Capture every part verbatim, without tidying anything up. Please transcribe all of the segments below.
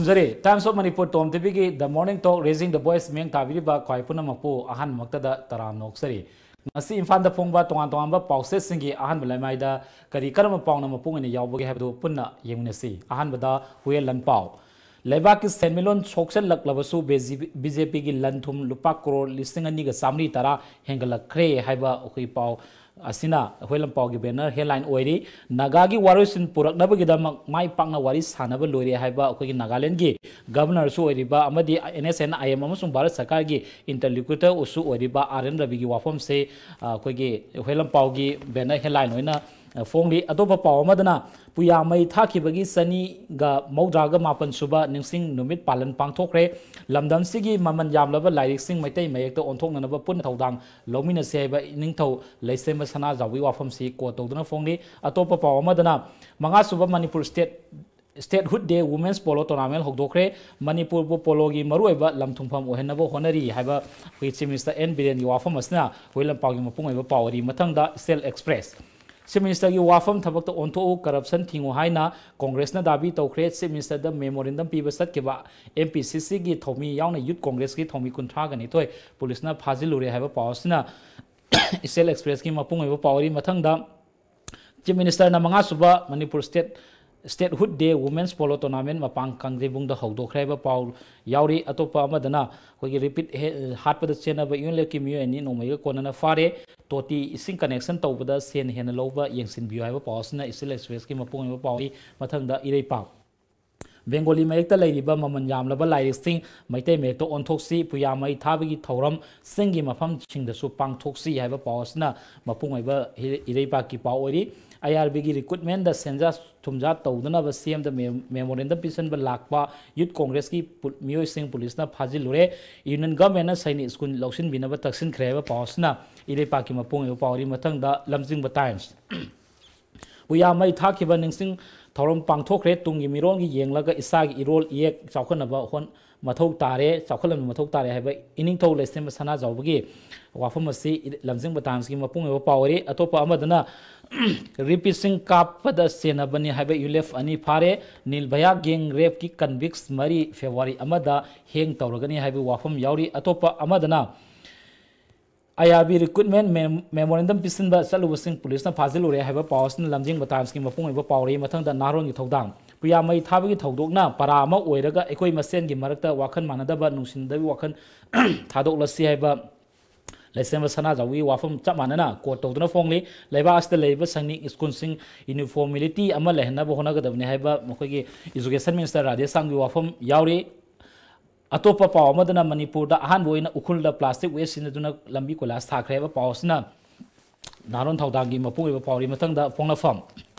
Zari, Times of Manipur Tom ꯇꯤꯚꯤꯒꯤ The Morning Talk Raising the Voice ꯃꯤꯠꯌꯦꯡ ꯇꯥꯕꯤꯔꯤꯕ ꯈ꯭ꯋꯥꯏ ꯄꯨꯝꯅꯃꯛꯄꯨ ꯑꯍꯥꯟꯕꯃꯛꯇꯗ ꯇꯔꯥꯝꯅ ꯑꯣꯛꯆꯔꯤ꯫ ꯉꯁꯤ ꯏꯝꯐꯥꯜꯗ ꯐꯣꯡꯕ ꯇꯣꯉꯥꯟ ꯇꯣꯉꯥꯟꯕ ꯄꯥꯎꯆꯦꯁꯤꯡꯒꯤ ꯑꯍꯥꯟꯕ ꯂꯩꯃꯥꯏꯗ ꯀꯔꯤ ꯀꯔꯝꯕ ꯄꯥꯎꯅ ꯃꯄꯨꯡ ꯑꯣꯏꯅ ꯌꯥꯎꯕꯒꯦ ꯍꯥꯏꯕꯗꯨ ꯄꯨꯟꯅ ꯌꯦꯡꯃꯤꯟꯅꯁꯤ꯫ ꯑꯍꯥꯟꯕꯗ ꯍꯨꯌꯦꯟ ꯂꯟꯄꯥꯎ꯫ ꯂꯩꯕꯥꯛꯀꯤ ꯁꯦꯟꯃꯤꯠꯂꯣꯟ ꯁꯣꯛꯆꯜꯂꯛꯂꯕꯁꯨ ꯕꯤ ꯖꯦ ꯄꯤꯒꯤ ꯂꯟ ꯊꯨꯝ ꯂꯨꯄꯥ ꯀ꯭ꯔꯣꯔ ꯂꯤꯁꯤꯡ ꯑꯅꯤꯒ ꯆꯥꯃꯔꯤ ꯇꯔꯥ ꯍꯦꯟꯒꯠꯂꯛꯈ꯭ꯔꯦ ꯍꯥꯏꯕ ꯑꯩꯈꯣꯏꯒꯤ ꯄꯥꯎ ꯑꯁꯤꯅ ꯍꯨꯌꯦꯟ ꯂꯟꯄꯥꯎꯒꯤ ꯕꯦꯅꯔ ꯍꯦꯗꯂꯥꯏꯟ ꯑꯣꯏꯔꯤ꯫ ꯅꯥꯒꯥꯒꯤ ꯋꯥꯔꯣꯏꯁꯤꯟ ꯄꯨꯔꯛꯅꯕꯒꯤꯗꯃꯛ ꯃꯥꯏ ꯄꯥꯛꯅ ꯋꯥꯔꯤ ꯁꯥꯅꯕ ꯂꯣꯏꯔꯦ ꯍꯥꯏꯕ ꯑꯩꯈꯣꯏꯒꯤ ꯅꯥꯒꯥꯂꯦꯟꯒꯤ ꯒꯕꯔꯅꯔꯁꯨ ꯑꯣꯏꯔꯤꯕ ꯑꯃꯗꯤ N S N I M ꯑꯃꯁꯨꯡ ꯚꯥꯔꯠ ꯁꯔꯀꯥꯔꯒꯤ ꯏꯟꯇꯔꯂꯣꯀ꯭ꯌꯨꯇꯔꯁꯨ ꯑꯣꯏꯔꯤꯕ ꯑꯥꯔ ꯑꯦꯟ ꯔꯕꯤꯒꯤ ꯋꯥꯐꯝꯁꯦ, ꯑ, ꯑꯩꯈꯣꯏꯒꯤ ꯍꯨꯌꯦꯟ ꯂꯟꯄꯥꯎꯒꯤ ꯕꯦꯅꯔ ꯍꯦꯗꯂꯥꯏꯟ ꯑꯣꯏꯅ, ꯑ, ꯐꯣꯡꯂꯤ꯫ ꯑꯇꯣꯞꯄ ꯄꯥꯎ ꯑꯃꯗꯅ ꯄꯨꯌꯥ ꯃꯩ ꯊꯥꯈꯤꯕꯒꯤ ꯆꯅꯤꯒ ꯃꯧꯗ꯭ꯔꯥꯒ ꯃꯥꯄꯟ ꯁꯨꯕ ꯅꯤꯡꯁꯤꯡ ꯅꯨꯃꯤꯠ ꯄꯥꯂꯟ ꯄꯥꯡꯊꯣꯛꯈ꯭ꯔꯦ꯫ ꯂꯝꯗꯝꯁꯤꯒꯤ ꯃꯃꯜ ꯌꯥꯝꯂꯕ ꯂꯥꯏꯔꯤꯛꯁꯤꯡ ꯃꯩꯇꯩ ꯃꯌꯦꯛꯇ ꯑꯣꯟꯊꯣꯛꯅꯅꯕ ꯄꯨꯟꯅ ꯊꯧꯗꯥꯡ ꯂꯧꯃꯤꯟꯅꯁꯤ ꯍꯥꯏꯕ ꯏꯅꯤꯡꯊꯧ ꯂꯩꯁꯦꯝꯕ ꯁꯅꯥꯖꯥꯎꯕꯒꯤ ꯋꯥꯐꯝꯁꯤ ꯀꯣꯠ ꯇꯧꯗꯨꯅ ꯐꯣꯡꯂꯤ꯫ ꯑꯇꯣꯞꯄ ꯄꯥꯎ ꯑꯃꯗꯅ ꯃꯉꯥꯁꯨꯕ ꯃꯅꯤꯄꯨꯔ ꯁ꯭ꯇꯦꯠ, ꯁ꯭ꯇꯦꯠꯍꯨꯗ ꯗꯦ ꯋꯨꯃꯦꯟꯁ ꯄꯣꯂꯣ ꯇꯣꯔꯅꯥꯃꯦꯟ ꯍꯧꯗꯣꯛꯈ꯭ꯔꯦ꯫ ꯃꯅꯤꯄꯨꯔꯕꯨ ꯄꯣꯂꯣꯒꯤ ꯃꯔꯨꯑꯣꯏꯕ ꯂꯝ ꯊꯨꯡꯐꯝ ꯑꯣꯏꯍꯟꯅꯕ ꯍꯣꯠꯅꯔꯤ ꯍꯥꯏꯕ ꯑꯩꯈꯣꯏꯒꯤ ꯆꯤꯐ ꯃꯤꯅꯤꯁꯇꯔ ꯑꯦꯟ ꯕꯤꯔꯦꯟꯒꯤ ꯋꯥꯐꯝ ꯑꯁꯤꯅ ꯍꯨꯌꯦꯟ ꯂꯟꯄꯥꯎꯒꯤ ꯃꯄꯨꯡ ꯑꯣꯏꯕ ꯄꯥꯎ ꯑꯣꯏꯔꯤ꯫ ꯃꯊꯪꯗ ꯏꯁꯇꯦꯜ ꯑꯦꯛꯁꯄ꯭ꯔꯦꯁ꯫ ꯆꯤꯐ ꯃꯤꯅꯤꯁꯇꯔꯒꯤ ꯋꯥꯐꯝ ꯊꯕꯛꯇ ꯑꯣꯟꯊꯣꯛꯎ, ꯀꯔꯞꯁꯟ ꯊꯤꯡꯉꯨ ꯍꯥꯏꯅ ꯀꯣꯡꯒ꯭ꯔꯦꯁꯅ ꯗꯥꯕꯤ ꯇꯧꯈ꯭ꯔꯦ꯫ ꯆꯤꯐ ꯃꯤꯅꯤꯁꯇꯔꯗ ꯃꯦꯃꯣꯔꯦꯟꯗꯝ ꯄꯤꯕ ꯆꯠꯈꯤꯕ ꯑꯦꯝ ꯄꯤ ꯁꯤ ꯁꯤꯒꯤ ꯊꯧꯃꯤ ꯌꯥꯎꯅ ꯌꯨꯠ ꯀꯣꯡꯒ꯭ꯔꯦꯁꯀꯤ ꯊꯧꯃꯤ ꯀꯨꯟꯊ꯭ꯔꯥꯒ ꯅꯤꯊꯣꯏ ꯄꯨꯂꯤꯁꯅ ꯐꯥꯖꯤꯜꯂꯨꯔꯦ ꯍꯥꯏꯕ ꯄꯥꯎ ꯑꯁꯤꯅ ꯏꯁꯇꯦꯜ ꯑꯦꯛꯁꯄ꯭ꯔꯦꯁꯀꯤ ꯃꯄꯨꯡ ꯑꯣꯏꯕ ꯄꯥꯎ ꯑꯣꯏꯔꯤ꯫ ꯃꯊꯪꯗ ꯆꯤꯐ ꯃꯤꯅꯤꯁꯇꯔꯅ ꯃꯉꯥꯁꯨꯕ ꯃꯅꯤꯄꯨꯔ ꯁ꯭ꯇꯦꯠ, ꯁ꯭ꯇꯦꯠꯍꯨꯗ ꯗꯦ ꯋꯨꯃꯦꯟꯁ ꯄꯣꯂꯣ ꯇꯣꯔꯅꯥꯃꯦꯟ ꯃꯄꯥꯡ ꯀꯥꯡꯖꯩꯕꯨꯡꯗ ꯍꯧꯗꯣꯛꯈ꯭ꯔꯦ ꯍꯥꯏꯕ ꯄꯥꯎ ꯌꯥꯎꯔꯤ꯫ ꯑꯇꯣꯞꯄ ꯑꯃꯗꯅ ꯑꯩꯈꯣꯏꯒꯤ ꯔꯦꯄꯤꯠ ꯍꯦ-, ꯍꯥꯠꯄꯗ ꯆꯦꯟꯅꯕ ꯌꯨ ꯑꯦꯟ ꯑꯦꯐꯀꯤ ꯃꯤꯑꯣꯏ ꯑꯅꯤ ꯅꯣꯡꯃꯩꯒ ꯀꯣꯟꯅꯅ ꯐꯥꯔꯦ꯫ ꯇꯣꯇꯤ ꯏꯁꯤꯡ ꯀꯅꯦꯛꯁꯟ ꯇꯧꯕꯗ ꯁꯦꯟ ꯍꯦꯟꯅ ꯂꯧꯕ ꯌꯦꯡꯁꯤꯟꯕꯤꯌꯨ ꯍꯥꯏꯕ ꯄꯥꯎ ꯑꯁꯤꯅ ꯏꯁꯇꯦꯜ ꯑꯦꯛꯁꯄ꯭ꯔꯦꯁꯀꯤ ꯃꯄꯨꯡ ꯑꯣꯏꯕ ꯄꯥꯎꯅꯤ꯫ ꯃꯊꯪꯗ ꯏꯔꯩꯄꯥꯛ꯫ ꯕꯦꯡꯒꯣꯂꯤ ꯃꯌꯦꯛꯇ ꯂꯩꯔꯤꯕ ꯃꯃꯜ ꯌꯥꯝꯂꯕ ꯂꯥꯏꯔꯤꯛꯁꯤꯡ ꯃꯩꯇꯩ ꯃꯌꯦꯛꯇ ꯑꯣꯟꯊꯣꯛꯁꯤ, ꯄꯨꯌꯥ ꯃꯩ ꯊꯥꯕꯒꯤ ꯊꯧꯔꯝ ꯆꯤꯡꯒꯤ ꯃꯐꯝꯁꯤꯡꯗꯁꯨ ꯄꯥꯡꯊꯣꯛꯁꯤ ꯍꯥꯏꯕ ꯄꯥꯎ ꯑꯁꯤꯅ ꯃꯄꯨꯡ ꯑꯣꯏꯕ ꯏꯔꯩ-, ꯏꯔꯩꯄꯥꯛꯀꯤ ꯄꯥꯎ ꯑꯣꯏꯔꯤ꯫ ꯑꯥꯏ ꯑꯥꯔ ꯕꯤꯒꯤ ꯔꯤꯀ꯭ꯔꯨꯠꯃꯦꯟꯗ ꯁꯦꯟꯖꯥ ꯊꯨꯝꯖꯥ ꯇꯧꯗꯅꯕ ꯁꯤ ꯑꯦꯝꯗ ꯃꯦ-, ꯃꯦꯃꯣꯔꯦꯟꯗꯝ ꯄꯤꯁꯤꯟꯕ ꯂꯥꯛꯄ ꯌꯨꯠ ꯀꯣꯡꯒ꯭ꯔꯦꯁꯀꯤ ꯄꯨ-, ꯃꯤꯑꯣꯏꯁꯤꯡ ꯄꯨꯂꯤꯁꯅ ꯐꯥꯖꯤꯜꯂꯨꯔꯦ꯫ ꯌꯨꯅꯤꯌꯟ ꯒꯚꯔꯟꯃꯦꯟꯅ ꯁꯥꯏꯅꯤꯛ ꯁ꯭ꯀꯨꯜ ꯂꯧꯁꯤꯟꯕꯤꯅꯕ ꯇꯛꯁꯤꯟꯈ꯭ꯔꯦ ꯍꯥꯏꯕ ꯄꯥꯎ ꯑꯁꯤꯅ ꯏꯔꯩꯄꯥꯛꯀꯤ ꯃꯄꯨꯡ ꯑꯣꯏꯕ ꯄꯥꯎ ꯑꯣꯏꯔꯤ꯫ ꯃꯊꯪꯗ ꯂꯝꯖꯤꯡꯕ ꯇꯥꯏꯝꯁ꯫ ꯄꯨꯌꯥ ꯃꯩ ꯊꯥꯈꯤꯕ ꯅꯤꯡꯁꯤꯡ ꯊꯧꯔꯝ ꯄꯥꯡꯊꯣꯛꯈ꯭ꯔꯦ꯫ ꯇꯨꯡꯒꯤ ꯃꯤꯔꯣꯜꯒꯤ ꯌꯦꯡꯂꯒ ꯏꯁꯥꯒꯤ ꯏꯔꯣꯜ ꯏꯌꯦꯛ ꯆꯥꯎꯈꯠꯅꯕ ꯍꯣꯠ-, ꯃꯊꯧ ꯇꯥꯔꯦ, ꯆꯥꯎꯈꯠꯂꯝꯕ ꯃꯊꯧ ꯇꯥꯔꯦ ꯍꯥꯏꯕ ꯏꯅꯤꯡꯊꯧ ꯂꯩꯁꯦꯝꯕ ꯁꯅꯥꯖꯥꯎꯕꯒꯤ ꯋꯥꯐꯝ ꯑꯁꯤ ꯂꯝꯖꯤꯡꯕ ꯇꯥꯏꯝꯁꯀꯤ ꯃꯄꯨꯡ ꯑꯣꯏꯕ ꯄꯥꯎ ꯑꯣꯏꯔꯤ꯫ ꯑꯇꯣꯞꯄ ꯑꯃꯗꯅ ꯔꯦꯄꯤꯁꯁꯤꯡ ꯀꯥꯞꯄꯗ ꯁꯦꯟꯅꯕꯅꯤ ꯍꯥꯏꯕ ꯌꯨꯂꯦꯐ ꯑꯅꯤ ꯐꯥꯔꯦ꯫ ꯅꯤꯔꯚꯌꯥ ꯒꯦꯡ ꯔꯦꯞꯀꯤ ꯀꯟꯚꯤꯛꯁ ꯃꯔꯤ ꯐꯦꯕ꯭ꯔꯨꯋꯥꯔꯤ ꯑꯃꯗ ꯍꯦꯡ ꯇꯧꯔꯒꯅꯤ ꯍꯥꯏꯕꯒꯤ ꯋꯥꯐꯝ ꯌꯥꯎꯔꯤ꯫ ꯑꯇꯣꯞꯄ ꯑꯃꯗꯅ ꯑꯥꯏ ꯑꯥꯔ ꯕꯤ ꯔꯤꯀ꯭ꯔꯨꯠꯃꯦꯟ ꯃꯦ-, ꯃꯦꯃꯣꯔꯦꯟꯗꯝ ꯄꯤꯁꯤꯟꯕ ꯆꯠꯂꯨꯕꯁꯤꯡ ꯄꯨꯂꯤꯁꯅ ꯐꯥꯖꯤꯜꯂꯨꯔꯦ ꯍꯥꯏꯕ ꯄꯥꯎ ꯑꯁꯤꯅ ꯂꯝꯖꯤꯡꯕ ꯇꯥꯏꯝꯁꯀꯤ ꯃꯄꯨꯡ ꯑꯣꯏꯕ ꯄꯥꯎꯔꯤ꯫ ꯃꯊꯪꯗ ꯅꯍꯥꯔꯣꯟꯒꯤ ꯊꯧꯗꯥꯡ꯫ ꯄꯨꯌꯥ ꯃꯩ ꯊꯥꯕꯒꯤ ꯊꯧꯗꯣꯛꯅ ꯄꯔꯥ ꯑꯃ ꯑꯣꯏꯔꯒ ꯑꯩꯈꯣꯏ ꯃꯁꯦꯟꯒꯤ ꯃꯔꯛꯇ ꯋꯥꯈꯜ ꯃꯥꯟꯅꯗꯕ, ꯅꯨꯡꯁꯤꯅꯗꯕꯒꯤ ꯋꯥꯈꯜ ꯊꯥꯗꯣꯛꯂꯁꯤ ꯍꯥꯏꯕ ꯂꯩꯁꯦꯝꯕ ꯁꯅꯥꯖꯥꯎꯕꯒꯤ ꯋꯥꯐꯝ ꯆꯞ ꯃꯥꯟꯅꯅ ꯀꯣꯠ ꯇꯧꯗꯨꯅ ꯐꯣꯡꯂꯤ꯫ ꯂꯩꯕꯥꯛ ꯑꯁꯤꯗ ꯂꯩꯔꯤꯕ ꯁꯪꯅꯤꯡ ꯁ꯭ꯀꯨꯜꯁꯤꯡ ꯌꯨꯅꯤꯐꯣꯔꯃꯤꯂꯤꯇꯤ ꯑꯃ ꯂꯩꯍꯟꯅꯕ ꯍꯣꯠꯅꯒꯗꯕꯅꯤ ꯍꯥꯏꯕ ꯃꯈꯣꯏꯒꯤ ꯏꯖꯨꯀꯦꯁꯟ ꯃꯤꯅꯤꯁꯇꯔ ꯔꯥꯙꯦꯁ꯭ꯌꯥꯝꯒꯤ ꯋꯥꯐꯝ ꯌꯥꯎꯔꯤ꯫ ꯑꯇꯣꯞꯄ ꯄꯥꯎ ꯑꯃꯗꯅ ꯃꯅꯤꯄꯨꯔꯗ ꯑꯍꯥꯟꯕ ꯑꯣꯏꯅ ꯎꯈ꯭ꯔꯨꯜꯗ ꯄ꯭ꯂꯥꯁꯇꯤꯛ ꯋꯦꯁ ꯁꯤꯖꯤꯟꯅꯗꯨꯅ ꯂꯝꯕꯤ ꯀꯣꯏꯂꯥꯁ ꯊꯥꯈ꯭ꯔꯦ ꯍꯥꯏꯕ ꯄꯥꯎ ꯑꯁꯤꯅ ꯅꯍꯥꯔꯣꯟ ꯊꯧꯗꯥꯡꯒꯤ ꯃꯄꯨꯡ ꯑꯣꯏꯕ ꯄꯥꯎꯔꯤ꯫ ꯃꯊꯪꯗ ꯄꯣꯛꯅꯐꯝ꯫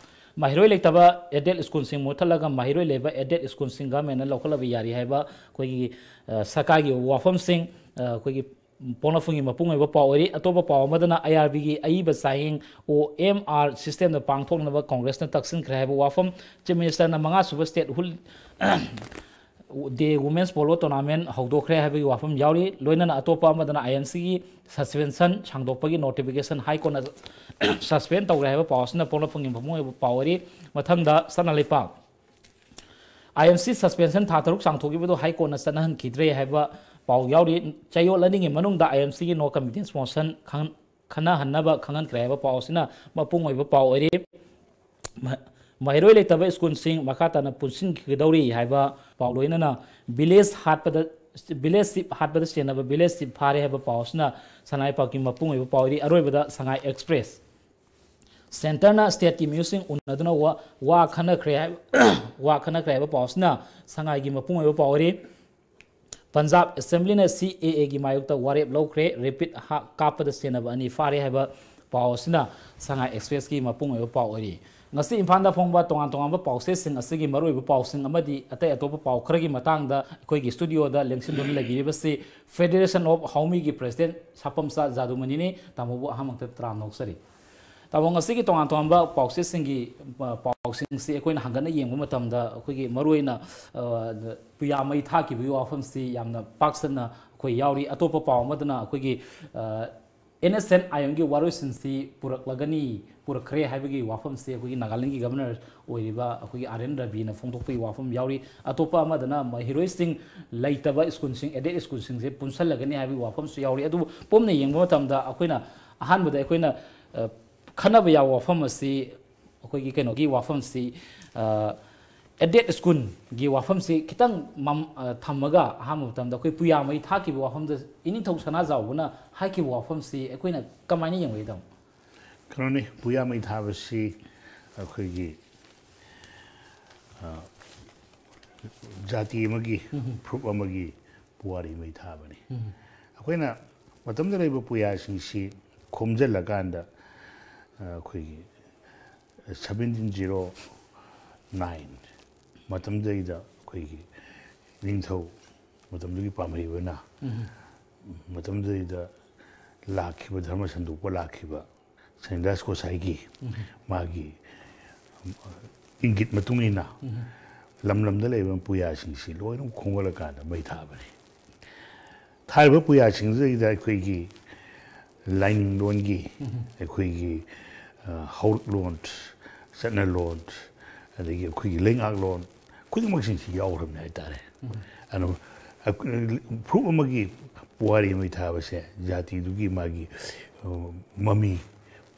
ꯃꯍꯩꯔꯣꯏ ꯂꯩꯇꯕ ꯑꯦꯗꯦꯠ ꯁ꯭ꯀꯨꯜꯁꯤꯡ ꯃꯨꯠꯊꯠꯂꯒ ꯃꯍꯩꯔꯣꯏ ꯂꯩꯕ ꯑꯦꯗꯦꯠ ꯁ꯭ꯀꯨꯜꯁꯤꯡ ꯒꯚꯔꯟꯃꯦꯟꯅ ꯂꯧꯈꯠꯂꯕ ꯌꯥꯔꯤ ꯍꯥꯏꯕ ꯑꯩꯈꯣꯏꯒꯤ, ꯑ, ꯁꯔꯀꯥꯔꯒꯤ ꯑꯣꯏꯕ ꯋꯥꯐꯝꯁꯤꯡ, ꯑ, ꯑꯩꯈꯣꯏꯒꯤ ꯄꯣꯛꯅꯐꯝꯒꯤ ꯃꯄꯨꯡ ꯑꯣꯏꯕ ꯄꯥꯎ ꯑꯣꯏꯔꯤ꯫ ꯑꯇꯣꯞꯄ ꯄꯥꯎ ꯑꯃꯗꯅ ꯑꯥꯏ ꯑꯥꯔ ꯕꯤꯒꯤ ꯑꯏꯕ ꯆꯥꯌꯦꯡ ꯑꯣ ꯑꯦꯝ ꯑꯥꯔ ꯁꯤꯁꯇꯦꯝꯗ ꯄꯥꯡꯊꯣꯛꯅꯕ ꯀꯣꯡꯒ꯭ꯔꯦꯁꯅ ꯇꯛꯁꯤꯟꯈ꯭ꯔꯦ ꯍꯥꯏꯕ ꯋꯥꯐꯝ꯫ ꯆꯤꯐ ꯃꯤꯅꯤꯁꯇꯔꯅ ꯃꯉꯥꯁꯨꯕ ꯁ꯭ꯇꯦꯠ ꯍꯨꯜ ꯗꯦ ꯋꯨꯃꯦꯟꯁ ꯄꯣꯂꯣ ꯇꯣꯔꯅꯥꯃꯦꯟ ꯍꯧꯗꯣꯛꯈ꯭ꯔꯦ ꯍꯥꯏꯕꯒꯤ ꯋꯥꯐꯝ ꯌꯥꯎꯔꯤ꯫ ꯂꯣꯏꯅꯅ ꯑꯇꯣꯞꯄ ꯑꯃꯗꯅ ꯑꯥꯏ ꯑꯦꯟ ꯁꯤꯒꯤ ꯁꯁꯄꯦꯟꯁꯟ ꯁꯥꯡꯗꯣꯛꯄꯒꯤ ꯅꯣꯇꯤꯐꯤꯀꯦꯁꯟ ꯍꯥꯏ ꯀꯣꯔꯠꯅ ꯁꯁꯄꯦꯟ ꯇꯧꯈ꯭ꯔꯦ ꯍꯥꯏꯕ ꯄꯥꯎ ꯑꯁꯤꯅ ꯄꯣꯛꯅꯐꯝꯒꯤ ꯃꯄꯨꯡ ꯑꯣꯏꯕ ꯄꯥꯎ ꯑꯣꯏꯔꯤ꯫ ꯃꯊꯪꯗ ꯁꯅꯥ ꯂꯩꯄꯥꯛ꯫ ꯑꯥꯏ ꯑꯦꯟ ꯁꯤ ꯁꯁꯄꯦꯟꯁꯟ ꯊꯥ ꯇꯔꯨꯛ ꯁꯥꯡꯊꯣꯛꯈꯤꯕꯗꯨ ꯍꯥꯏ ꯀꯣꯔꯠꯅ ꯆꯠꯅꯍꯟꯈꯤꯗ꯭ꯔꯦ ꯍꯥꯏꯕ ꯄꯥꯎ ꯌꯥꯎꯔꯤ꯫ ꯆꯌꯣꯜ ꯑꯅꯤꯒꯤ ꯃꯅꯨꯡꯗ ꯑꯥꯏ ꯑꯦꯟ ꯁꯤꯒꯤ ꯅꯣ ꯀꯟꯐꯤꯗꯦꯟꯁ ꯃꯣꯁꯟ ꯈꯪ-, ꯈꯟꯅꯍꯟꯅꯕ ꯈꯪꯍꯟꯈ꯭ꯔꯦ ꯍꯥꯏꯕ ꯄꯥꯎ ꯑꯁꯤꯅ ꯃꯄꯨꯡ ꯑꯣꯏꯕ ꯄꯥꯎ ꯑꯣꯏꯔꯤ꯫ ꯃ-, ꯃꯍꯩꯔꯣꯏ ꯂꯩꯇꯕ ꯁ꯭ꯀꯨꯜꯁꯤꯡ ꯃꯈꯥ ꯇꯥꯅ ꯄꯨꯟꯁꯤꯟꯈꯤꯒꯗꯧꯔꯤ ꯍꯥꯏꯕ ꯄꯥꯎ, ꯂꯣꯏꯅꯅ ꯚꯤꯂꯦꯖ ꯍꯥꯠꯄꯗ, ꯚꯤꯂꯦꯖ ꯆꯤꯞ ꯍꯥꯠꯄꯗ ꯁꯦꯟꯅꯕ ꯚꯤꯂꯦꯖ ꯆꯤꯞ ꯐꯥꯔꯦ ꯍꯥꯏꯕ ꯄꯥꯎ ꯑꯁꯤꯅ ꯁꯅꯥ ꯂꯩꯄꯥꯛꯀꯤ ꯃꯄꯨꯡ ꯑꯣꯏꯕ ꯄꯥꯎ ꯑꯣꯏꯔꯤ꯫ ꯑꯔꯣꯏꯕꯗ ꯁꯉꯥꯏ ꯑꯦꯛꯁꯄ꯭ꯔꯦꯁ꯫ ꯁꯦꯟꯇꯔꯅ ꯁ꯭ꯇꯦꯠꯀꯤ ꯃꯤꯑꯣꯏꯁꯤꯡ ꯎꯅꯗꯨꯅ ꯋꯥ, ꯋꯥ ꯈꯟꯅꯈ꯭ꯔꯦ ꯍꯥꯏꯕ, ꯋꯥ ꯈꯟꯅꯈ꯭ꯔꯦ ꯍꯥꯏꯕ ꯄꯥꯎ ꯑꯁꯤꯅ ꯁꯉꯥꯏꯒꯤ ꯃꯄꯨꯡ ꯑꯣꯏꯕ ꯄꯥꯎ ꯑꯣꯏꯔꯤ꯫ ꯄꯟꯖꯥꯕ ꯑꯦꯁꯦꯝꯕ꯭ꯂꯤꯅ ꯁꯤ ꯑꯦ ꯑꯦꯒꯤ ꯃꯥꯌꯣꯛꯇ ꯋꯥꯔꯦꯞ ꯂꯧꯈ꯭ꯔꯦ꯫ ꯔꯦꯄꯤꯠ ꯍꯥ-, ꯀꯥꯞꯄꯗ ꯁꯦꯟꯅꯕ ꯑꯅꯤ ꯐꯥꯔꯦ ꯍꯥꯏꯕ ꯄꯥꯎ ꯑꯁꯤꯅ ꯁꯉꯥꯏ ꯑꯦꯛꯁꯄ꯭ꯔꯦꯁꯀꯤ ꯃꯄꯨꯡ ꯑꯣꯏꯕ ꯄꯥꯎ ꯑꯣꯏꯔꯤ꯫ ꯉꯁꯤ ꯏꯝꯐꯥꯜꯗ ꯐꯣꯡꯕ ꯇꯣꯉꯥꯟ ꯇꯣꯉꯥꯟꯕ ꯄꯥꯎꯆꯦꯁꯤꯡ ꯑꯁꯤꯒꯤ ꯃꯔꯨꯑꯣꯏꯕ ꯄꯥꯎꯁꯤꯡ ꯑꯃꯗꯤ ꯑꯇꯩ ꯑꯇꯣꯞꯄ ꯄꯥꯎ ꯈꯔꯒꯤ ꯃꯇꯥꯡꯗ ꯑꯩꯈꯣꯏꯒꯤ ꯁ꯭ꯇꯨꯗꯤꯑꯣꯗ ꯂꯦꯡꯁꯤꯟꯗꯨꯅ ꯂꯩꯕꯤꯔꯤꯕꯁꯤ ꯐꯦꯗꯦꯔꯦꯁꯟ ꯑꯣꯐ ꯍꯥꯎꯃꯤꯒꯤ ꯄ꯭ꯔꯦꯁꯤꯗꯦꯟꯠ ꯁꯥꯄꯝꯆꯥ ꯖꯥꯗꯨꯃꯅꯤꯅꯤ꯫ ꯇꯥꯃꯣꯕꯨ ꯑꯍꯥꯟꯕꯃꯛꯇ ꯇꯔꯥꯝꯅ ꯑꯣꯛꯆꯔꯤ꯫ ꯇꯥꯃꯣ, ꯉꯁꯤꯒꯤ ꯇꯣꯉꯥꯟ ꯇꯣꯉꯥꯟꯕ ꯄꯥꯎꯆꯦꯁꯤꯡꯒꯤ, ꯑ, ꯄꯥꯎꯁꯤꯡꯁꯤ ꯑꯩꯈꯣꯏꯅ ꯍꯪꯒꯠꯅ ꯌꯦꯡꯕ ꯃꯇꯝꯗ, ꯑꯩꯈꯣꯏꯒꯤ ꯃꯔꯨꯑꯣꯏꯅ, ꯑ, ꯄꯨꯌꯥ ꯃꯩ ꯊꯥꯈꯤꯕꯒꯤ ꯋꯥꯐꯝꯁꯤ ꯌꯥꯝꯅ ꯄꯥꯛ ꯁꯟꯅ ꯑꯩꯈꯣꯏ ꯌꯥꯎꯔꯤ꯫ ꯑꯇꯣꯞꯄ ꯄꯥꯎ ꯑꯃꯗꯅ ꯑꯩꯈꯣꯏꯒꯤ, ꯑ, ꯑꯦꯟ ꯑꯦꯁ ꯑꯦꯟ ꯑꯥꯏ ꯑꯦꯝꯒꯤ ꯋꯥꯔꯣꯏꯁꯤꯟꯁꯤ ꯄꯨꯔꯛꯂꯒꯅꯤ, ꯄꯨꯔꯛꯈ꯭ꯔꯦ ꯍꯥꯏꯕꯒꯤ ꯋꯥꯐꯝꯁꯤ ꯑꯩꯈꯣꯏꯒꯤ ꯅꯥꯒꯥꯂꯦꯟꯒꯤ ꯒꯕꯔꯅꯔ ꯑꯣꯏꯔꯤꯕ ꯑꯩꯈꯣꯏꯒꯤ ꯑꯥꯔ ꯑꯦꯟ ꯔꯕꯤꯅ ꯐꯣꯡꯗꯣꯛꯄꯒꯤ ꯋꯥꯐꯝ ꯌꯥꯎꯔꯤ꯫ ꯑꯇꯣꯞꯄ ꯑꯃꯗꯅ ꯃꯍꯩꯔꯣꯏꯁꯤꯡ ꯂꯩꯇꯕ ꯁ꯭ꯀꯨꯜꯁꯤꯡ, ꯑꯦꯗꯦꯗ ꯁ꯭ꯀꯨꯜꯁꯤꯡꯁꯦ ꯄꯨꯟꯁꯜꯂꯒꯅꯤ ꯍꯥꯏꯕꯒꯤ ꯋꯥꯐꯝꯁꯨ ꯌꯥꯎꯔꯤ꯫ ꯑꯗꯨꯕꯨ ꯄꯨꯟꯅ ꯌꯦꯡꯕ ꯃꯇꯝꯗ ꯑꯩꯈꯣꯏꯅ ꯑꯍꯥꯟꯕꯗ ꯑꯩꯈꯣꯏꯅ, ꯑ, ꯈꯟꯅꯕ ꯌꯥꯕ ꯋꯥꯐꯝ ꯑꯁꯤ ꯑꯩꯈꯣꯏꯒꯤ ꯀꯩꯅꯣꯒꯤ ꯋꯥꯐꯝꯁꯤ, ꯑ, ꯑꯦꯗꯦꯗ ꯁ꯭ꯀꯨꯜꯒꯤ ꯋꯥꯐꯝꯁꯤ ꯈꯤꯇꯪ ꯃꯝ-, ꯑ, ꯊꯝꯃꯒ ꯑꯍꯥꯟꯕ ꯃꯇꯝꯗ ꯑꯩꯈꯣꯏ ꯄꯨꯌꯥ ꯃꯩ ꯊꯥꯈꯤꯕ ꯋꯥꯐꯝꯗ ꯏꯅꯤꯡꯊꯧ ꯁꯅꯥꯖꯥꯎꯕꯅ ꯍꯥꯏꯈꯤꯕ ꯋꯥꯐꯝꯁꯤ ꯑꯩꯈꯣꯏꯅ ꯀꯃꯥꯏꯅ ꯌꯦꯡꯕ, ꯏꯇꯥꯎ? ꯀꯩꯅꯣꯅꯤ, ꯄꯨꯌꯥ ꯃꯩ ꯊꯥꯕꯁꯤ ꯑꯩꯈꯣꯏꯒꯤ, ꯑ, ꯖꯥꯇꯤ ꯑꯃꯒꯤ, ꯎꯝ꯫ ꯐꯨꯔꯨꯞ ꯑꯃꯒꯤ ꯄꯨꯋꯥꯔꯤ ꯃꯩ ꯊꯥꯕꯅꯤ꯫ ꯎꯝ꯫ ꯑꯩꯈꯣꯏꯅ ꯃꯇꯝꯗ ꯂꯩꯕ ꯄꯨꯌꯥꯁꯤꯡꯁꯤ ꯈꯣꯝꯖꯤꯜꯂꯀꯥꯟꯗ, ꯑ, ꯑꯩꯈꯣꯏꯒꯤ seventeen zero nine ꯃꯇꯝꯗꯩꯗ ꯑꯩꯈꯣꯏꯒꯤ ꯅꯤꯡꯊꯧ ꯃꯇꯝꯗꯨꯒꯤ ꯄꯥꯝꯍꯩꯕꯅ, ꯎꯝ꯫ ꯃꯇꯝꯗꯨꯗꯩꯗ ꯂꯥꯛꯈꯤꯕ, ꯙꯔꯃ ꯁꯟꯗꯣꯛꯄ ꯂꯥꯛꯈꯤꯕ ꯁꯅꯤꯗꯥꯁ ꯒꯣꯁꯥꯏꯒꯤ, ꯎꯝ꯫ ꯃꯥꯒꯤ, ꯎꯝ, ꯏꯪꯒꯤꯠ ꯃꯇꯨꯡ ꯏꯟꯅ, ꯎꯝ꯫ ꯂꯝ ꯂꯝꯗ ꯂꯩꯕ ꯄꯨꯌꯥꯁꯤꯡꯁꯤ ꯂꯣꯏꯅ ꯈꯣꯝꯒꯠꯂꯀꯥꯟꯗ ꯃꯩ ꯊꯥꯕꯅꯤ꯫ ꯊꯥꯔꯤꯕ ꯄꯨꯌꯥꯁꯤꯡꯗꯨꯗꯩꯗ ꯑꯩꯈꯣꯏꯒꯤ ꯂꯥꯏꯅꯤꯡꯂꯣꯟꯒꯤ, ꯎꯝ꯫ ꯑꯩꯈꯣꯏꯒꯤ, ꯑ, ꯍꯧꯔꯛꯂꯣꯟ, ꯆꯠꯅꯂꯣꯟ, ꯑꯗꯒꯤ ꯑꯩꯈꯣꯏꯒꯤ ꯂꯩꯉꯥꯛꯂꯣꯟ ꯈꯨꯗꯤꯡꯃꯛꯁꯤꯡꯁꯤ ꯌꯥꯎꯈ꯭ꯔꯕꯅꯤ ꯍꯥꯏꯇꯥꯔꯦ꯫ ꯎꯝ꯫ ꯑꯗꯨꯅ, ꯑ, ꯐꯨꯔꯨꯞ ꯑꯃꯒꯤ ꯄꯨꯋꯥꯔꯤ ꯃꯩ ꯊꯥꯕꯁꯦ ꯖꯥꯇꯤꯗꯨꯒꯤ ꯃꯥꯒꯤ, ꯑ, ꯃꯃꯤ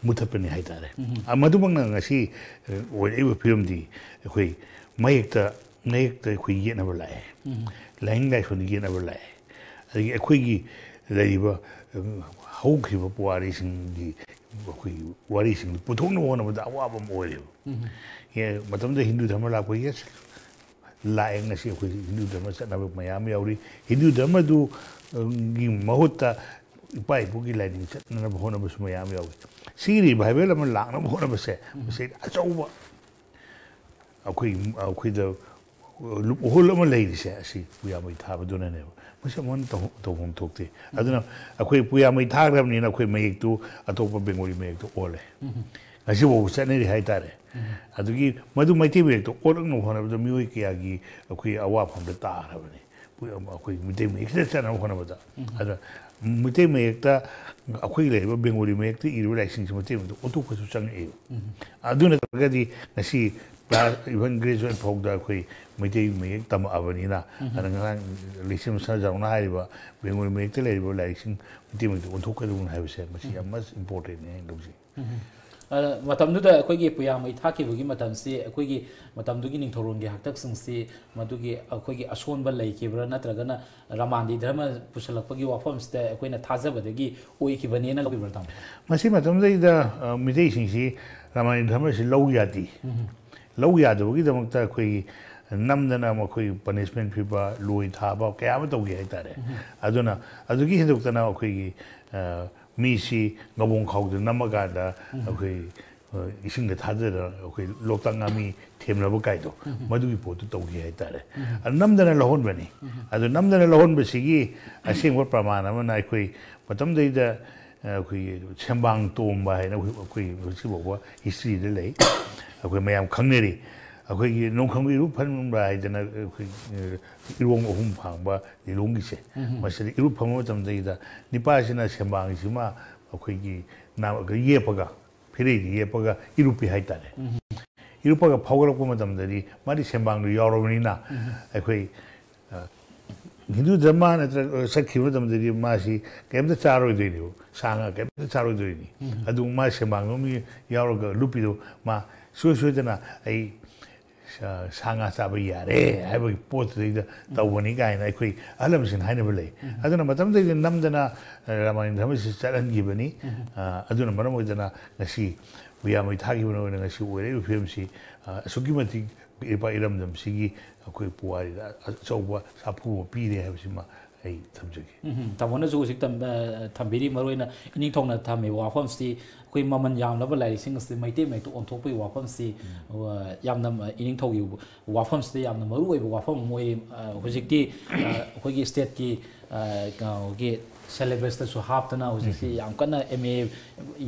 ꯃꯨꯊꯠꯄꯅꯤ ꯍꯥꯏꯇꯥꯔꯦ꯫ ꯎꯝ꯫ ꯑ, ꯃꯗꯨꯃꯛꯅ ꯉꯁꯤ, ꯑ, ꯑꯣꯏꯔꯛꯏꯕ ꯐꯤꯕꯝꯗꯤ ꯑꯩꯈꯣꯏ ꯃꯌꯦꯛꯇ, ꯃꯌꯦꯛꯇ ꯑꯩꯈꯣꯏ ꯌꯦꯠꯅꯕ ꯂꯥꯛꯑꯦ꯫ ꯎꯝ꯫ ꯂꯥꯏꯅꯤꯡ ꯂꯥꯏꯁꯣꯟꯗ ꯌꯦꯠꯅꯕ ꯂꯥꯛꯑꯦ꯫ ꯑꯗꯒꯤ ꯑꯩꯈꯣꯏꯒꯤ ꯂꯩꯔꯤꯕ, ꯎꯝ, ꯍꯧꯈ꯭ꯔꯤꯕ ꯄꯨꯋꯥꯔꯤꯁꯤꯡꯒꯤ ꯑꯩꯈꯣꯏꯒꯤ ꯋꯥꯔꯤꯁꯤꯡꯗꯨ ꯄꯨꯊꯣꯛꯅꯕ ꯍꯣꯠꯅꯕꯗ ꯑꯋꯥꯕ ꯑꯃ ꯑꯣꯏꯔꯦꯕ꯫ ꯎꯝ꯫ ꯑꯦ, ꯃꯇꯝꯗꯨꯗ ꯍꯤꯟꯗꯨ ꯙꯔꯃ ꯂꯥꯛꯄ, yes, ꯂꯥꯛꯑꯦ꯫ ꯉꯁꯤ ꯑꯩꯈꯣꯏ ꯍꯤꯟꯗꯨ ꯙꯔꯃ ꯆꯠꯅꯕ ꯃꯌꯥꯝ ꯌꯥꯎꯔꯤ꯫ ꯍꯤꯟꯗꯨ ꯙꯔꯃꯗꯨ, ꯎꯝ, ꯒꯤ ꯃꯍꯨꯠꯇ ꯏꯄꯥ ꯏꯄꯨꯒꯤ ꯂꯥꯏꯅꯤꯡ ꯆꯠꯅꯅꯕ ꯍꯣꯠꯅꯕꯁꯨ ꯃꯌꯥꯝ ꯌꯥꯎꯏ꯫ ꯁꯤꯒꯤ revival ꯑꯃ ꯂꯥꯛꯅꯕ ꯍꯣꯠꯅꯕꯁꯦ, ꯎꯝ꯫ ꯃꯁꯤ ꯑꯆꯧꯕ ꯑꯩꯈꯣꯏ, ꯑꯩꯈꯣꯏꯗ ꯂꯨꯞ ꯍꯣꯜ ꯑꯃ ꯂꯩꯔꯤꯁꯦ ꯑꯁꯤ ꯄꯨꯌꯥ ꯃꯩ ꯊꯥꯕꯗꯨꯅꯅꯦꯕ꯫ ꯃꯁꯤ ꯑꯃꯨꯛ ꯍꯟꯅ ꯇꯧ- ꯇꯧꯐꯝ ꯊꯣꯛꯇꯦ꯫ ꯑꯗꯨꯅ ꯑꯩꯈꯣꯏ ꯄꯨꯌꯥ ꯃꯩ ꯊꯥꯈ꯭ꯔꯕꯅꯤꯅ ꯑꯩꯈꯣꯏ ꯃꯌꯦꯛꯇꯨ ꯑꯇꯣꯞꯄ ꯕꯦꯡꯒꯣꯂꯤ ꯃꯌꯦꯛꯇ ꯑꯣꯜꯂꯦ꯫ ꯉꯁꯤꯐꯥꯎꯕ ꯆꯠꯅꯔꯤ ꯍꯥꯏꯇꯥꯔꯦ꯫ ꯑꯗꯨꯒꯤ ꯃꯗꯨ ꯃꯩꯇꯩ ꯃꯌꯦꯛꯇ ꯑꯣꯜꯂꯛꯅꯕ ꯍꯣꯠꯅꯕꯗ ꯃꯤꯑꯣꯏ ꯀꯌꯥꯒꯤ ꯑꯩꯈꯣꯏ ꯑꯋꯥꯐꯝꯗ ꯇꯥꯈ꯭ꯔꯕꯅꯤ꯫ ꯄꯨ- ꯑꯩꯈꯣꯏ ꯃꯩꯇꯩ ꯃꯌꯦꯛꯁꯤꯗ ꯆꯠꯅꯕ ꯍꯣꯠꯅꯕꯗ꯫ ꯑꯗ ꯃꯩꯇꯩ ꯃꯌꯦꯛꯇ ꯑꯩꯈꯣꯏꯒꯤ ꯂꯩꯔꯤꯕ ꯕꯦꯡꯒꯣꯂꯤ ꯃꯌꯦꯛꯇ ꯏꯔꯤꯕ ꯂꯥꯏꯔꯤꯛꯁꯤꯡꯁꯤ ꯃꯩꯇꯩ ꯃꯌꯦꯛꯇ ꯑꯣꯟꯊꯣꯛꯄꯁꯨ ꯆꯪꯉꯛꯑꯦꯕ꯫ ꯑꯗꯨ ꯅꯠꯇ꯭ꯔꯒꯗꯤ ꯉꯁꯤ ꯀ꯭ꯂꯥꯁ ꯏꯚꯟ ꯒ꯭ꯔꯦꯖꯨꯑꯦꯠ ꯐꯥꯎꯗ ꯑꯩꯈꯣꯏ ꯃꯩꯇꯩ ꯃꯌꯦꯛ ꯇꯝꯃꯛꯑꯕꯅꯤꯅ꯫ ꯑꯗ ꯉꯔꯥꯡ ꯂꯩꯁꯦꯝ ꯁꯅꯥꯖꯥꯎꯅ ꯍꯥꯏꯔꯤꯕ ꯕꯦꯡꯒꯣꯂꯤ ꯃꯌꯦꯛꯇ ꯂꯩꯔꯤꯕ ꯂꯥꯏꯔꯤꯛꯁꯤꯡ ꯃꯩꯇꯩ ꯃꯌꯦꯛꯇ ꯑꯣꯟꯊꯣꯛꯀꯗꯧꯕꯅꯤ ꯍꯥꯏꯕꯁꯦ ꯃꯁꯤ ꯌꯥꯝ ꯃꯁ ꯏꯝꯄꯣꯔꯇꯦꯟꯅꯦ ꯍꯥꯏꯅ ꯂꯧꯖꯩ꯫ ꯑꯗ ꯃꯇꯝꯗꯨꯗ ꯑꯩꯈꯣꯏꯒꯤ ꯄꯨꯌꯥ ꯃꯩ ꯊꯥꯈꯤꯕꯒꯤ ꯃꯇꯝꯁꯤ ꯑꯩꯈꯣꯏꯒꯤ ꯃꯇꯝꯗꯨꯒꯤ ꯅꯤꯡꯊꯧꯔꯣꯟꯒꯤ ꯍꯥꯛꯇꯛꯁꯤꯡꯁꯤ ꯃꯗꯨꯒꯤ ꯑꯩꯈꯣꯏꯒꯤ ꯑꯁꯣꯟꯕ ꯂꯩꯈꯤꯕ꯭ꯔꯥ, ꯅꯠꯇ꯭ꯔꯒꯅ ꯔꯃꯥꯟꯗꯤ ꯙꯔꯃ ꯄꯨꯁꯜꯂꯛꯄꯒꯤ ꯋꯥꯐꯝꯁꯤꯗ ꯑꯩꯈꯣꯏꯅ ꯊꯥꯖꯕꯗꯒꯤ ꯑꯣꯏꯈꯤꯕꯅꯦꯅ ꯂꯧꯕꯤꯕ꯭ꯔꯥ, ꯇꯥꯃꯣ? ꯃꯁꯤ ꯃꯇꯝꯗꯩꯗ ꯑ, ꯃꯤꯇꯩꯁꯤꯡꯁꯤ ꯔꯃꯥꯅꯤ ꯙꯔꯃꯁꯤ ꯂꯧ ꯌꯥꯗꯦ꯫ ꯂꯧ ꯌꯥꯗꯕꯒꯤꯗꯃꯛꯇ ꯑꯩꯈꯣꯏꯒꯤ ꯅꯝꯗꯅ ꯃꯈꯣꯏ ꯄꯅꯤꯁꯃꯦꯟ ꯄꯤꯕ, ꯂꯣꯏ ꯊꯥꯕ ꯀꯌꯥ ꯑꯃ ꯇꯧꯈꯤ ꯍꯥꯏꯇꯥꯔꯦ꯫ ꯑꯗꯨꯅ ꯑꯗꯨꯒꯤ ꯍꯦꯟꯗꯣꯛꯇꯅ ꯑꯩꯈꯣꯏꯒꯤ ꯑ, ꯃꯤꯁꯤ ꯉꯕꯣꯡ ꯈꯥꯎꯗ ꯅꯝꯃꯀꯥꯟꯗ ꯑꯩꯈꯣꯏ ꯑ, ꯏꯁꯤꯡꯗ ꯊꯥꯗꯗꯅ ꯑꯩꯈꯣꯏ ꯂꯣꯛꯇꯥꯛ ꯉꯥꯃꯤ ꯊꯦꯝꯅꯕ ꯀꯥꯏꯗꯣ, ꯃꯗꯨꯒꯤ ꯄꯣꯠꯇꯨ ꯇꯧꯈꯤ ꯍꯥꯏꯇꯥꯔꯦ꯫ ꯑꯗꯨ ꯅꯝꯗꯅ ꯂꯧꯍꯟꯕꯅꯤ꯫ ꯑꯗꯨ ꯅꯝꯗꯅ ꯂꯧꯍꯟꯕꯁꯤꯒꯤ ꯑꯁꯦꯡꯕ ꯄ꯭ꯔꯃꯥꯟ ꯑꯃꯅ ꯑꯩꯈꯣꯏ ꯃꯇꯝꯗꯩꯗ ꯑꯩꯈꯣꯏꯒꯤ ꯁꯦꯝꯕꯥꯡ ꯇꯣꯝꯕ ꯍꯥꯏꯅ ꯑꯩꯈꯣꯏ ꯑꯩꯈꯣꯏ ꯍꯧꯖꯤꯛꯐꯥꯎꯕ ꯍꯤꯁꯇ꯭ꯔꯤꯗ ꯂꯩ꯫ ꯑꯩꯈꯣꯏ ꯃꯌꯥꯝ ꯈꯪꯅꯔꯤ꯫ ꯑꯩꯈꯣꯏꯒꯤ ꯅꯣꯡꯈꯪꯒꯤ ꯏꯔꯨꯞ ꯐꯟꯕ ꯍꯥꯏꯗꯅ ꯑꯩꯈꯣꯏ ꯏꯔꯣꯡ ꯑꯍꯨꯝ ꯐꯥꯡꯕ ꯂꯤꯂꯣꯡꯒꯤꯁꯦ, ꯃꯁꯤꯗ ꯏꯔꯨꯞ ꯐꯝꯕ ꯃꯇꯝꯗꯩꯗ ꯅꯤꯄꯥꯁꯤꯅ ꯁꯦꯝꯕꯥꯡꯁꯤꯃ ꯑꯩꯈꯣꯏꯒꯤ ꯅꯥ- ꯌꯦꯞꯄꯒ, ꯐꯤꯔꯩꯗ ꯌꯦꯞꯄꯒ ꯏꯔꯨꯞꯄꯤ ꯍꯥꯏꯇꯥꯔꯦ꯫ ꯏꯔꯨꯞꯄꯒ ꯐꯥꯎꯒꯠꯂꯛꯄ ꯃꯇꯝꯗꯗꯤ ꯃꯥꯗꯤ ꯁꯦꯝꯕꯥꯡꯗꯨ ꯌꯥꯎꯔꯕꯅꯤꯅ ꯑꯩꯈꯣꯏ ꯑ, ꯍꯤꯟꯗꯨ ꯙꯔꯃ ꯅꯠꯇ꯭ꯔꯒ ꯆꯠꯈꯤꯕ ꯃꯇꯝꯗꯗꯤ ꯃꯥꯁꯤ ꯀꯩꯝꯇ ꯆꯥꯔꯣꯏꯗꯣꯏꯅꯦꯕ, ꯁꯥ ꯉꯥ ꯀꯩꯝꯇ ꯆꯥꯔꯣꯏꯗꯣꯏꯅꯤ꯫ ꯑꯗꯨ ꯃꯥ ꯁꯦꯝꯕꯥꯡꯗꯣ ꯃꯤ ꯌꯥꯎꯔꯒ ꯂꯨꯞꯄꯤꯗꯣ ꯃꯥ ꯁꯨꯡꯁꯣꯏ ꯁꯣꯏꯗꯅ ꯑꯩ ꯁꯥ ꯁꯥ ꯉꯥ ꯆꯥꯕ ꯌꯥꯔꯦ ꯍꯥꯏꯕꯒꯤ ꯄꯣꯠꯇꯨꯗꯩꯗ ꯇꯧꯕꯅꯤ ꯀꯥꯏꯅ ꯑꯩꯈꯣꯏ ꯑꯍꯜ ꯂꯃꯟꯁꯤꯡꯅ ꯍꯥꯏꯅꯕ ꯂꯩ꯫ ꯑꯗꯨꯅ ꯃꯇꯝꯗꯩꯗ ꯅꯝꯗꯅ ꯔꯥꯃꯥꯌꯟ ꯙꯔꯃꯁꯤ ꯆꯠꯍꯟꯈꯤꯕꯅꯤ꯫ ꯑ, ꯑꯗꯨꯅ ꯃꯔꯝ ꯑꯣꯏꯗꯅ ꯉꯁꯤ ꯄꯨꯌꯥ ꯃꯩ ꯊꯥꯈꯤꯕꯅ ꯑꯣꯏꯅ ꯉꯁꯤ ꯑꯣꯏꯔꯛꯏꯕ ꯐꯤꯕꯝꯁꯤ, ꯑ, ꯑꯁꯨꯛꯀꯤ ꯃꯇꯤꯛ ꯏꯄꯥ ꯏꯔꯝꯗꯝꯁꯤꯒꯤ ꯑꯩꯈꯣꯏ ꯄꯨꯋꯥꯔꯤꯗ ꯑꯆꯧꯕ ꯁꯥꯐꯨ ꯑꯃ ꯄꯤꯔꯦ ꯍꯥꯏꯕꯁꯤꯃ ꯑꯩ ꯊꯝꯖꯒꯦ꯫ ꯎꯝ, ꯇꯥꯃꯣꯅꯁꯨ ꯍꯧꯖꯤꯛ ꯊꯝꯕꯤꯔꯤ, ꯃꯔꯨꯑꯣꯏꯅ ꯏꯅꯤꯡꯊꯧꯅ ꯊꯝꯃꯤꯕ ꯋꯥꯐꯝꯁꯤ ꯑꯩꯈꯣꯏ ꯃꯃꯜ ꯌꯥꯝꯂꯕ ꯂꯥꯏꯔꯤꯛꯁꯤꯡ ꯑꯁꯤ ꯃꯩꯇꯩ ꯃꯌꯦꯛꯇ ꯑꯣꯟꯊꯣꯛꯄꯒꯤ ꯋꯥꯐꯝꯁꯤ ꯌꯥꯝꯅ, ꯏꯅꯤꯡꯊꯧꯒꯤ ꯋꯥꯐꯝꯁꯤꯗ ꯌꯥꯝꯅ ꯃꯔꯨꯑꯣꯏꯕ ꯋꯥꯐꯝ ꯑꯃ ꯑꯣꯏ꯫ ꯍꯧꯖꯤꯛꯇꯤ ꯑꯩꯈꯣꯏꯒꯤ ꯁ꯭ꯇꯦꯠꯀꯤ ꯀꯩꯅꯣꯒꯤ ꯁꯦꯂꯦꯕꯁꯇꯁꯨ ꯍꯥꯞꯇꯅ ꯍꯧꯖꯤꯛꯁꯤ ꯌꯥꯝ ꯀꯟꯅ ꯑꯦꯝ ꯑꯦ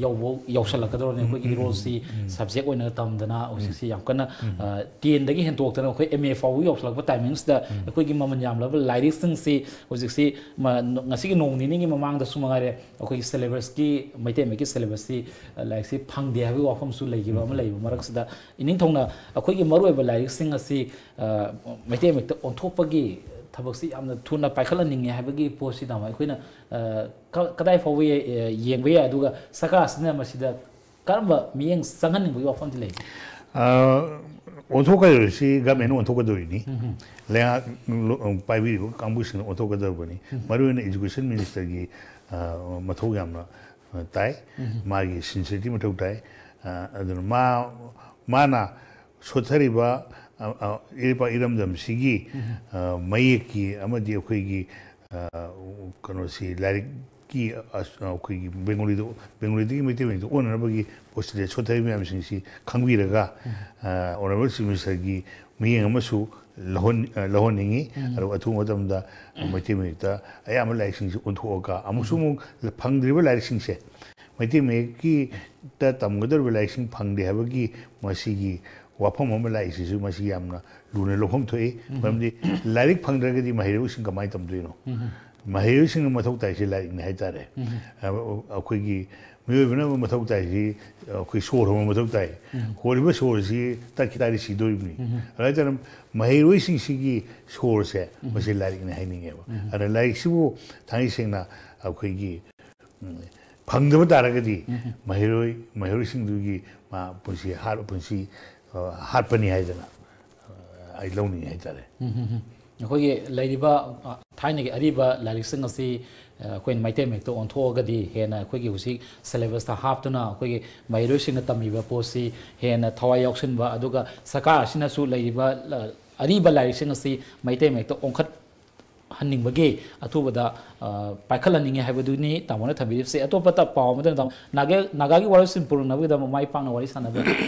ꯌꯧꯕ ꯌꯧꯁꯜꯂꯛꯀꯗꯧꯔꯕꯅꯤ꯫ ꯑꯩꯈꯣꯏꯒꯤ ꯏꯔꯣꯜꯁꯤ ꯁꯕꯖꯦꯛ ꯑꯣꯏꯅ ꯇꯝꯗꯅ ꯍꯧꯖꯤꯛꯁꯤ ꯌꯥꯝ ꯀꯟꯅ ꯇꯦꯟꯗꯒꯤ ꯍꯦꯟꯗꯣꯛꯇꯅ ꯑꯩꯈꯣꯏ ꯑꯦꯝ ꯑꯦ ꯐꯥꯎꯕ ꯌꯧꯁꯜꯂꯛꯄ ꯇꯥꯏꯃꯤꯡꯁꯤꯗ ꯑꯩꯈꯣꯏꯒꯤ ꯃꯃꯜ ꯌꯥꯝꯂꯕ ꯂꯥꯏꯔꯤꯛꯁꯤꯡꯁꯤ ꯍꯧꯖꯤꯛꯁꯤ ꯉꯁꯤꯒꯤ ꯅꯣꯡ ꯅꯤꯅꯤꯒꯤ ꯃꯃꯥꯡꯗꯁꯨ ꯃꯉꯥꯏꯔꯦ, ꯑꯩꯈꯣꯏꯒꯤ ꯁꯦꯂꯦꯕꯁꯀꯤ, ꯃꯩꯇꯩ ꯃꯌꯦꯛꯀꯤ ꯁꯦꯂꯦꯕꯁꯁꯤ ꯂꯥꯏꯔꯤꯛꯁꯤ ꯐꯪꯗꯦ ꯍꯥꯏꯕꯒꯤ ꯋꯥꯐꯝꯁꯨ ꯂꯩꯈꯤꯕ ꯑꯃ ꯂꯩꯕ ꯃꯔꯛꯁꯤꯗ, ꯏꯅꯤꯡꯊꯧꯅ ꯑꯩꯈꯣꯏꯒꯤ ꯃꯔꯨꯑꯣꯏꯕ ꯂꯥꯏꯔꯤꯛꯁꯤꯡ ꯑꯁꯤ ꯃꯩꯇꯩ ꯃꯌꯦꯛꯇ ꯑꯣꯟꯊꯣꯛꯄꯒꯤ ꯊꯕꯛꯁꯤ ꯌꯥꯝꯅ ꯊꯨꯅ ꯄꯥꯏꯈꯠꯍꯟꯅꯤꯡꯉꯦ ꯍꯥꯏꯕꯒꯤ ꯄꯣꯠꯁꯤꯗ ꯑꯩꯈꯣꯏꯅ ꯀꯗꯥꯏ ꯐꯥꯎꯕ ꯌꯦꯡꯕ ꯌꯥꯏ, ꯑꯗꯨꯒ ꯁꯔꯀꯥꯔꯁꯤꯅ ꯃꯁꯤꯗ ꯀꯔꯝꯕ ꯃꯤꯠꯌꯦꯡ ꯆꯪꯍꯟꯅꯤꯡꯕꯒꯤ ꯋꯥꯐꯝꯗꯤ ꯂꯩ? ꯑꯣꯟꯊꯣꯛꯀꯗꯧꯔꯤꯁꯤ ꯒꯃꯦꯟ ꯑꯣꯟꯊꯣꯛꯀꯗꯧꯔꯤꯅꯤ꯫ ꯂꯩꯉꯥꯛ ꯄꯥꯏꯕꯤꯔꯤꯕ ꯀꯥꯡꯕꯨꯁꯤꯡꯅ ꯑꯣꯟꯊꯣꯛꯀꯗꯧꯔꯕꯅꯤ꯫ ꯃꯔꯨꯑꯣꯏꯅ ꯏꯖꯨꯀꯦꯁꯟ ꯃꯤꯅꯤꯁꯇꯔꯒꯤ ꯃꯊꯧ ꯌꯥꯝꯅ ꯇꯥꯏ꯫ ꯃꯥꯒꯤ ꯁꯤꯟꯁꯤꯌꯔꯤꯇꯤ ꯃꯊꯧ ꯇꯥꯏ꯫ ꯑꯗꯨꯅ ꯃꯥ, ꯃꯥꯅ ꯁꯣꯠꯊꯔꯤꯕ ꯏꯔꯝꯗꯝꯁꯤꯒꯤ ꯃꯌꯦꯛꯀꯤ ꯑꯃꯗꯤ ꯑꯩꯈꯣꯏꯒꯤ ꯀꯩꯅꯣꯁꯤ, ꯂꯥꯏꯔꯤꯛꯀꯤ ꯑꯩꯈꯣꯏꯒꯤ ꯕꯦꯡꯒꯣꯂꯤꯗ, ꯕꯦꯡꯒꯣꯂꯤꯗꯒꯤ ꯃꯩꯇꯩ ꯃꯌꯦꯛꯇ ꯑꯣꯟꯅꯅꯕꯒꯤ ꯄꯣꯠꯁꯤꯗ ꯁꯣꯠꯊꯔꯤꯕ ꯃꯌꯥꯝꯁꯤꯡꯁꯤ ꯈꯪꯕꯤꯔꯒ ꯑꯣꯅꯔꯦꯕꯜ ꯆꯤꯐ ꯃꯤꯅꯤꯁꯇꯔꯒꯤ ꯃꯤꯠꯌꯦꯡ ꯑꯃꯁꯨ ꯂꯧꯍꯟ-, ꯂꯧꯍꯟꯅꯤꯡꯉꯤ꯫ ꯑꯗꯨꯒ ꯑꯊꯨꯕ ꯃꯇꯝꯗ ꯃꯩꯇꯩ ꯃꯌꯦꯛꯇ ꯑꯌꯥꯝꯕ ꯂꯥꯏꯔꯤꯛꯁꯤꯡꯁꯤ ꯑꯣꯟꯊꯣꯛꯑꯒ ꯑꯃꯨꯛꯁꯨ ꯑꯃꯨꯛ ꯐꯪꯗ꯭ꯔꯤꯕ ꯂꯥꯏꯔꯤꯛꯁꯤꯡꯁꯦ, ꯃꯩꯇꯩ ꯃꯌꯦꯛꯀꯤꯗ ꯇꯝꯒꯗꯧꯔꯤꯕ ꯂꯥꯏꯔꯤꯛꯁꯤꯡ ꯐꯪꯗꯦ ꯍꯥꯏꯕꯒꯤ ꯃꯁꯤꯒꯤ ꯋꯥꯐꯝ ꯑꯃ ꯂꯥꯛꯏꯁꯤꯁꯨ ꯃꯁꯤ ꯌꯥꯝꯅ ꯂꯨꯅ ꯂꯧꯐꯝ ꯊꯣꯛꯏ꯫ ꯃꯔꯝꯗꯤ ꯂꯥꯏꯔꯤꯛ ꯐꯪꯗ꯭ꯔꯒꯗꯤ ꯃꯍꯩꯔꯣꯏꯁꯤꯡ ꯀꯃꯥꯏꯅ ꯇꯝꯗꯣꯏꯅꯣ? ꯃꯍꯩꯔꯣꯏꯁꯤꯡꯅ ꯃꯊꯧ ꯇꯥꯏꯁꯤ ꯂꯥꯏꯔꯤꯛꯅꯤ ꯍꯥꯏꯇꯥꯔꯦ꯫ ꯑꯩꯈꯣꯏꯒꯤ ꯃꯤꯑꯣꯏꯕꯅ ꯃꯊꯧ ꯇꯥꯏꯁꯤ ꯑꯩꯈꯣꯏ ꯁꯣꯔ ꯍꯣꯟꯕ ꯃꯊꯧ ꯇꯥꯏ꯫ ꯍꯣꯜꯂꯤꯕ ꯁꯣꯔꯁꯤ ꯇꯠꯈꯤ ꯇꯥꯔꯗꯤ ꯁꯤꯗꯣꯔꯤꯕꯅꯤ꯫ ꯑꯗꯨ ꯍꯥꯏꯇꯥꯔꯦ, ꯃꯍꯩꯔꯣꯏꯁꯤꯡꯁꯤꯒꯤ ꯁꯣꯔꯁꯦ ꯃꯁꯤ ꯂꯥꯏꯔꯤꯛꯅꯤ ꯍꯥꯏꯅꯤꯡꯉꯦꯕ꯫ ꯑꯗꯨꯅ ꯂꯥꯏꯔꯤꯛꯁꯤꯕꯨ ꯊꯥꯡꯉꯩ ꯁꯦꯡꯅ ꯑꯩꯈꯣꯏꯒꯤ ꯐꯪꯗꯕ ꯇꯥꯔꯒꯗꯤ ꯃꯍꯩꯔꯣꯏ, ꯃꯍꯩꯔꯣꯏꯁꯤꯡꯗꯨꯒꯤ ꯃꯥ ꯄꯨꯟꯁꯤ ꯍꯥꯠ-, ꯄꯨꯟꯁꯤ ꯍꯥꯠꯄꯅꯤ ꯍꯥꯏꯗꯅ ꯑꯩ ꯂꯧꯅꯤꯡꯉꯤ ꯍꯥꯏꯇꯥꯔꯦ꯫ ꯑꯩꯈꯣꯏꯒꯤ ꯂꯩꯔꯤꯕ ꯊꯥꯏꯅꯒꯤ ꯑꯔꯤꯕ ꯂꯥꯏꯔꯤꯛꯁꯤꯡ ꯑꯁꯤ ꯑꯩꯈꯣꯏꯅ ꯃꯩꯇꯩ ꯃꯌꯦꯛꯇ ꯑꯣꯟꯊꯣꯛꯑꯒꯗꯤ ꯍꯦꯟꯅ ꯑꯩꯈꯣꯏꯒꯤ ꯍꯧꯖꯤꯛ ꯁꯦꯂꯦꯕꯁꯇ ꯍꯥꯞꯇꯨꯅ ꯑꯩꯈꯣꯏꯒꯤ ꯃꯍꯩꯔꯣꯏꯁꯤꯡꯅ ꯇꯝꯃꯤꯕ ꯄꯣꯠꯁꯤ ꯍꯦꯟꯅ ꯊꯋꯥꯏ ꯌꯥꯎꯁꯤꯟꯕ, ꯑꯗꯨꯒ ꯁꯔꯀꯥꯔ ꯑꯁꯤꯅꯁꯨ ꯂꯩꯔꯤꯕ ꯑꯔꯤꯕ ꯂꯥꯏꯔꯤꯛꯁꯤꯡ ꯑꯁꯤ ꯃꯩꯇꯩ ꯃꯌꯦꯛꯇ ꯑꯣꯟꯈꯠꯍꯟꯅꯤꯡꯕꯒꯤ ꯑꯊꯨꯕꯗ, ꯑ, ꯄꯥꯏꯈꯠꯍꯟꯅꯤꯡꯉꯤ ꯍꯥꯏꯕꯗꯨꯅꯤ ꯇꯥꯃꯣꯅ ꯊꯝꯕꯤꯔꯤꯕꯁꯦ꯫ ꯑꯇꯣꯞꯄꯇ ꯄꯥꯎ ꯑꯃꯗ ꯇꯥꯃꯣ, ꯅꯥꯒꯥ-, ꯅꯥꯒꯥꯒꯤ ꯋꯥꯔꯣꯏꯁꯤꯟ ꯄꯨꯔꯛꯅꯕꯒꯤꯗꯃꯛ ꯃꯥꯏ ꯄꯥꯛꯅ ꯋꯥꯔꯤ ꯁꯥꯟꯅꯕ,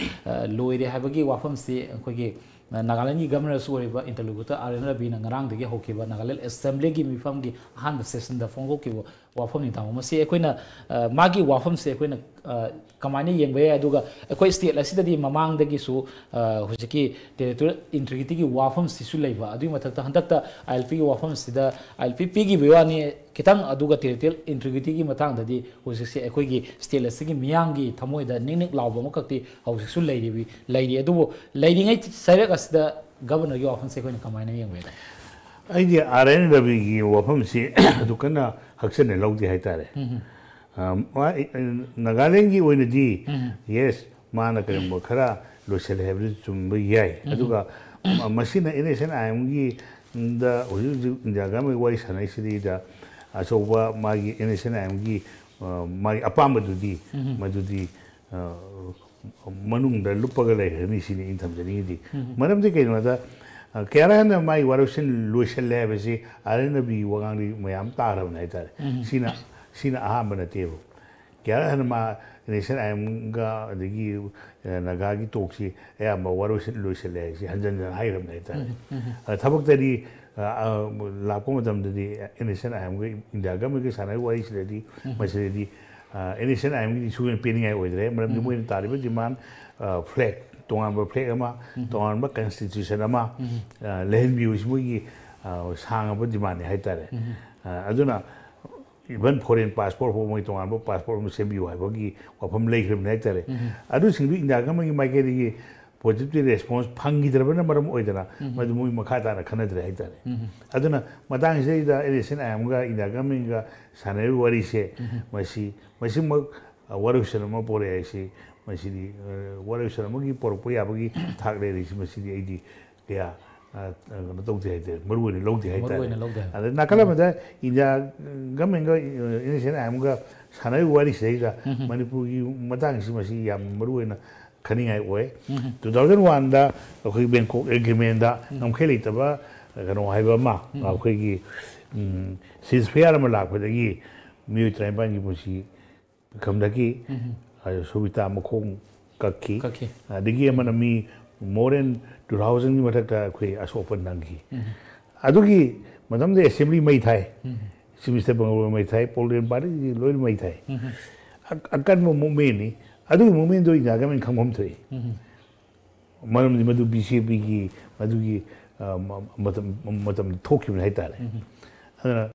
ꯑ, ꯂꯣꯏꯔꯦ ꯍꯥꯏꯕꯒꯤ ꯋꯥꯐꯝꯁꯤ ꯑꯩꯈꯣꯏꯒꯤ, ꯑ, ꯅꯥꯒꯥꯂꯦꯟꯒꯤ ꯒꯚꯔꯅꯔꯁꯨ ꯑꯣꯏꯔꯤꯕ interlocutor ꯑꯥꯔ ꯑꯦꯟ ꯔꯕꯤꯅ ꯉꯔꯥꯡꯗꯒꯤ ꯍꯧꯈꯤꯕ ꯅꯥꯒꯥꯂꯦꯟ ꯑꯦꯁꯦꯝꯕ꯭ꯂꯤꯒꯤ ꯃꯤꯐꯝꯒꯤ ꯑꯍꯥꯟꯕ ꯁꯦꯁꯟꯗ ꯐꯣꯡꯗꯣꯛꯈꯤꯕ ꯋꯥꯐꯝꯅꯤ ꯇꯥꯃꯣ꯫ ꯃꯁꯤ ꯑꯩꯈꯣꯏꯅ, ꯑ, ꯃꯥꯒꯤ ꯋꯥꯐꯝꯁꯦ ꯑꯩꯈꯣꯏꯅ, ꯑ, ꯀꯃꯥꯏꯅ ꯌꯦꯡꯕ ꯌꯥꯏ? ꯑꯗꯨꯒ ꯑꯩꯈꯣꯏ state ꯑꯁꯤꯗꯗꯤ ꯃꯃꯥꯡꯗꯒꯤꯁꯨ, ꯑ, ꯍꯧꯖꯤꯛꯀꯤ territorial integrityꯒꯤ ꯋꯥꯐꯝꯁꯤꯁꯨ ꯂꯩꯕ, ꯑꯗꯨꯒꯤ ꯃꯊꯛꯇ ꯍꯟꯗꯛꯇ ꯑꯥꯏ ꯑꯦꯜ ꯄꯤꯒꯤ ꯋꯥꯐꯝꯁꯤꯗ, ꯑꯥꯏ ꯑꯦꯜ ꯄꯤ ꯄꯤꯈꯤꯕꯒꯤ ꯋꯥꯅꯤ, ꯈꯤꯇꯪ, ꯑꯗꯨꯒ territorial integrityꯒꯤ ꯃꯇꯥꯡꯗꯗꯤ ꯍꯧꯖꯤꯛꯁꯦ ꯑꯩꯈꯣꯏꯒꯤ state ꯑꯁꯤꯒꯤ ꯃꯤꯌꯥꯝꯒꯤ ꯊꯃꯣꯏꯗ ꯅꯤꯛ ꯅꯤꯛ ꯂꯥꯎꯕ ꯑꯃꯈꯛꯇꯤ ꯍꯧꯖꯤꯛꯁꯨ ꯂꯩꯔꯤꯕꯤ-, ꯂꯩꯔꯤ꯫ ꯑꯗꯨꯕꯨ ꯂꯩꯔꯤꯉꯩ ꯆꯩꯔꯛ ꯑꯁꯤꯗ ꯒꯚꯔꯅꯔꯒꯤ ꯋꯥꯐꯝꯁꯦ ꯑꯩꯈꯣꯏꯅ ꯀꯃꯥꯏꯅ ꯌꯦꯡꯕ ꯌꯥꯏ? ꯑꯩꯗꯤ ꯑꯥꯔ ꯑꯦꯟ ꯔꯕꯤꯒꯤ ꯋꯥꯐꯝꯁꯤ ꯑꯗꯨ ꯀꯟꯅ ꯍꯛꯆꯟꯅ ꯂꯧꯗꯦ ꯍꯥꯏꯇꯥꯔꯦ꯫ ꯎꯝ꯫ ꯑ, ꯃꯥ-, ꯑ, ꯅꯥꯒꯥꯂꯦꯟꯒꯤ ꯑꯣꯏꯅꯗꯤ, ꯎꯝ꯫ Yes, ꯃꯥꯅ ꯀꯔꯤꯒꯨꯝꯕ ꯈꯔ ꯂꯣꯏꯁꯤꯜꯂꯦ ꯍꯥꯏꯕꯗꯨ ꯆꯨꯝꯕ ꯌꯥꯏ꯫ ꯎꯝ꯫ ꯑꯗꯨꯒ ꯃ-, ꯃꯁꯤꯅ ꯑꯦꯟ ꯑꯦꯁ ꯑꯦꯟ ꯑꯥꯏ ꯑꯦꯝꯒꯤ ꯗ ꯍꯧꯖꯤꯛ ꯍꯧꯖꯤꯛ ꯏꯟꯗꯤꯔꯥ ꯒꯥꯟꯙꯤ ꯋꯥꯔꯤ ꯁꯥꯟꯅꯔꯤꯁꯤꯗꯩꯗ ꯑꯆꯧꯕ ꯃꯥꯒꯤ ꯑꯦꯟ ꯑꯦꯁ ꯑꯦꯟ ꯑꯥꯏ ꯑꯦꯝꯒꯤ, ꯑ, ꯃꯥꯒꯤ ꯑꯄꯥꯝꯕꯗꯨꯗꯤ, ꯎꯝ꯫ ꯃꯗꯨꯗꯤ, ꯑ, ꯃꯅꯨꯡꯗ ꯂꯨꯞꯄꯒ ꯂꯩꯈ꯭ꯔꯅꯤ ꯁꯤꯅꯤ ꯑꯩꯅ ꯊꯝꯖꯅꯤꯡꯉꯤꯗꯤ꯫ ꯎꯝ꯫ ꯃꯔꯝꯗꯤ ꯀꯩꯅꯣꯗ, ꯑ, ꯀꯌꯥꯔ ꯍꯟꯅ ꯃꯥꯒꯤ ꯋꯥꯔꯣꯏꯁꯤꯟ ꯂꯣꯏꯁꯤꯜꯂꯦ ꯍꯥꯏꯕꯁꯤ ꯑꯥꯔ ꯑꯦꯟ ꯔꯕꯤꯒꯤ ꯋꯥꯉꯥꯡꯗꯤ ꯃꯌꯥꯝ ꯇꯥꯈ꯭ꯔꯕꯅꯤ ꯍꯥꯏꯇꯥꯔꯦ꯫ ꯎꯝ꯫ ꯁꯤꯅ, ꯁꯤꯅ ꯑꯍꯥꯟꯕ ꯅꯠꯇꯦꯕ꯫ ꯀꯌꯥꯔ ꯍꯟꯅ ꯃꯥ ꯅꯦꯁꯅꯦꯜ ꯑꯥꯏ ꯑꯦꯝꯒ ꯑꯗꯒꯤ, ꯑ, ꯅꯥꯒꯥꯒꯤ ꯇꯣꯛꯁꯤ ꯑꯌꯥꯝꯕ ꯋꯥꯔꯣꯏꯁꯤꯟ ꯂꯣꯏꯁꯤꯜꯂꯦ ꯍꯥꯏꯁꯤ ꯍꯟꯖꯟ ꯍꯟꯖꯟ ꯍꯥꯏꯈ꯭ꯔꯕꯅꯤ ꯍꯥꯏꯇꯥꯔꯦ꯫ ꯎꯝ, ꯎꯝ꯫ ꯑ, ꯊꯕꯛꯇꯗꯤ, ꯑ, ꯑ, ꯂꯥꯛꯄ ꯃꯇꯝꯗꯗꯤ and S N I ꯑꯦꯝꯒ Indira ꯒꯥꯟꯙꯤꯒ ꯁꯥꯟꯅꯔꯤꯕ ꯋꯥꯔꯤꯁꯤꯗꯗꯤ, ꯎꯝ꯫ ꯃꯁꯤꯗꯗꯤ, ꯑ, ꯑꯦꯟ ꯑꯦꯁ ꯑꯦꯟ ꯑꯥꯏ ꯑꯦꯝꯒꯤꯗꯤ ꯁꯨꯡꯄꯦꯟ ꯄꯦꯟꯅꯤꯡꯉꯥꯏ ꯑꯣꯏꯗ꯭ꯔꯦ꯫ ꯃꯔꯝꯗꯤ ꯎꯝ꯫ ꯃꯣꯏꯅ ꯇꯥꯔꯤꯕ ꯗꯤꯃꯥꯟ, ꯑ, ꯐ꯭ꯂꯦꯒ, ꯇꯣꯉꯥꯟꯕ ꯐ꯭ꯂꯦꯒ ꯑꯃ, ꯎꯝ꯫ ꯇꯣꯉꯥꯟꯕ ꯀꯟꯁꯇꯤꯇ꯭ꯌꯨꯁꯟ ꯑꯃ, ꯎꯝ꯫ ꯑ, ꯂꯩꯍꯟꯕꯤꯌꯨ, ꯁꯤ ꯃꯣꯏꯒꯤ, ꯑ, ꯁꯥꯡꯉꯕ ꯗꯤꯃꯥꯟꯅꯤ ꯍꯥꯏꯇꯥꯔꯦ꯫ ꯎꯝ꯫ ꯑ, ꯑꯗꯨꯅ even foreign passport ꯐꯥꯎ ꯃꯣꯏ ꯇꯣꯉꯥꯟꯕ passport ꯑꯃ ꯁꯦꯝꯕꯤꯌꯨ ꯍꯥꯏꯕꯒꯤ ꯋꯥꯐꯝ ꯂꯩꯈ꯭ꯔꯕꯅꯤ ꯍꯥꯏꯇꯥꯔꯦ꯫ ꯎꯝ꯫ ꯑꯗꯨꯁꯤꯡꯗꯨ ꯏꯟꯗꯤꯌꯥ ꯒꯃꯦꯟꯒꯤ ꯃꯥꯏꯀꯩꯗꯒꯤ positive response ꯐꯪꯈꯤꯗ꯭ꯔꯕꯅ ꯃꯔꯝ ꯑꯣꯏꯗꯅ ꯎꯝ꯫ ꯃꯗꯨ ꯃꯣꯏ ꯃꯈꯥ ꯇꯥꯅ ꯈꯟꯅꯗ꯭ꯔꯦ ꯍꯥꯏꯇꯥꯔꯦ꯫ ꯎꯝ꯫ ꯑꯗꯨꯅ ꯃꯇꯥꯡꯁꯤꯗꯩꯗ ꯑꯦꯟ ꯑꯦꯁ ꯑꯦꯟ ꯑꯥꯏ ꯑꯦꯝꯒ ꯏꯟꯗꯤꯌꯥ ꯒꯃꯦꯟꯒ ꯁꯥꯟꯅꯔꯤꯕ ꯋꯥꯔꯤꯁꯦ, ꯎꯝ꯫ ꯃꯁꯤ, ꯃꯁꯤꯃꯛ, ꯑ, ꯋꯥꯔꯣꯏꯁꯤꯟ ꯑꯃ ꯄꯣꯔꯛꯑꯦ ꯍꯥꯏꯁꯤ, ꯃꯁꯤꯗꯤ, ꯑ, ꯋꯥꯔꯣꯏꯁꯤꯟ ꯑꯃꯒꯤ ꯄꯣꯔꯛꯄ ꯌꯥꯕꯒꯤ ꯊꯥꯛ ꯂꯩꯔꯤꯁꯤ, ꯃꯁꯤꯗꯤ ꯑꯩꯗꯤ ꯀꯌꯥ, ꯑ, ꯀꯩꯅꯣ ꯇꯧꯗꯦ ꯍꯥꯏꯇꯥꯔꯦ, ꯃꯔꯨ ꯑꯣꯏꯅ ꯂꯧꯗꯦ ꯍꯥꯏꯇꯥꯔꯦ꯫ ꯃꯔꯨ ꯑꯣꯏꯅ ꯂꯧꯗꯦ ꯍꯥꯏꯕ꯫ ꯑꯗ ꯅꯥꯀꯜ ꯑꯃꯗ ꯏꯟꯗꯤꯌꯥ ꯒꯃꯦꯟꯒ, ꯑ, ꯑꯦꯟ ꯑꯦꯁ ꯑꯦꯟ ꯑꯥꯏ ꯑꯦꯝꯒ ꯁꯥꯟꯅꯔꯤꯕ ꯋꯥꯔꯤꯁꯤꯗꯩꯗ ꯎꯝ꯫ ꯃꯅꯤꯄꯨꯔꯒꯤ ꯃꯇꯥꯡꯁꯤ ꯃꯁꯤ ꯌꯥꯝ ꯃꯔꯨ ꯑꯣꯏꯅ ꯈꯟꯅꯤꯡꯉꯥꯏ ꯑꯣꯏ꯫ ꯇꯨ ꯊꯥꯎꯖꯟ ꯋꯥꯟꯗ ꯑꯩꯈꯣꯏ ꯕꯦꯡꯀꯣꯛ ꯑꯦꯒ꯭ꯔꯤꯃꯦꯟꯗ ꯉꯝꯈꯩ ꯂꯩꯇꯕ ꯀꯩꯅꯣ ꯍꯥꯏꯕ ꯑꯃ, ꯑꯩꯈꯣꯏꯒꯤ ꯁꯤꯁ ꯐꯤꯌꯥꯔ ꯑꯃ ꯂꯥꯛꯄꯗꯒꯤ ꯃꯤꯑꯣꯏ ꯇꯔꯥꯅꯤꯄꯥꯟꯒꯤ ꯄꯨꯟꯁꯤ ꯈꯝꯗꯛꯈꯤ꯫ ꯑꯗꯨ ꯁꯨꯕꯤꯇꯥ ꯃꯈꯣꯡ ꯀꯛꯈꯤ꯫ ꯀꯛꯈꯤ꯫ ꯑꯗꯒꯤ ꯑꯃꯅ ꯃꯤ more than two thousandꯒꯤ ꯃꯊꯛꯇ ꯑꯩꯈꯣꯏ ꯑꯁꯣꯛ ꯑꯄꯟ ꯅꯪꯈꯤ꯫ ꯑꯗꯨꯒꯤ ꯃꯇꯝꯗ ꯑꯦꯁꯦꯝꯕ꯭ꯂꯤ ꯃꯩ ꯊꯥꯏ꯫ ꯆꯤꯐ ꯃꯤꯅꯤꯁꯇꯔ ꯕꯪꯒꯂꯣ ꯃꯩ ꯊꯥꯏ, ꯄꯣꯂꯤꯇꯤꯀꯦꯜ ꯄꯥꯔꯇꯤꯁꯤꯡ ꯂꯣꯏꯅ ꯃꯩ ꯊꯥꯏ꯫ ꯑ-, ꯑꯀꯟꯕ ꯃꯨꯞꯃꯦꯟꯅꯤ꯫ ꯑꯗꯨꯒꯤ ꯃꯨꯞꯃꯦꯟꯗꯣ ꯏꯟꯗꯤꯌꯥ ꯒꯃꯦꯟ ꯈꯪꯐꯝ ꯊꯣꯛꯏ꯫ ꯃꯔꯝꯗꯤ ꯃꯗꯨ ꯕꯤ ꯖꯦ ꯄꯤꯒꯤ ꯃꯗꯨꯒꯤ, ꯑ, ꯃ-, ꯃꯇꯝ, ꯃꯇꯝꯗ ꯊꯣꯛꯈꯤꯕꯅꯤ ꯍꯥꯏꯇꯥꯔꯦ꯫ ꯑꯗꯨꯅ,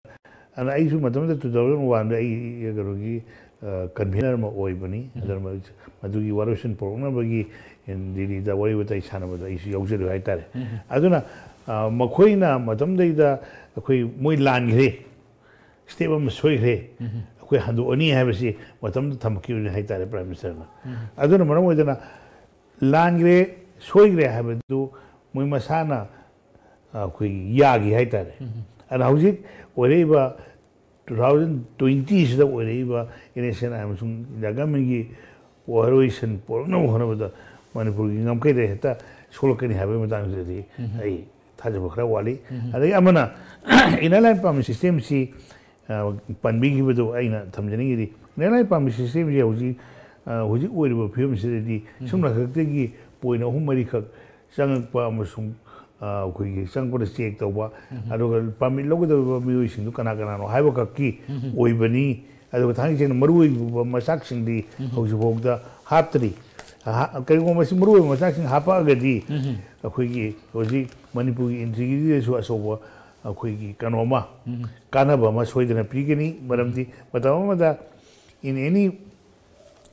ꯑꯗꯨꯅ ꯑꯩꯁꯨ ꯃꯇꯝꯗꯨꯗ two thousand oneꯗ ꯑꯩ ꯀꯩꯅꯣꯒꯤ, ꯑ, ꯀꯟꯚꯦꯅꯔ ꯑꯃ ꯑꯣꯏꯕꯅꯤ꯫ ꯑꯗꯨꯅ ꯃꯗꯨ-, ꯃꯗꯨꯒꯤ ꯋꯥꯔꯣꯏꯁꯤꯟ ꯄꯨꯔꯛꯅꯕꯒꯤ ꯗꯤꯜꯂꯤꯗ ꯋꯥꯔꯤ ꯋꯥꯇꯥꯏ ꯁꯥꯟꯅꯕꯗ ꯑꯩꯁꯨ ꯌꯥꯎꯖꯔꯨꯏ ꯍꯥꯏꯇꯥꯔꯦ꯫ ꯑꯗꯨꯅ, ꯑ, ꯃꯈꯣꯏꯅ ꯃꯇꯝꯗꯩꯗ ꯑꯩꯈꯣꯏ ꯃꯣꯏ ꯂꯥꯟꯈ꯭ꯔꯦ, ꯁ꯭ꯇꯦꯞ ꯑꯃ ꯁꯣꯏꯈ꯭ꯔꯦ, ꯑꯩꯈꯣꯏ ꯍꯟꯗꯣꯛꯑꯅꯤ ꯍꯥꯏꯕꯁꯤ ꯃꯇꯝꯗꯨꯗ ꯊꯝꯃꯛꯈꯤꯕꯅꯤ ꯍꯥꯏꯇꯥꯔꯦ ꯄ꯭ꯔꯥꯏꯝ ꯃꯤꯅꯤꯁꯇꯔꯅ꯫ ꯑꯗꯨꯅ ꯃꯔꯝ ꯑꯣꯏꯗꯅ ꯂꯥꯟꯈ꯭ꯔꯦ, ꯁꯣꯏꯈ꯭ꯔꯦ ꯍꯥꯏꯕꯗꯨ ꯃꯣꯏ ꯃꯁꯥꯅ, ꯑ, ꯑꯩꯈꯣꯏꯒꯤ ꯌꯥꯈꯤ ꯍꯥꯏꯇꯥꯔꯦ꯫ ꯑꯗꯨꯅ ꯍꯧꯖꯤꯛ ꯑꯣꯏꯔꯛꯏꯕ two thousand twentyꯁꯤꯗ ꯑꯣꯏꯔꯛꯏꯕ ꯑꯦꯟ ꯑꯦꯁ ꯑꯦꯟ ꯑꯥꯏ ꯑꯃꯁꯨꯡ ꯏꯟꯗꯤꯌꯥ ꯒꯃꯦꯟꯒꯤ ꯋꯥꯔꯣꯏꯁꯤꯟ ꯄꯨꯔꯛꯅꯕ ꯍꯣꯠꯅꯕꯗ ꯃꯅꯤꯄꯨꯔꯒꯤ ꯉꯝꯈꯩꯗ ꯍꯦꯛꯇ ꯁꯣꯛꯂꯛꯀꯅꯤ ꯍꯥꯏꯕꯒꯤ ꯃꯇꯥꯡꯁꯤꯗꯗꯤ ꯑꯩ ꯊꯥꯖꯕ ꯈꯔ ꯋꯥꯠꯂꯤ꯫ ꯑꯗꯒꯤ ꯑꯃꯅ, ꯏꯟꯅꯔ ꯂꯥꯏꯟ ꯄꯥꯔꯃꯤꯠ ꯁꯤꯁꯇꯦꯝꯁꯤ, ꯑ, ꯄꯟꯕꯤꯈꯤꯕꯗꯨ ꯑꯩꯅ ꯊꯝꯖꯅꯤꯡꯉꯤꯗꯤ, ꯏꯟꯅꯔ ꯂꯥꯏꯟ ꯄꯥꯔꯃꯤꯠ ꯁꯤꯁꯇꯦꯝꯁꯤ ꯍꯧꯖꯤꯛ, ꯑ, ꯍꯧꯖꯤꯛ ꯑꯣꯏꯔꯤꯕ ꯐꯤꯕꯝꯁꯤꯗꯗꯤ ꯁꯝꯅ ꯈꯛꯇꯒꯤ ꯄꯣꯏꯟ ꯑꯍꯨꯝ ꯃꯔꯤꯈꯛ ꯆꯪꯉꯛꯄ ꯑꯃꯁꯨꯡ, ꯑ, ꯑꯩꯈꯣꯏꯒꯤ ꯆꯪꯉꯛꯄꯗ ꯆꯦꯛ ꯇꯧꯕ, ꯑꯗꯨꯒ ꯄꯥꯔꯃꯤꯠ ꯂꯧꯒꯗꯧꯔꯤꯕ ꯃꯤꯑꯣꯏꯁꯤꯡꯗꯨ ꯀꯅꯥ ꯀꯅꯥꯅꯣ ꯍꯥꯏꯕ ꯈꯛꯀꯤ ꯑꯣꯏꯕꯅꯤ꯫ ꯑꯗꯨꯒ ꯊꯥꯡꯒꯩ ꯁꯦꯡꯅ ꯃꯔꯨꯑꯣꯏꯕ ꯃꯆꯥꯛꯁꯤꯡꯗꯤ ꯍꯧꯖꯤꯛꯐꯥꯎꯗ ꯍꯥꯞꯇ꯭ꯔꯤ꯫ ꯑꯍ-, ꯀꯔꯤꯒꯨꯝꯕ ꯃꯁꯤ ꯃꯔꯨꯑꯣꯏꯕ ꯃꯆꯥꯛꯁꯤꯡ ꯍꯥꯞꯄꯛꯑꯒꯗꯤ ꯑꯩꯈꯣꯏꯒꯤ ꯍꯧꯖꯤꯛ ꯃꯅꯤꯄꯨꯔꯒꯤ ꯏꯟꯇꯤꯒ꯭ꯔꯤꯇꯤꯗꯁꯨ ꯑꯆꯧꯕ ꯑꯩꯈꯣꯏꯒꯤ ꯀꯩꯅꯣ ꯑꯃ, ꯀꯥꯟꯅꯕ ꯑꯃ ꯁꯣꯏꯗꯅ ꯄꯤꯒꯅꯤ꯫ ꯃꯔꯝꯗꯤ ꯃꯇꯝ ꯑꯃꯗ in any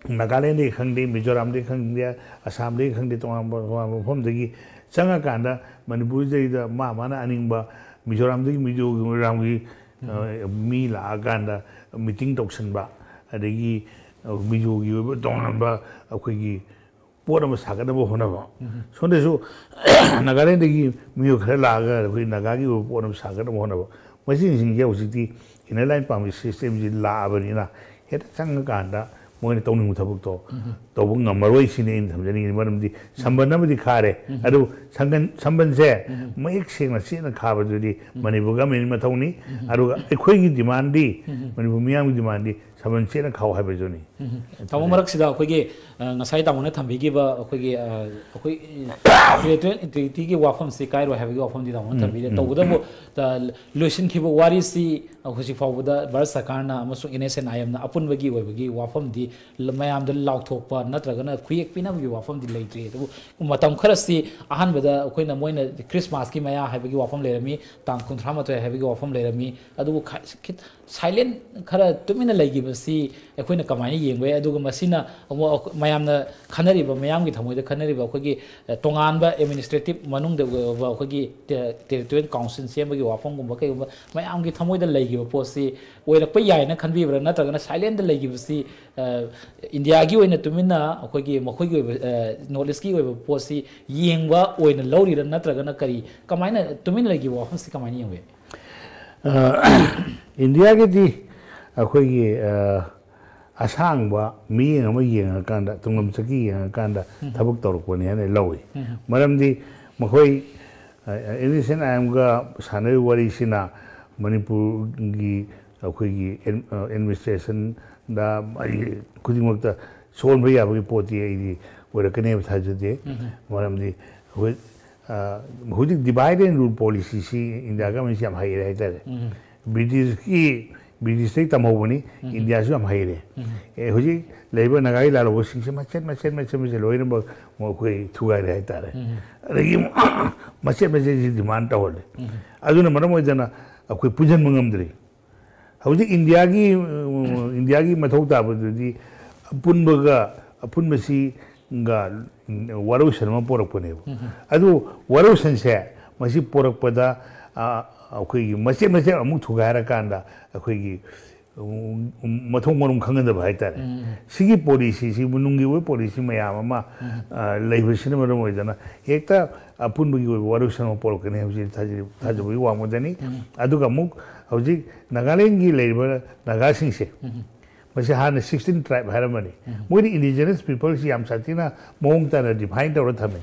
ꯅꯥꯒꯥꯂꯦꯟꯗꯒꯤ ꯈꯪꯗꯦ, ꯃꯤꯖꯣꯔꯥꯝꯗꯒꯤ ꯈꯪꯗꯦ, ꯑꯁꯥꯝꯗꯒꯤ ꯈꯪꯗꯦ, ꯇꯣꯉꯥꯟꯕ ꯇꯣꯉꯥꯟꯕ ꯃꯐꯝꯗꯒꯤ ꯆꯪꯉꯀꯥꯟꯗ ꯃꯅꯤꯄꯨꯔꯁꯤꯗꯩꯗ ꯃꯥ ꯃꯥꯅ ꯑꯅꯤꯡꯕ ꯃꯤꯖꯣꯔꯥꯝꯗꯒꯤ, ꯃꯤꯖꯣꯔꯥꯝꯒꯤ, ꯑ, ꯃꯤ ꯂꯥꯛꯑꯀꯥꯟꯗ ꯃꯤꯇꯤꯡ ꯇꯧꯁꯟꯕ, ꯑꯗꯒꯤ, ꯑ, ꯃꯤꯖꯣꯒꯤ ꯑꯣꯏꯕ ꯇꯣꯉꯥꯟꯕ ꯑꯩꯈꯣꯏꯒꯤ ꯄꯣꯠ ꯑꯃ ꯁꯥꯒꯠꯅꯕ ꯍꯣꯠꯅꯕ꯫ ꯁꯣꯝꯗꯁꯨ ꯅꯥꯒꯥꯂꯦꯟꯗꯒꯤ ꯃꯤꯑꯣꯏ ꯈꯔ ꯂꯥꯛꯑꯒ ꯑꯩꯈꯣꯏ ꯅꯥꯒꯥꯒꯤ ꯑꯣꯏꯕ ꯄꯣꯠ ꯑꯃ ꯁꯥꯒꯠꯅꯕ ꯍꯣꯠꯅꯕ꯫ ꯃꯁꯤꯁꯤꯡꯁꯦ ꯍꯧꯖꯤꯛꯇꯤ ꯏꯟꯅꯔ ꯂꯥꯏꯟ ꯄꯥꯔꯃꯤꯠ ꯁꯤꯁꯇꯦꯝꯁꯤ ꯂꯥꯛꯑꯕꯅꯤꯅ ꯍꯦꯛꯇ ꯆꯪꯉꯀꯥꯟꯗ ꯃꯣꯏꯅ ꯇꯧꯅꯤꯡꯕ ꯊꯕꯛꯇꯣ ꯇꯧꯕ ꯉꯝꯃꯔꯣꯏ ꯁꯤꯅꯤ ꯑꯩꯅ ꯊꯝꯖꯅꯤꯡꯉꯤꯁꯤ꯫ ꯃꯔꯝꯗꯤ ꯁꯝꯕꯟ ꯑꯃꯗꯤ ꯈꯥꯔꯦ, ꯑꯗꯨ ꯁꯝꯕꯟ, ꯁꯝꯕꯟꯁꯦ ꯃꯌꯦꯛ ꯁꯦꯡꯅ ꯆꯦꯠꯅ ꯈꯥꯕꯗꯨꯗꯤ ꯃꯅꯤꯄꯨꯔ ꯒꯚꯔꯟꯃꯦꯟꯒꯤ ꯃꯊꯧꯅꯤ꯫ ꯑꯗꯨꯒ ꯑꯩꯈꯣꯏꯒꯤ ꯗꯤꯃꯥꯟꯗꯤ, ꯃꯅꯤꯄꯨꯔ ꯃꯤꯌꯥꯝꯒꯤ ꯗꯤꯃꯥꯟꯗꯤ ꯁꯝꯕꯟ ꯆꯦꯠꯅ ꯈꯥꯎ ꯍꯥꯏꯕꯗꯨꯅꯤ꯫ ꯇꯥꯃꯣ, ꯃꯔꯛꯁꯤꯗ ꯑꯩꯈꯣꯏꯒꯤ, ꯑ, ꯉꯁꯥꯏ ꯇꯥꯃꯣꯅ ꯊꯝꯕꯤꯈꯤꯕ ꯑꯩꯈꯣꯏꯒꯤ, ꯑ, ꯑꯩꯈꯣꯏ ꯇꯦꯔꯤꯇꯣꯔꯤꯌꯦꯜ ꯏꯟꯇꯤꯒ꯭ꯔꯤꯇꯤꯒꯤ ꯋꯥꯐꯝꯁꯤ ꯀꯥꯏꯔꯣꯏ ꯍꯥꯏꯕꯒꯤ ꯋꯥꯐꯝꯗꯤ ꯇꯥꯃꯣꯅ ꯊꯝꯕꯤꯔꯦ꯫ ꯇꯧꯕꯇꯕꯨ, ꯑ, ꯂꯣꯏꯁꯤꯟꯈꯤꯕ ꯋꯥꯔꯤꯁꯤ ꯍꯧꯖꯤꯛ ꯐꯥꯎꯕꯗ ꯚꯥꯔꯠ ꯁꯔꯀꯥꯔꯅ ꯑꯃꯁꯨꯡ ꯑꯦꯟ ꯑꯦꯁ ꯑꯦꯟ ꯑꯥꯏ ꯑꯦꯝꯅ ꯑꯄꯨꯟꯕꯒꯤ ꯑꯣꯏꯕꯒꯤ ꯋꯥꯐꯝꯗꯤ ꯃꯌꯥꯝꯗ ꯂꯥꯎꯊꯣꯛꯄ ꯅꯠꯇ꯭ꯔꯒꯅ ꯈꯨꯌꯦꯛ ꯄꯤꯅꯕꯒꯤ ꯋꯥꯐꯝꯗꯤ ꯂꯩꯇ꯭ꯔꯤ꯫ ꯑꯗꯨꯕꯨ ꯃꯇꯝ ꯈꯔꯁꯤ ꯑꯍꯥꯟꯕꯗ ꯑꯩꯈꯣꯏꯅ, ꯃꯣꯏꯅ ꯈ꯭ꯔꯤꯁꯃꯥꯁꯀꯤ ꯃꯌꯥ ꯍꯥꯏꯕꯒꯤ ꯋꯥꯐꯝ ꯂꯩꯔꯝꯃꯤ, ꯇꯥꯡ ꯀꯨꯟꯊ꯭ꯔꯥ ꯃꯥꯊꯣꯏ ꯍꯥꯏꯕꯒꯤ ꯋꯥꯐꯝ ꯂꯩꯔꯝꯃꯤ꯫ ꯑꯗꯨꯕꯨ ꯈ-, ꯈꯤꯠ-, ꯁꯥꯏꯂꯦꯟ ꯈꯔ ꯇꯨꯃꯤꯟꯅ ꯂꯩꯈꯤꯕꯁꯤ ꯑꯩꯈꯣꯏꯅ ꯀꯃꯥꯏꯅ ꯌꯦꯡꯕ ꯌꯥꯏ? ꯑꯗꯨꯒ ꯃꯁꯤꯅ ꯑꯃꯨꯛ ꯑꯩꯈꯣꯏ ꯃꯌꯥꯝꯅ ꯈꯟꯅꯔꯤꯕ, ꯃꯌꯥꯝꯒꯤ ꯊꯃꯣꯏꯗ ꯈꯟꯅꯔꯤꯕ ꯑꯩꯈꯣꯏꯒꯤ, ꯑ, ꯇꯣꯉꯥꯟꯕ ꯑꯦꯗꯃꯤꯅꯤꯁꯇ꯭ꯔꯦꯇꯤꯞ ꯃꯅꯨꯡꯗ ꯑꯣꯏꯕ ꯑꯩꯈꯣꯏꯒꯤ ꯇꯦ-, ꯇꯦꯔꯤꯇꯣꯔꯤꯌꯦꯜ ꯀꯥꯎꯟꯁꯤꯜ ꯁꯦꯝꯕꯒꯤ ꯋꯥꯐꯝꯒꯨꯝꯕ ꯀꯩꯒꯨꯝꯕ ꯃꯌꯥꯝꯒꯤ ꯊꯃꯣꯏꯗ ꯂꯩꯈꯤꯕ ꯄꯣꯠꯁꯤ ꯑꯣꯏꯔꯛꯄ ꯌꯥꯏꯅ ꯈꯟꯕꯤꯕ꯭ꯔꯥ? ꯅꯠꯇ꯭ꯔꯒꯅ ꯁꯥꯏꯂꯦꯟꯗ ꯂꯩꯈꯤꯕꯁꯤ, ꯑ, ꯏꯟꯗꯤꯌꯥꯒꯤ ꯑꯣꯏꯅ ꯇꯨꯃꯤꯟꯅ ꯑꯩꯈꯣꯏꯒꯤ ꯃꯈꯣꯏꯒꯤ ꯑꯣꯏꯕ, ꯑ, ꯅꯣꯔꯠ ꯏꯁꯀꯤ ꯑꯣꯏꯕ ꯄꯣꯠꯁꯤ ꯌꯦꯡꯕ ꯑꯣꯏꯅ ꯂꯧꯔꯤꯔꯥ? ꯅꯠꯇ꯭ꯔꯒꯅ ꯀꯔꯤ, ꯀꯃꯥꯏꯅ ꯇꯨꯃꯤꯟꯅ ꯂꯩꯈꯤꯕ ꯋꯥꯐꯝꯁꯤ ꯀꯃꯥꯏꯅ ꯌꯦꯡꯕ ꯌꯥꯏ? ꯑ, ꯏꯟꯗꯤꯌꯥꯒꯤꯗꯤ ꯑꯩꯈꯣꯏꯒꯤ, ꯑ, ꯑꯁꯥꯡꯕ ꯃꯤꯠꯌꯦꯡ ꯑꯃ ꯌꯦꯡꯉꯀꯥꯟꯗ, ꯇꯨꯡꯂꯝ ꯆꯠꯀꯤ ꯌꯦꯡꯉꯀꯥꯟꯗ ꯊꯕꯛ ꯇꯧꯔꯛꯄꯅꯤ ꯍꯥꯏꯅ ꯂꯧꯏ꯫ ꯃꯔꯝꯗꯤ ꯃꯈꯣꯏ, ꯑ, ꯑꯦꯟ ꯑꯦꯁ ꯑꯦꯟ ꯑꯥꯏ ꯑꯦꯝꯒ ꯁꯥꯟꯅꯔꯤꯕ ꯋꯥꯔꯤꯁꯤꯅ ꯃꯅꯤꯄꯨꯔꯒꯤ ꯑꯩꯈꯣꯏꯒꯤ ꯑꯦꯟ-, ꯑ, ꯑꯦꯗꯃꯤꯅꯤꯁꯇ꯭ꯔꯦꯁꯟꯗ ꯑꯩ ꯈꯨꯗꯤꯡꯃꯛꯇ ꯁꯣꯟꯕ ꯌꯥꯕꯒꯤ ꯄꯣꯠꯇꯤ ꯑꯩꯗꯤ ꯑꯣꯏꯔꯛꯀꯅꯦꯕ ꯊꯥꯖꯗꯦ꯫ ꯃꯔꯝꯗꯤ ꯑꯩꯈꯣꯏ, ꯑ, ꯍꯧꯖꯤꯛ divide and rule policyꯁꯤ ꯏꯟꯗꯤꯌꯥ ꯒꯃꯦꯟꯁꯤ ꯌꯥꯝ ꯍꯩꯔꯦ ꯍꯥꯏꯇꯥꯔꯦ꯫ ꯕ꯭ꯔꯤꯇꯤꯁꯀꯤ, ꯕ꯭ꯔꯤꯇꯤꯁꯇꯒꯤ ꯇꯝꯍꯧꯕꯅꯤ, ꯏꯟꯗꯤꯌꯥꯁꯨ ꯌꯥꯝ ꯍꯩꯔꯦ꯫ ꯑꯦ, ꯍꯧꯖꯤꯛ ꯂꯩꯔꯤꯕ ꯅꯥꯒꯥꯒꯤ ꯂꯥꯜꯍꯧꯕꯁꯤꯡꯁꯦ ꯃꯆꯦꯠ ꯃꯆꯦꯠ ꯃꯆꯦꯠ ꯃꯆꯦꯠ ꯂꯣꯏꯅꯃꯛ ꯃꯈꯣꯏ ꯊꯨꯒꯥꯏꯔꯦ ꯍꯥꯏꯇꯥꯔꯦ꯫ ꯑꯗꯒꯤ ꯃꯆꯦꯠ ꯃꯆꯦꯠꯁꯤ ꯗꯤꯃꯥꯟ ꯇꯧꯍꯜꯂꯦ꯫ ꯑꯗꯨꯅ ꯃꯔꯝ ꯑꯣꯏꯗꯅ ꯑꯩꯈꯣꯏ ꯄꯨꯟꯁꯤꯟꯕ ꯉꯝꯗ꯭ꯔꯤ꯫ ꯍꯧꯖꯤꯛ ꯏꯟꯗꯤꯌꯥꯒꯤ, ꯏꯟꯗꯤꯌꯥꯒꯤ ꯃꯊꯧ ꯇꯥꯕꯗꯨꯗꯤ ꯑꯄꯨꯟꯕꯒ, ꯑꯄꯨꯟꯕꯁꯤꯒ ꯋꯥꯔꯧꯁꯤꯟ ꯑꯃ ꯄꯣꯔꯛꯄꯅꯦꯕ꯫ ꯑꯗꯨ ꯋꯥꯔꯧꯁꯤꯟꯁꯦ ꯃꯁꯤ ꯄꯣꯔꯛꯄꯗ, ꯑ, ꯑꯩꯈꯣꯏꯒꯤ ꯃꯆꯦꯠ ꯃꯆꯦꯠ ꯑꯃꯨꯛ ꯊꯨꯒꯥꯏꯔꯀꯥꯟꯗ ꯑꯩꯈꯣꯏꯒꯤ, ꯎꯝ, ꯃꯊꯣꯡ ꯃꯔꯝ ꯈꯪꯒꯗꯕ ꯍꯥꯏꯇꯥꯔꯦ꯫ ꯁꯤꯒꯤ ꯄꯣꯂꯤꯁꯤꯁꯤ, ꯅꯨꯡꯒꯤ ꯑꯣꯏꯕ ꯄꯣꯂꯤꯁꯤ ꯃꯌꯥꯝ ꯑꯃ, ꯑ, ꯂꯩꯕꯁꯤꯅ ꯃꯔꯝ ꯑꯣꯏꯗꯅ ꯍꯦꯛꯇ ꯑꯄꯨꯟꯕꯒꯤ ꯑꯣꯏꯕ ꯋꯥꯔꯧꯁꯤꯟ ꯑꯃ ꯄꯣꯔꯛꯀꯅꯤ ꯍꯥꯏꯕꯁꯤ ꯊꯥꯖ-, ꯊꯥꯖꯕꯒꯤ ꯋꯥꯡꯃꯗꯅꯤ꯫ ꯑꯗꯨꯒ ꯑꯃꯨꯛ ꯍꯧꯖꯤꯛ ꯅꯥꯒꯥꯂꯦꯟꯒꯤ ꯂꯩꯔꯤꯕ ꯅꯥꯒꯥꯁꯤꯡꯁꯦ ꯃꯁꯤ ꯍꯥꯟꯅ sixteen tribe ꯍꯥꯏꯔꯝꯕꯅꯤ꯫ ꯃꯣꯏꯗꯤ indigenous peopleꯁꯤ ꯌꯥꯝ ꯁꯥꯊꯤꯅ ꯃꯑꯣꯡ ꯇꯥꯅ define ꯇꯧꯔ ꯊꯝꯃꯤ꯫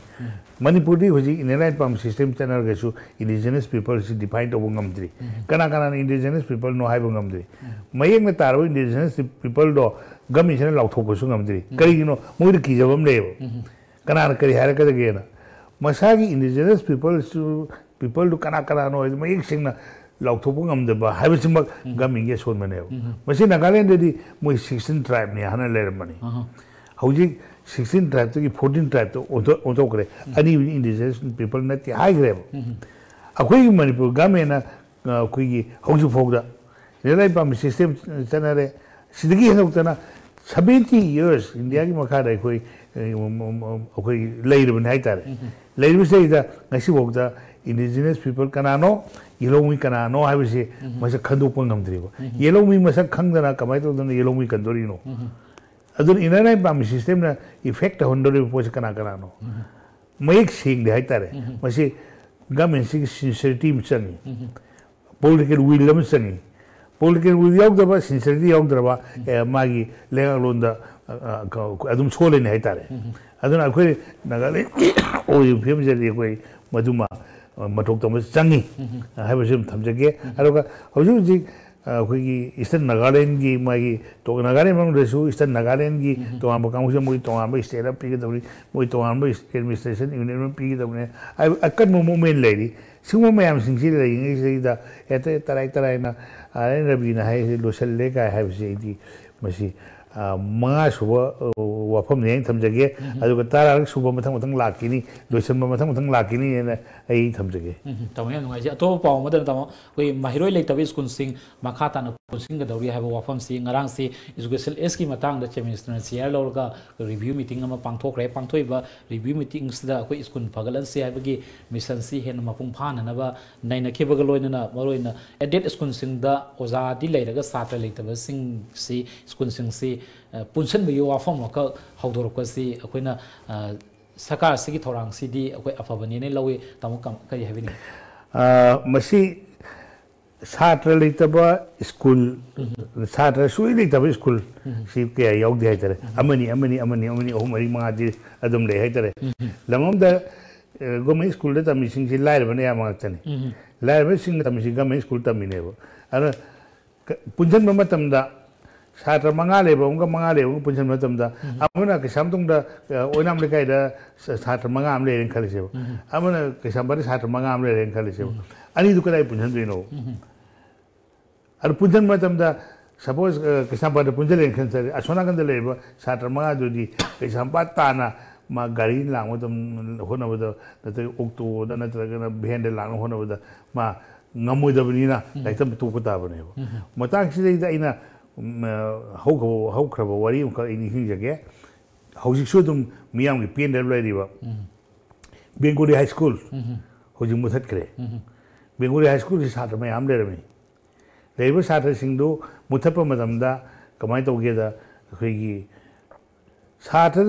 ꯃꯅꯤꯄꯨꯔꯗꯤ ꯍꯧꯖꯤꯛ Inner Line Permission System ꯆꯠꯅꯔꯒꯁꯨ indigenous peopleꯁꯤ define ꯇꯧꯕ ꯉꯝꯗ꯭ꯔꯤ꯫ ꯀꯅꯥ ꯀꯅꯥꯅ indigenous peopleꯅꯣ ꯍꯥꯏꯕ ꯉꯝꯗ꯭ꯔꯤ꯫ ꯃꯌꯦꯛꯅ ꯇꯥꯔꯕ indigenous peopleꯗꯣ governmentꯁꯤꯅ ꯂꯥꯎꯊꯣꯛꯄꯁꯨ ꯉꯝꯗ꯭ꯔꯤ꯫ ꯀꯔꯤꯒꯤꯅꯣ? ꯃꯣꯏꯗ ꯀꯤꯖꯕ ꯑꯃ ꯂꯩꯌꯦꯕ꯫ ꯀꯅꯥꯅ ꯀꯔꯤ ꯍꯥꯏꯔꯛꯀꯗꯒꯦꯅ꯫ ꯃꯁꯥꯒꯤ indigenous peopleꯁꯨ, peopleꯗꯨ ꯀꯅꯥ ꯀꯅꯥꯅꯣ ꯍꯥꯏꯗꯨ ꯃꯌꯦꯛ ꯁꯦꯡꯅ ꯂꯥꯎꯊꯣꯛꯄ ꯉꯝꯗꯕ ꯍꯥꯏꯕꯁꯤꯃꯛ governmentꯒꯤ ꯑꯁꯣꯟꯕꯅꯦꯕ꯫ ꯃꯁꯤ ꯅꯥꯒꯥꯂꯦꯟꯗꯗꯤ ꯃꯣꯏ sixteen tribeꯅꯤ ꯍꯥꯏꯅ ꯂꯩꯔꯝꯕꯅꯤ꯫ ꯍꯧꯖꯤꯛ sixteen tribeꯇꯒꯤ fourteen tribeꯇ ꯑꯣꯟꯊꯣꯛ-, ꯑꯣꯟꯊꯣꯛꯈ꯭ꯔꯦ꯫ ꯑꯅꯤꯕꯨꯗꯤ indigenous people ꯅꯠꯇꯦ ꯍꯥꯏꯈ꯭ꯔꯦꯕ꯫ ꯑꯩꯈꯣꯏꯒꯤ ꯃꯅꯤꯄꯨꯔ governmentꯅ, ꯑ, ꯑꯩꯈꯣꯏꯒꯤ ꯍꯧꯖꯤꯛ ꯐꯥꯎꯗ Inner Line Permission System ꯆꯠꯅꯔꯦ꯫ ꯁꯤꯗꯒꯤ ꯍꯦꯟꯗꯣꯛꯇꯅ seventy years Indiaꯒꯤ ꯃꯈꯥꯗ ꯑꯩꯈꯣꯏ, ꯑ, ꯑꯩꯈꯣꯏ ꯂꯩꯔꯕꯅꯤ ꯍꯥꯏꯇꯥꯔꯦ꯫ ꯂꯩꯔꯤꯕꯁꯤꯗꯩꯗ ꯉꯁꯤꯐꯥꯎꯗ indigenous people ꯀꯅꯥꯅꯣ, ꯌꯦꯜꯍꯧꯃꯤ ꯀꯅꯥꯅꯣ ꯍꯥꯏꯕꯁꯤ ꯃꯁꯛ ꯈꯪꯗꯣꯛꯄ ꯉꯝꯗ꯭ꯔꯤꯕ꯫ ꯌꯦꯜꯍꯧꯃꯤ ꯃꯁꯛ ꯈꯪꯗꯅ ꯀꯃꯥꯏꯅ ꯇꯧꯗꯅ ꯌꯦꯜꯍꯧꯃꯤ ꯀꯟꯗꯣꯔꯤꯅꯣ? ꯑꯗꯨꯅ Inner Line Permission Systemꯅ effect ꯇꯧꯍꯟꯗꯣꯔꯤꯕ ꯄꯣꯠꯁꯤ ꯀꯅꯥ ꯀꯅꯥꯅꯣ? ꯃꯌꯦꯛ ꯁꯦꯡꯗꯦ ꯍꯥꯏꯇꯥꯔꯦ꯫ ꯃꯁꯤ governmentꯁꯤꯒꯤ sincerity ꯑꯃ ꯆꯪꯉꯤ꯫ Political will ꯑꯃ ꯆꯪꯉꯤ꯫ Political will ꯌꯥꯎꯗꯕ, sincerity ꯌꯥꯎꯗ꯭ꯔꯕ, ꯑꯦ, ꯃꯥꯒꯤ ꯂꯩꯉꯥꯛꯂꯣꯟꯗ, ꯑ, ꯑ, ꯀ-, ꯑꯗꯨꯝ ꯁꯣꯜꯂꯅꯤ ꯍꯥꯏꯇꯥꯔꯦ꯫ ꯑꯗꯨꯅ ꯑꯩꯈꯣꯏ ꯅꯥꯒꯥꯂꯦꯟ ꯑꯣꯏꯔꯤꯕ ꯐꯤꯕꯝꯁꯤꯗꯗꯤ ꯑꯩꯈꯣꯏ ꯃꯗꯨꯃ, ꯑ, ꯃꯊꯧ ꯇꯧꯕ ꯆꯪꯉꯤ ꯍꯥꯏꯕꯁꯤ ꯑꯗꯨꯝ ꯊꯝꯖꯒꯦ꯫ ꯑꯗꯨꯒ ꯍꯧꯖꯤꯛ ꯍꯧꯖꯤꯛ, ꯑ, ꯑꯩꯈꯣꯏꯒꯤ Eastern Nagalandꯒꯤ ꯃꯥꯒꯤ ꯇꯣ-, ꯅꯥꯒꯥꯂꯦꯟ ꯃꯅꯨꯡꯗꯁꯨ Eastern Nagalandꯒꯤ ꯇꯣꯉꯥꯟꯕ ꯀꯥꯡꯕꯨꯁꯤꯗ ꯃꯣꯏ ꯇꯣꯉꯥꯟꯕ state ꯑꯃ ꯄꯤꯒꯗꯕꯅꯤ, ꯃꯣꯏ ꯇꯣꯉꯥꯟꯕ administration unit ꯑꯃ ꯄꯤꯒꯗꯕꯅꯤ ꯍꯥꯏꯕ ꯑꯀꯟꯕ movement ꯂꯩꯔꯤ꯫ ꯁꯤꯒꯨꯝꯕ ꯃꯌꯥꯝꯁꯤꯡꯁꯤ ꯂꯩꯔꯤꯉꯩꯁꯤꯗꯩꯗ ꯍꯦꯛꯇ ꯇꯔꯥꯏ ꯇꯔꯥꯏꯅ ꯑꯥꯔ ꯑꯦꯟ ꯔꯕꯤꯅ ꯍꯥꯏꯔꯤꯁꯦ ꯂꯣꯏꯁꯤꯜꯂꯦ ꯀꯥꯏ ꯍꯥꯏꯕꯁꯤ ꯑꯩꯗꯤ ꯃꯁꯤ, ꯑ, ꯃꯉꯥ ꯁꯨꯕ, ꯑ, ꯋꯥꯐꯝꯅꯤ ꯍꯥꯏꯅ ꯊꯝꯖꯒꯦ꯫ ꯑꯗꯨꯒ ꯇꯔꯥꯔꯛ ꯁꯨꯕ ꯃꯊꯪ ꯃꯊꯪ ꯂꯥꯛꯈꯤꯅꯤ, ꯂꯣꯏꯁꯤꯟꯕ ꯃꯊꯪ ꯃꯊꯪ ꯂꯥꯛꯈꯤꯅꯤ ꯍꯥꯏꯅ ꯑꯩ ꯊꯝꯖꯒꯦ꯫ ꯎꯝ, ꯇꯥꯃꯣ, ꯌꯥꯝ ꯅꯨꯡꯉꯥꯏꯖꯩ꯫ ꯑꯇꯣꯞꯄ ꯄꯥꯎ ꯑꯃꯗꯅ, ꯇꯥꯃꯣ, ꯑꯩꯈꯣꯏ ꯃꯍꯩꯔꯣꯏ ꯂꯩꯇꯕ ꯁ꯭ꯀꯨꯜꯁꯤꯡ ꯃꯈꯥ ꯇꯥꯅ ꯄꯨꯟꯁꯤꯟꯒꯗꯧꯔꯤ ꯍꯥꯏꯕ ꯋꯥꯐꯝꯁꯤ ꯉꯔꯥꯡꯁꯤ Education Ageꯀꯤ ꯃꯇꯥꯡꯗ Chief Ministerꯅ chair ꯂꯧꯔꯒ review meeting ꯑꯃ ꯄꯥꯡꯊꯣꯛꯈ꯭ꯔꯦ꯫ ꯄꯥꯡꯊꯣꯛꯏꯕ review meetingꯁꯤꯗ ꯑꯩꯈꯣꯏ ꯁ꯭ꯀꯨꯜ ꯐꯒꯠꯍꯟꯁꯤ ꯍꯥꯏꯕꯒꯤ missionꯁꯤ ꯍꯦꯟꯅ ꯃꯄꯨꯡ ꯐꯥꯅꯅꯕ ꯅꯩꯅꯈꯤꯕꯒ ꯂꯣꯏꯅꯅ ꯃꯔꯨꯑꯣꯏꯅ aided ꯁ꯭ꯀꯨꯜꯁꯤꯡꯗ ꯑꯣꯖꯥꯗꯤ ꯂꯩꯔꯒ ꯁꯥꯇ꯭ꯔ ꯂꯩꯇꯕꯁꯤꯡꯁꯤ, ꯁ꯭ꯀꯨꯜꯁꯤꯡꯁꯤ, ꯑ, ꯄꯨꯟꯁꯤꯟꯕꯒꯤ ꯋꯥꯐꯝ ꯑꯃꯈꯛ ꯍꯧꯗꯣꯔꯛꯄꯁꯤ ꯑꯩꯈꯣꯏꯅ, ꯑ, ꯁꯔꯀꯥꯔ ꯑꯁꯤꯒꯤ ꯊꯧꯔꯥꯡꯁꯤꯗꯤ ꯑꯩꯈꯣꯏ ꯑꯐꯕꯅꯦꯅ ꯂꯧꯏ꯫ ꯇꯥꯃꯣ, ꯀꯝ-, ꯀꯔꯤ ꯍꯥꯏꯕꯤꯅꯤꯡꯉꯤ? ꯑ, ꯃꯁꯤ ꯁꯥꯇ꯭ꯔ ꯂꯩꯇꯕ ꯁ꯭ꯀꯨꯜ, ꯁꯥꯇ꯭ꯔ ꯁꯨꯡꯂꯩ ꯂꯩꯇꯕ ꯁ꯭ꯀꯨꯜ ꯁꯤ ꯀꯌꯥ ꯌꯥꯎꯗꯦ ꯍꯥꯏꯇꯥꯔꯦ꯫ ꯑꯃꯅꯤ, ꯑꯃꯅꯤ, ꯑꯃꯅꯤ, ꯑꯃꯅꯤ, ꯑꯍꯨꯝ, ꯃꯔꯤ, ꯃꯉꯥꯗꯤ ꯑꯗꯨꯝ ꯂꯩ ꯍꯥꯏꯇꯥꯔꯦ꯫ ꯂꯝ ꯑꯃꯗ, ꯑ, ꯒꯣꯔꯃꯦꯟ ꯁ꯭ꯀꯨꯜꯗ ꯇꯝꯃꯤꯁꯤꯡꯁꯤ ꯂꯥꯏꯔꯕꯅ ꯑꯌꯥꯝꯕ ꯉꯥꯛꯇꯅꯤ꯫ ꯂꯥꯏꯔꯕꯁꯤꯡꯅ ꯇꯝꯃꯤꯁꯤ ꯒꯣꯔꯃꯦꯟ ꯁ꯭ꯀꯨꯜ ꯇꯝꯃꯤꯅꯦꯕ꯫ ꯑꯗꯨꯅ ꯀ-, ꯄꯨꯟꯁꯤꯟꯕ ꯃꯇꯝꯗ ꯁꯥꯇ꯭ꯔ ꯃꯉꯥ ꯂꯩꯕ ꯑꯃꯒ ꯃꯉꯥ ꯂꯩꯕ ꯑꯃꯒ ꯄꯨꯟꯁꯤꯟꯕ ꯃꯇꯝꯗ, ꯑꯃꯅ ꯀꯩꯁꯥꯝꯊꯣꯡꯗ, ꯑ, ꯑꯣꯏꯅꯥꯝ ꯂꯩꯀꯥꯏꯗ ꯁ-, ꯁꯥꯇ꯭ꯔ ꯃꯉꯥ ꯑꯃ ꯂꯩꯔꯦꯅ ꯈꯜꯂꯁꯦꯕ꯫ ꯑꯃꯅ ꯀꯩꯁꯥꯝꯄꯥꯠꯇ ꯁꯥꯇ꯭ꯔ ꯃꯉꯥ ꯑꯃ ꯂꯩꯔꯦꯅ ꯈꯜꯂꯁꯦꯕ꯫ ꯑꯅꯤꯗꯨ ꯀꯗꯥꯏ ꯄꯨꯟꯁꯤꯟꯗꯣꯏꯅꯣ? ꯑꯗꯨ ꯄꯨꯟꯁꯤꯟꯕ ꯃꯇꯝꯗ, ꯁꯄꯣꯁ, ꯑ, ꯀꯩꯁꯥꯝꯄꯥꯠꯇ ꯄꯨꯟꯁꯤꯜꯂꯦꯅ ꯈꯟꯖꯔꯦ, ꯑꯁꯣꯝ ꯅꯥꯀꯟꯗ ꯂꯩꯔꯤꯕ ꯁꯥꯇ꯭ꯔ ꯃꯉꯥꯗꯨꯗꯤ ꯀꯩꯁꯥꯝꯄꯥꯠ ꯇꯥꯅ ꯃꯥ ꯒꯥꯔꯤ ꯂꯥꯛꯅꯕ ꯃꯇꯝ ꯍꯣꯠꯅꯕꯗ, ꯅꯠꯇ꯭ꯔꯒ ꯑꯣꯛꯇꯣꯗ ꯅꯠꯇ꯭ꯔꯒꯅ ꯚꯦꯟꯗ ꯂꯥꯛꯅꯕ ꯍꯣꯠꯅꯕꯗ ꯃꯥ ꯉꯝꯃꯣꯏꯗꯕꯅꯤꯅ ꯂꯥꯏꯔꯤꯛ ꯇꯝꯕ ꯇꯣꯛꯄ ꯇꯥꯕꯅꯦꯕ꯫ ꯃꯇꯥꯡꯁꯤꯗꯩꯗ ꯑꯩꯅ, ꯎꯝ, ꯑ, ꯍꯧꯈ꯭ꯔꯕ, ꯍꯧꯈ꯭ꯔꯕ ꯋꯥꯔꯤ ꯑꯃꯈꯛ ꯑꯩ ꯅꯤꯡꯁꯤꯡꯖꯒꯦ꯫ ꯍꯧꯖꯤꯛꯁꯨ ꯑꯗꯨꯝ ꯃꯤꯌꯥꯝꯒꯤ ꯄꯦꯟꯗꯕ ꯂꯩꯔꯤꯕ ꯕꯦꯡꯒꯣꯂꯤ ꯍꯥꯏ ꯁ꯭ꯀꯨꯜ ꯍꯧꯖꯤꯛ ꯃꯨꯊꯠꯈ꯭ꯔꯦ꯫ ꯕꯦꯡꯒꯣꯂꯤ ꯍꯥꯏ ꯁ꯭ꯀꯨꯜꯁꯤ ꯁꯥꯇ꯭ꯔ ꯃꯌꯥꯝ ꯂꯩꯔꯝꯃꯤ꯫ ꯂꯩꯔꯤꯕ ꯁꯥꯇ꯭ꯔꯁꯤꯡꯗꯨ ꯃꯨꯊꯠꯄ ꯃꯇꯝꯗ ꯀꯃꯥꯏꯅ ꯇꯧꯒꯦꯗ, ꯑꯩꯈꯣꯏꯒꯤ ꯁꯥꯇ꯭ꯔ,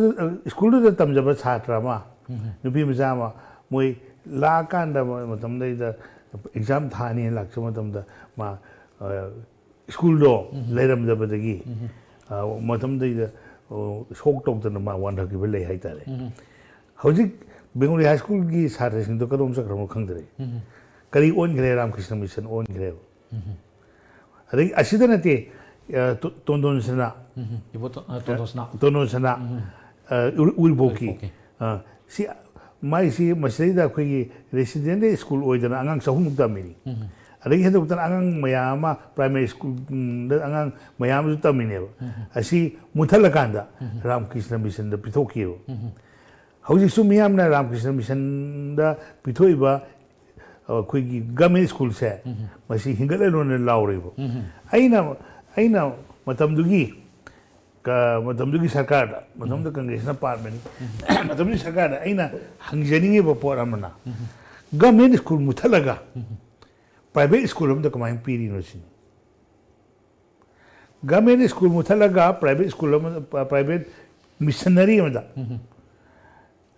ꯁ꯭ꯀꯨꯜꯗꯨꯗ ꯇꯝꯖꯕ ꯁꯥꯇ꯭ꯔ ꯑꯃ, ꯅꯨꯄꯤ ꯃꯆꯥ ꯑꯃ, ꯃꯣꯏ ꯂꯥꯛꯑꯀꯥꯟꯗ ꯃꯇꯝꯗꯩꯗ ꯑꯦꯛꯖꯥꯝ ꯊꯥꯅꯤꯅ ꯂꯥꯛꯆꯕ ꯃꯇꯝꯗ ꯃꯥ, ꯑ, ꯁ꯭ꯀꯨꯜꯗꯣ ꯂꯩꯔꯝꯗꯕꯗꯒꯤ, ꯑ, ꯃꯇꯝꯗꯩꯗ, ꯑ, ꯁꯣꯛ ꯇꯧꯗꯅ ꯃꯥ ꯋꯥꯟꯊꯈꯤꯕ ꯂꯩ ꯍꯥꯏꯇꯥꯔꯦ꯫ ꯍꯧꯖꯤꯛ ꯕꯦꯡꯒꯣꯂꯤ ꯍꯥꯏ ꯁ꯭ꯀꯨꯜꯒꯤ ꯁꯥꯇ꯭ꯔꯁꯤꯡꯗꯣ ꯀꯗꯣꯝ ꯆꯠꯈ꯭ꯔꯕꯅꯣ ꯈꯪꯗ꯭ꯔꯦ꯫ ꯀꯔꯤ ꯑꯣꯟꯈ꯭ꯔꯦ? ꯔꯥꯃꯀ꯭ꯔꯤꯁꯅ ꯃꯤꯁꯟ ꯑꯣꯟꯈ꯭ꯔꯦꯕ꯫ ꯑꯗꯒꯤ ꯑꯁꯤꯗ ꯅꯠꯇꯦ, ꯑ, ꯇꯣ-, ꯇꯣꯟꯗꯣꯟ ꯁꯅꯥ, ꯏꯕꯣ ꯇꯣ-, ꯑ, ꯇꯣꯟꯗꯣꯟ ꯁꯅꯥ꯫ ꯇꯣꯟꯗꯣꯟ ꯁꯅꯥ, ꯑ, ꯎꯔꯤ-, ꯎꯔꯤꯄꯣꯛꯀꯤ꯫ ꯎꯔꯤꯄꯣꯛꯀꯤ꯫ ꯑ, ꯁꯤ ꯃꯥꯏꯁꯤ ꯃꯁꯤꯗꯩꯗ ꯑꯩꯈꯣꯏꯒꯤ ꯔꯦꯁꯤꯗꯦꯟꯗꯦꯜ ꯁ꯭ꯀꯨꯜ ꯑꯣꯏꯗꯅ ꯑꯉꯥꯡ ꯆꯍꯨꯝꯃꯨꯛ ꯇꯝꯃꯤꯅꯤ꯫ ꯑꯗꯒꯤ ꯍꯦꯟꯗꯣꯛꯇꯅ ꯑꯉꯥꯡ ꯃꯌꯥꯝ ꯑꯃ ꯄ꯭ꯔꯥꯏꯃꯥꯔꯤ ꯁ꯭ꯀꯨꯜꯗ ꯑꯉꯥꯡ ꯃꯌꯥꯝ ꯑꯃꯁꯨ ꯇꯝꯃꯤꯅꯦꯕ꯫ ꯑꯁꯤ ꯃꯨꯠꯊꯠꯂꯀꯥꯟꯗ ꯔꯥꯃꯀ꯭ꯔꯤꯁꯅ ꯃꯤꯁꯟꯗ ꯄꯤꯊꯣꯛꯈꯤꯑꯕ꯫ ꯍꯧꯖꯤꯛꯁꯨ ꯃꯤꯌꯥꯝꯅ ꯔꯥꯃꯀ꯭ꯔꯤꯁꯅ ꯃꯤꯁꯟꯗ ꯄꯤꯊꯣꯛꯏꯕ, ꯑ, ꯑꯩꯈꯣꯏꯒꯤ ꯒꯚꯔꯟꯃꯦꯟ ꯁ꯭ꯀꯨꯜꯁꯦ, ꯃꯁꯤ ꯍꯤꯡꯒꯠꯂꯅꯨꯅ ꯂꯥꯎꯔꯤꯕ꯫ ꯑꯩꯅ, ꯑꯩꯅ ꯃꯇꯝꯗꯨꯒꯤ ꯀ-, ꯃꯇꯝꯗꯨꯒꯤ ꯁꯔꯀꯥꯔꯗ, ꯃꯇꯝꯗꯨꯗ ꯀꯪꯒ꯭ꯔꯦꯁꯅ ꯄꯥꯟꯕꯅꯤ, ꯃꯇꯝꯗꯨꯒꯤ ꯁꯔꯀꯥꯔꯗ ꯑꯩꯅ ꯍꯪꯖꯅꯤꯡꯉꯤꯕ ꯄꯣꯠ ꯑꯃꯅ, ꯒꯚꯔꯟꯃꯦꯟ ꯁ꯭ꯀꯨꯜ ꯃꯨꯠꯊꯠꯂꯒ ꯄ꯭ꯔꯥꯏꯚꯦꯠ ꯁ꯭ꯀꯨꯜ ꯑꯃꯗ ꯀꯃꯥꯏꯅ ꯄꯤꯔꯤꯅꯣ ꯁꯤꯅꯤ꯫ ꯒꯚꯔꯟꯃꯦꯟ ꯁ꯭ꯀꯨꯜ ꯃꯨꯠꯊꯠꯂꯒ ꯄ꯭ꯔꯥꯏꯚꯦꯠ ꯁ꯭ꯀꯨꯜ ꯑꯃꯗ, ꯄ꯭ꯔꯥꯏꯚꯦꯠ ꯃꯤꯁꯟꯅꯔꯤ ꯑꯃꯗ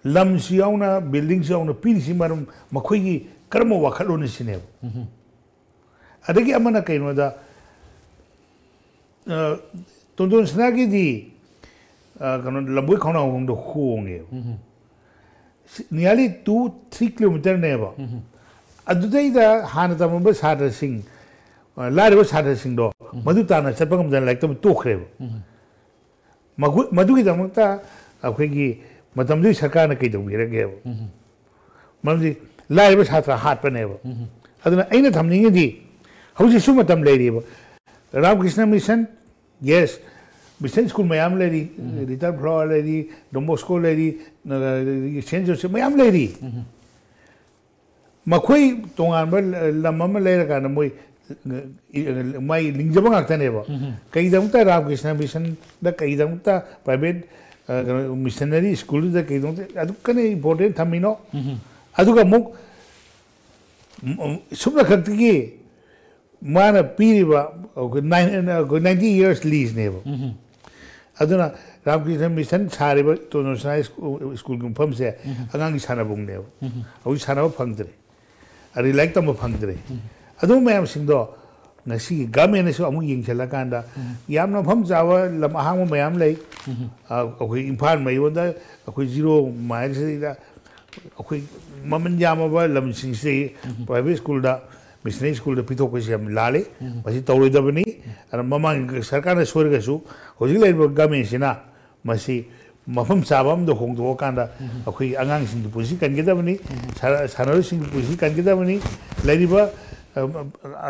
ꯂꯝꯁꯨ ꯌꯥꯎꯅ, ꯕꯤꯜꯗꯤꯡꯁꯨ ꯌꯥꯎꯅ ꯄꯤꯔꯤꯁꯤ ꯃꯔꯝ ꯃꯈꯣꯏꯒꯤ ꯀꯔꯝꯕ ꯋꯥꯈꯜꯂꯣꯟꯅ ꯁꯤꯅꯦꯕ? ꯑꯗꯒꯤ ꯑꯃꯅ ꯀꯩꯅꯣꯗ, ꯑ, ꯇꯣꯟꯗꯣꯟ ꯁꯅꯥꯒꯤꯗꯤ, ꯑ, ꯀꯩꯅꯣ, ꯂꯝꯕꯣꯏ ꯈꯣꯡꯅꯥꯡꯈꯣꯡꯗ ꯍꯣꯡꯉꯦꯕ꯫ Nearly two three kilometerꯅꯦꯕ꯫ ꯑꯗꯨꯗꯩꯗ ꯍꯥꯟꯅ ꯇꯝꯃꯝꯕ ꯁꯥꯇ꯭ꯔꯁꯤꯡ, ꯑ, ꯂꯥꯏꯔꯕ ꯁꯥꯇ꯭ꯔꯁꯤꯡꯗꯣ ꯃꯗꯨ ꯇꯥꯟꯅ ꯆꯠꯄ ꯉꯝꯗꯅ ꯂꯥꯏꯔꯤꯛ ꯇꯝꯕ ꯇꯣꯛꯈ꯭ꯔꯦꯕ꯫ ꯃꯒꯨ-, ꯃꯗꯨꯒꯤꯗꯃꯛꯇ ꯑꯩꯈꯣꯏꯒꯤ ꯃꯇꯝꯗꯨꯒꯤ ꯁꯔꯀꯥꯔꯅ ꯀꯩ ꯇꯧꯕꯤꯔꯒꯦꯕ? ꯃꯔꯝꯗꯤ ꯂꯥꯏꯔꯕ ꯁꯥꯇ꯭ꯔ ꯍꯥꯠꯄꯅꯦꯕ꯫ ꯑꯗꯨꯅ ꯑꯩꯅ ꯊꯝꯅꯤꯡꯉꯤꯗꯤ, ꯍꯧꯖꯤꯛꯁꯨ ꯃꯇꯝ ꯂꯩꯔꯤꯕ꯫ ꯔꯥꯃꯀ꯭ꯔꯤꯁꯅ ꯃꯤꯁꯟ, ꯌꯦꯁ, ꯃꯤꯁꯟ ꯁ꯭ꯀꯨꯜ ꯃꯌꯥꯝ ꯂꯩꯔꯤ, ꯂꯤꯇꯜ ꯐ꯭ꯂꯥꯋꯔ ꯂꯩꯔꯤ, ꯗꯣꯟ ꯕꯣꯁꯀꯣ ꯂꯩꯔꯤ, ꯅ-, ꯁꯦꯟ ꯖꯣꯁꯦꯐ ꯃꯌꯥꯝ ꯂꯩꯔꯤ꯫ ꯃꯈꯣꯏ ꯇꯣꯉꯥꯟꯕ ꯂꯝ ꯑꯃ ꯂꯩꯔꯀꯥꯟꯗ ꯃꯣꯏ, ꯃꯥꯏ ꯂꯤꯡꯖꯕ ꯉꯥꯛꯇꯅꯦꯕ꯫ ꯀꯩꯗꯃꯛꯇ ꯔꯥꯃꯀ꯭ꯔꯤꯁꯅ ꯃꯤꯁꯟꯗ, ꯀꯩꯗꯃꯛꯇ ꯄ꯭ꯔꯥꯏꯚꯦꯠ, ꯑ, ꯀꯩꯅꯣ, ꯃꯤꯁꯟꯅꯔꯤ ꯁ꯭ꯀꯨꯜꯗꯨꯗ ꯀꯩꯗꯃꯛꯇ ꯑꯗꯨꯛ ꯀꯟꯅ ꯏꯝꯄꯣꯔꯇꯦꯟ ꯊꯝꯃꯤꯅꯣ? ꯑꯗꯨꯒ ꯑꯃꯨꯛ, ꯎꯝ, ꯎꯝ, ꯁꯨꯞꯅ ꯈꯛꯇꯒꯤ ꯃꯥꯅ ꯄꯤꯔꯤꯕ ꯑꯩꯈꯣꯏ ꯅꯥꯏꯟ, ꯑꯩꯈꯣꯏ ꯅꯥꯏꯟꯇꯤ ꯌꯔꯁ ꯂꯤꯁꯅꯦꯕ꯫ ꯑꯗꯨꯅ ꯔꯥꯃꯀ꯭ꯔꯤꯁꯅ ꯃꯤꯁꯟ ꯁꯥꯔꯤꯕ ꯇꯣꯟꯗꯣꯟ ꯁꯅꯥ ꯁ꯭ꯀꯨꯜ, ꯁ꯭ꯀꯨꯜꯒꯤ ꯃꯐꯝꯁꯦ ꯑꯉꯥꯡꯒꯤ ꯁꯥꯟꯅꯕꯨꯡꯅꯦꯕ꯫ ꯍꯧꯖꯤꯛ ꯁꯥꯟꯅꯕ ꯐꯪꯗ꯭ꯔꯦ, ꯑꯗꯩ ꯂꯥꯏꯔꯤꯛ ꯇꯝꯕ ꯐꯪꯗ꯭ꯔꯦ꯫ ꯑꯗꯨ ꯃꯌꯥꯝꯁꯤꯡꯗꯣ ꯉꯁꯤꯒꯤ ꯒꯚꯔꯟꯃꯦꯟꯅꯁꯨ ꯑꯃꯨꯛ ꯌꯦꯡꯁꯤꯜꯂꯀꯥꯟꯗ ꯌꯥꯝꯅ ꯃꯐꯝ ꯆꯥꯕ ꯂꯝ ꯑꯍꯥꯡꯕ ꯃꯌꯥꯝ ꯂꯩ꯫ ꯑ, ꯑꯩꯈꯣꯏ ꯏꯝꯐꯥꯜ ꯃꯌꯣꯟꯗ ꯑꯩꯈꯣꯏ ꯖꯤꯔꯣ ꯃꯥꯏꯜꯁꯤꯗ ꯑꯩꯈꯣꯏ ꯃꯃꯜ ꯌꯥꯝꯃꯕ ꯂꯝꯁꯤꯡꯁꯤ ꯄ꯭ꯔꯥꯏꯚꯦꯠ ꯁ꯭ꯀꯨꯜꯗ, ꯃꯤꯁꯅꯔꯤ ꯁ꯭ꯀꯨꯜꯗ ꯄꯤꯊꯣꯛꯄꯁꯤ ꯌꯥꯝ ꯂꯥꯜꯂꯤ꯫ ꯃꯁꯤ ꯇꯧꯔꯣꯏꯗꯕꯅꯤ꯫ ꯑꯗꯨꯅ ꯃꯃꯥꯡꯒꯤ ꯁꯔꯀꯥꯔꯅ ꯁꯣꯏꯔꯒꯁꯨ ꯍꯧꯖꯤꯛ ꯂꯩꯔꯤꯕ ꯒꯚꯔꯟꯃꯦꯟꯁꯤꯅ ꯃꯁꯤ ꯃꯐꯝ ꯆꯥꯕ ꯑꯃꯗ ꯍꯣꯡꯗꯣꯛꯑꯀꯥꯟꯗ ꯑꯩꯈꯣꯏꯒꯤ ꯑꯉꯥꯡꯁꯤꯡꯒꯤ ꯄꯨꯟꯁꯤ ꯀꯟꯒꯗꯕꯅꯤ, ꯁꯥꯟꯅ-, ꯁꯥꯟꯅꯔꯣꯏꯁꯤꯡꯒꯤ ꯄꯨꯟꯁꯤ ꯀꯟꯒꯗꯕꯅꯤ꯫ ꯂꯩꯔꯤꯕ, ꯑ,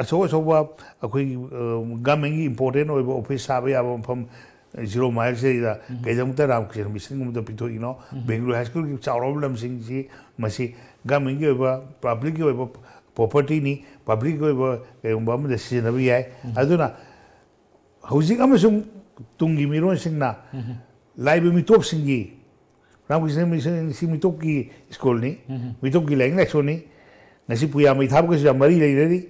ꯑꯆꯧ ꯑꯆꯧꯕ ꯑꯩꯈꯣꯏꯒꯤ, ꯑ, ꯒꯚꯔꯟꯃꯦꯟꯒꯤ ꯏꯝꯄꯣꯔꯇꯦꯟ ꯑꯣꯏꯕ ꯑꯣꯐꯤꯁ ꯁꯥꯕ ꯌꯥꯕ ꯃꯐꯝ, ꯖꯤꯔꯣ ꯃꯥꯏꯜꯁꯤꯗꯩꯗ ꯀꯩꯗꯃꯛꯇ ꯔꯥꯃꯀ꯭ꯔꯤꯁꯅ ꯃꯤꯁꯟꯒꯨꯝꯕꯗ ꯄꯤꯊꯣꯛꯏꯅꯣ? ꯕꯦꯡꯒꯂꯨꯔꯨ ꯍꯥꯏ ꯁ꯭ꯀꯨꯜꯒꯤ ꯆꯥꯎꯔꯕ ꯂꯝꯁꯤꯡꯁꯤ ꯃꯁꯤ ꯒꯚꯔꯟꯃꯦꯟꯒꯤ ꯑꯣꯏꯕ, ꯄꯕ꯭ꯂꯤꯛꯀꯤ ꯑꯣꯏꯕ ꯄ꯭ꯔꯣꯄꯔꯇꯤꯅꯤ, ꯄꯕ꯭ꯂꯤꯛꯀꯤ ꯑꯣꯏꯕ ꯀꯩꯒꯨꯝꯕ ꯑꯃꯗ ꯁꯤꯖꯤꯟꯅꯕ ꯌꯥꯏ꯫ ꯑꯗꯨꯅ ꯍꯧꯖꯤꯛ ꯑꯃꯁꯨꯡ ꯇꯨꯡꯒꯤ ꯃꯤꯔꯣꯟꯁꯤꯡꯅ ꯂꯥꯛꯏꯕ ꯃꯤꯇꯣꯞꯁꯤꯡꯒꯤ, ꯔꯥꯃꯀ꯭ꯔꯤꯁꯅ ꯃꯤꯁꯟ ꯁꯤ ꯃꯤꯇꯣꯞꯀꯤ ꯁ꯭ꯀꯨꯜꯅꯤ, ꯃꯤꯇꯣꯞꯀꯤ ꯂꯥꯏꯅꯤꯡ ꯂꯥꯏꯁꯣꯜꯅꯤ꯫ ꯉꯁꯤ ꯄꯨꯌꯥ ꯃꯩ ꯊꯥꯕꯒꯁꯨ ꯌꯥꯝ ꯃꯔꯤ ꯂꯩꯅꯔꯤ꯫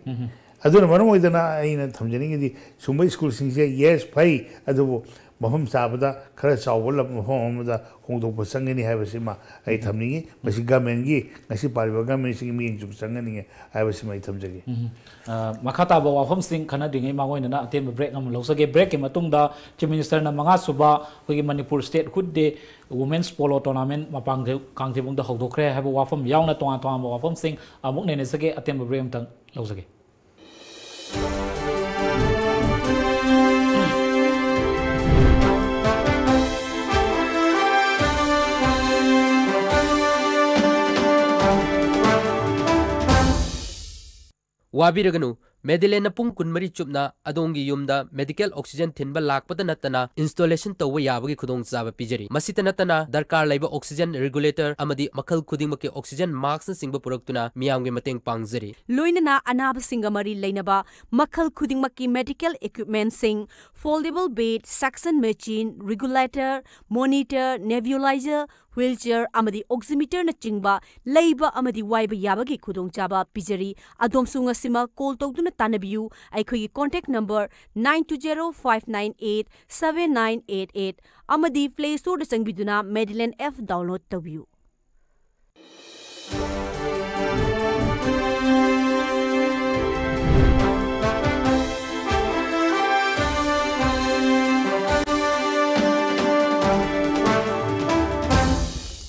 ꯑꯗꯨꯅ ꯃꯔꯝ ꯑꯣꯏꯗꯅ ꯑꯩꯅ ꯊꯝꯖꯅꯤꯡꯉꯤꯗꯤ ꯁꯨꯝꯕ ꯁ꯭ꯀꯨꯜꯁꯤꯡꯁꯦ, ꯌꯦꯁ, ꯐꯩ, ꯑꯗꯨꯕꯨ ꯃꯐꯝ ꯆꯥꯕꯗ ꯈꯔ ꯆꯥꯎꯕ ꯂꯝ ꯃꯐꯝ ꯑꯃꯗ ꯍꯣꯡꯗꯣꯛꯄ ꯆꯪꯒꯅꯤ ꯍꯥꯏꯕꯁꯤꯃ ꯑꯩ ꯊꯝꯅꯤꯡꯉꯤ꯫ ꯃꯁꯤ ꯒꯃꯦꯟꯒꯤ, ꯉꯁꯤ ꯄꯥꯜꯂꯤꯕ ꯒꯃꯦꯟꯁꯤꯡꯒꯤ ꯃꯤꯠꯌꯦꯡ ꯆꯨꯞ ꯆꯪꯍꯟꯅꯤꯡꯉꯤ ꯍꯥꯏꯕꯁꯤꯃ ꯑꯩ ꯊꯝꯖꯒꯦ꯫ ꯎꯝ꯫ ꯑ, ꯃꯈꯥ ꯇꯥꯕ ꯋꯥꯐꯝꯁꯤꯡ ꯈꯟꯅꯗ꯭ꯔꯤꯉꯩ ꯃꯥꯡꯑꯣꯏꯅꯅ ꯑꯇꯦꯟꯕ break ꯑꯃ ꯂꯧꯖꯒꯦ꯫ Breakꯀꯤ ꯃꯇꯨꯡꯗ Chief Ministerꯅ ꯃꯉꯥ ꯁꯨꯕ ꯑꯩꯈꯣꯏꯒꯤ Manipur Statehood Day Women's Polo Tournament ꯃꯄꯥꯡ ꯀꯥꯡꯖꯩꯕꯨꯡꯗ ꯍꯧꯗꯣꯛꯈ꯭ꯔꯦ ꯍꯥꯏꯕ ꯋꯥꯐꯝ ꯌꯥꯎꯅ ꯇꯣꯉꯥꯟ ꯇꯣꯉꯥꯟꯕ ꯋꯥꯐꯝꯁꯤꯡ ꯑꯃꯨꯛ ꯅꯩꯅꯖꯒꯦ꯫ ꯑꯇꯦꯟꯕ break ꯑꯃꯇꯪ ꯂꯧꯖꯒꯦ꯫ ꯋꯥꯕꯤꯔꯒꯅꯨ, ꯃꯦꯗꯤꯂꯦꯟꯅ ꯄꯨꯡ ꯀꯨꯟꯃꯔꯤ ꯆꯨꯞꯅ ꯑꯗꯣꯝꯒꯤ ꯌꯨꯝꯗ medical oxygen ꯊꯤꯟꯕ ꯂꯥꯛꯄꯗ ꯅꯠꯇꯅ installation ꯇꯧꯕ ꯌꯥꯕꯒꯤ ꯈꯨꯗꯣꯡꯆꯥꯕ ꯄꯤꯖꯔꯤ꯫ ꯃꯁꯤꯇ ꯅꯠꯇꯅ ꯗꯔꯀꯥꯔ ꯂꯩꯕ oxygen regulator ꯑꯃꯗꯤ ꯃꯈꯜ ꯈꯨꯗꯤꯡꯃꯛꯀꯤ oxygen maskꯅꯆꯤꯡꯕ ꯄꯨꯔꯛꯇꯨꯅ ꯃꯤꯌꯥꯝꯒꯤ ꯃꯇꯦꯡ ꯄꯥꯡꯖꯔꯤ꯫ ꯂꯣꯏꯅꯅ ꯑꯅꯥꯕꯁꯤꯡꯒ ꯃꯔꯤ ꯂꯩꯅꯕ ꯃꯈꯜ ꯈꯨꯗꯤꯡꯃꯛꯀꯤ medical equipmentꯁꯤꯡ, foldable bed, suction machine, regulator, monitor, nebulizer, wheelchair ꯑꯃꯗꯤ oximeterꯅꯆꯤꯡꯕ ꯂꯩꯕ ꯑꯃꯗꯤ ꯋꯥꯏꯕ ꯌꯥꯕꯒꯤ ꯈꯨꯗꯣꯡꯆꯥꯕ ꯄꯤꯖꯔꯤ꯫ ꯑꯗꯣꯝꯁꯨ ꯉꯁꯤꯃꯛ call ꯇꯧꯗꯨꯅ ꯇꯥꯟꯅꯕꯤꯌꯨ꯫ ꯑꯩꯈꯣꯏꯒꯤ contact number nine two zero five nine eight seven nine eight eight ꯑꯃꯗꯤ Play Storeꯗ ꯆꯪꯕꯤꯗꯨꯅ Medilane app download ꯇꯧꯕꯤꯌꯨ꯫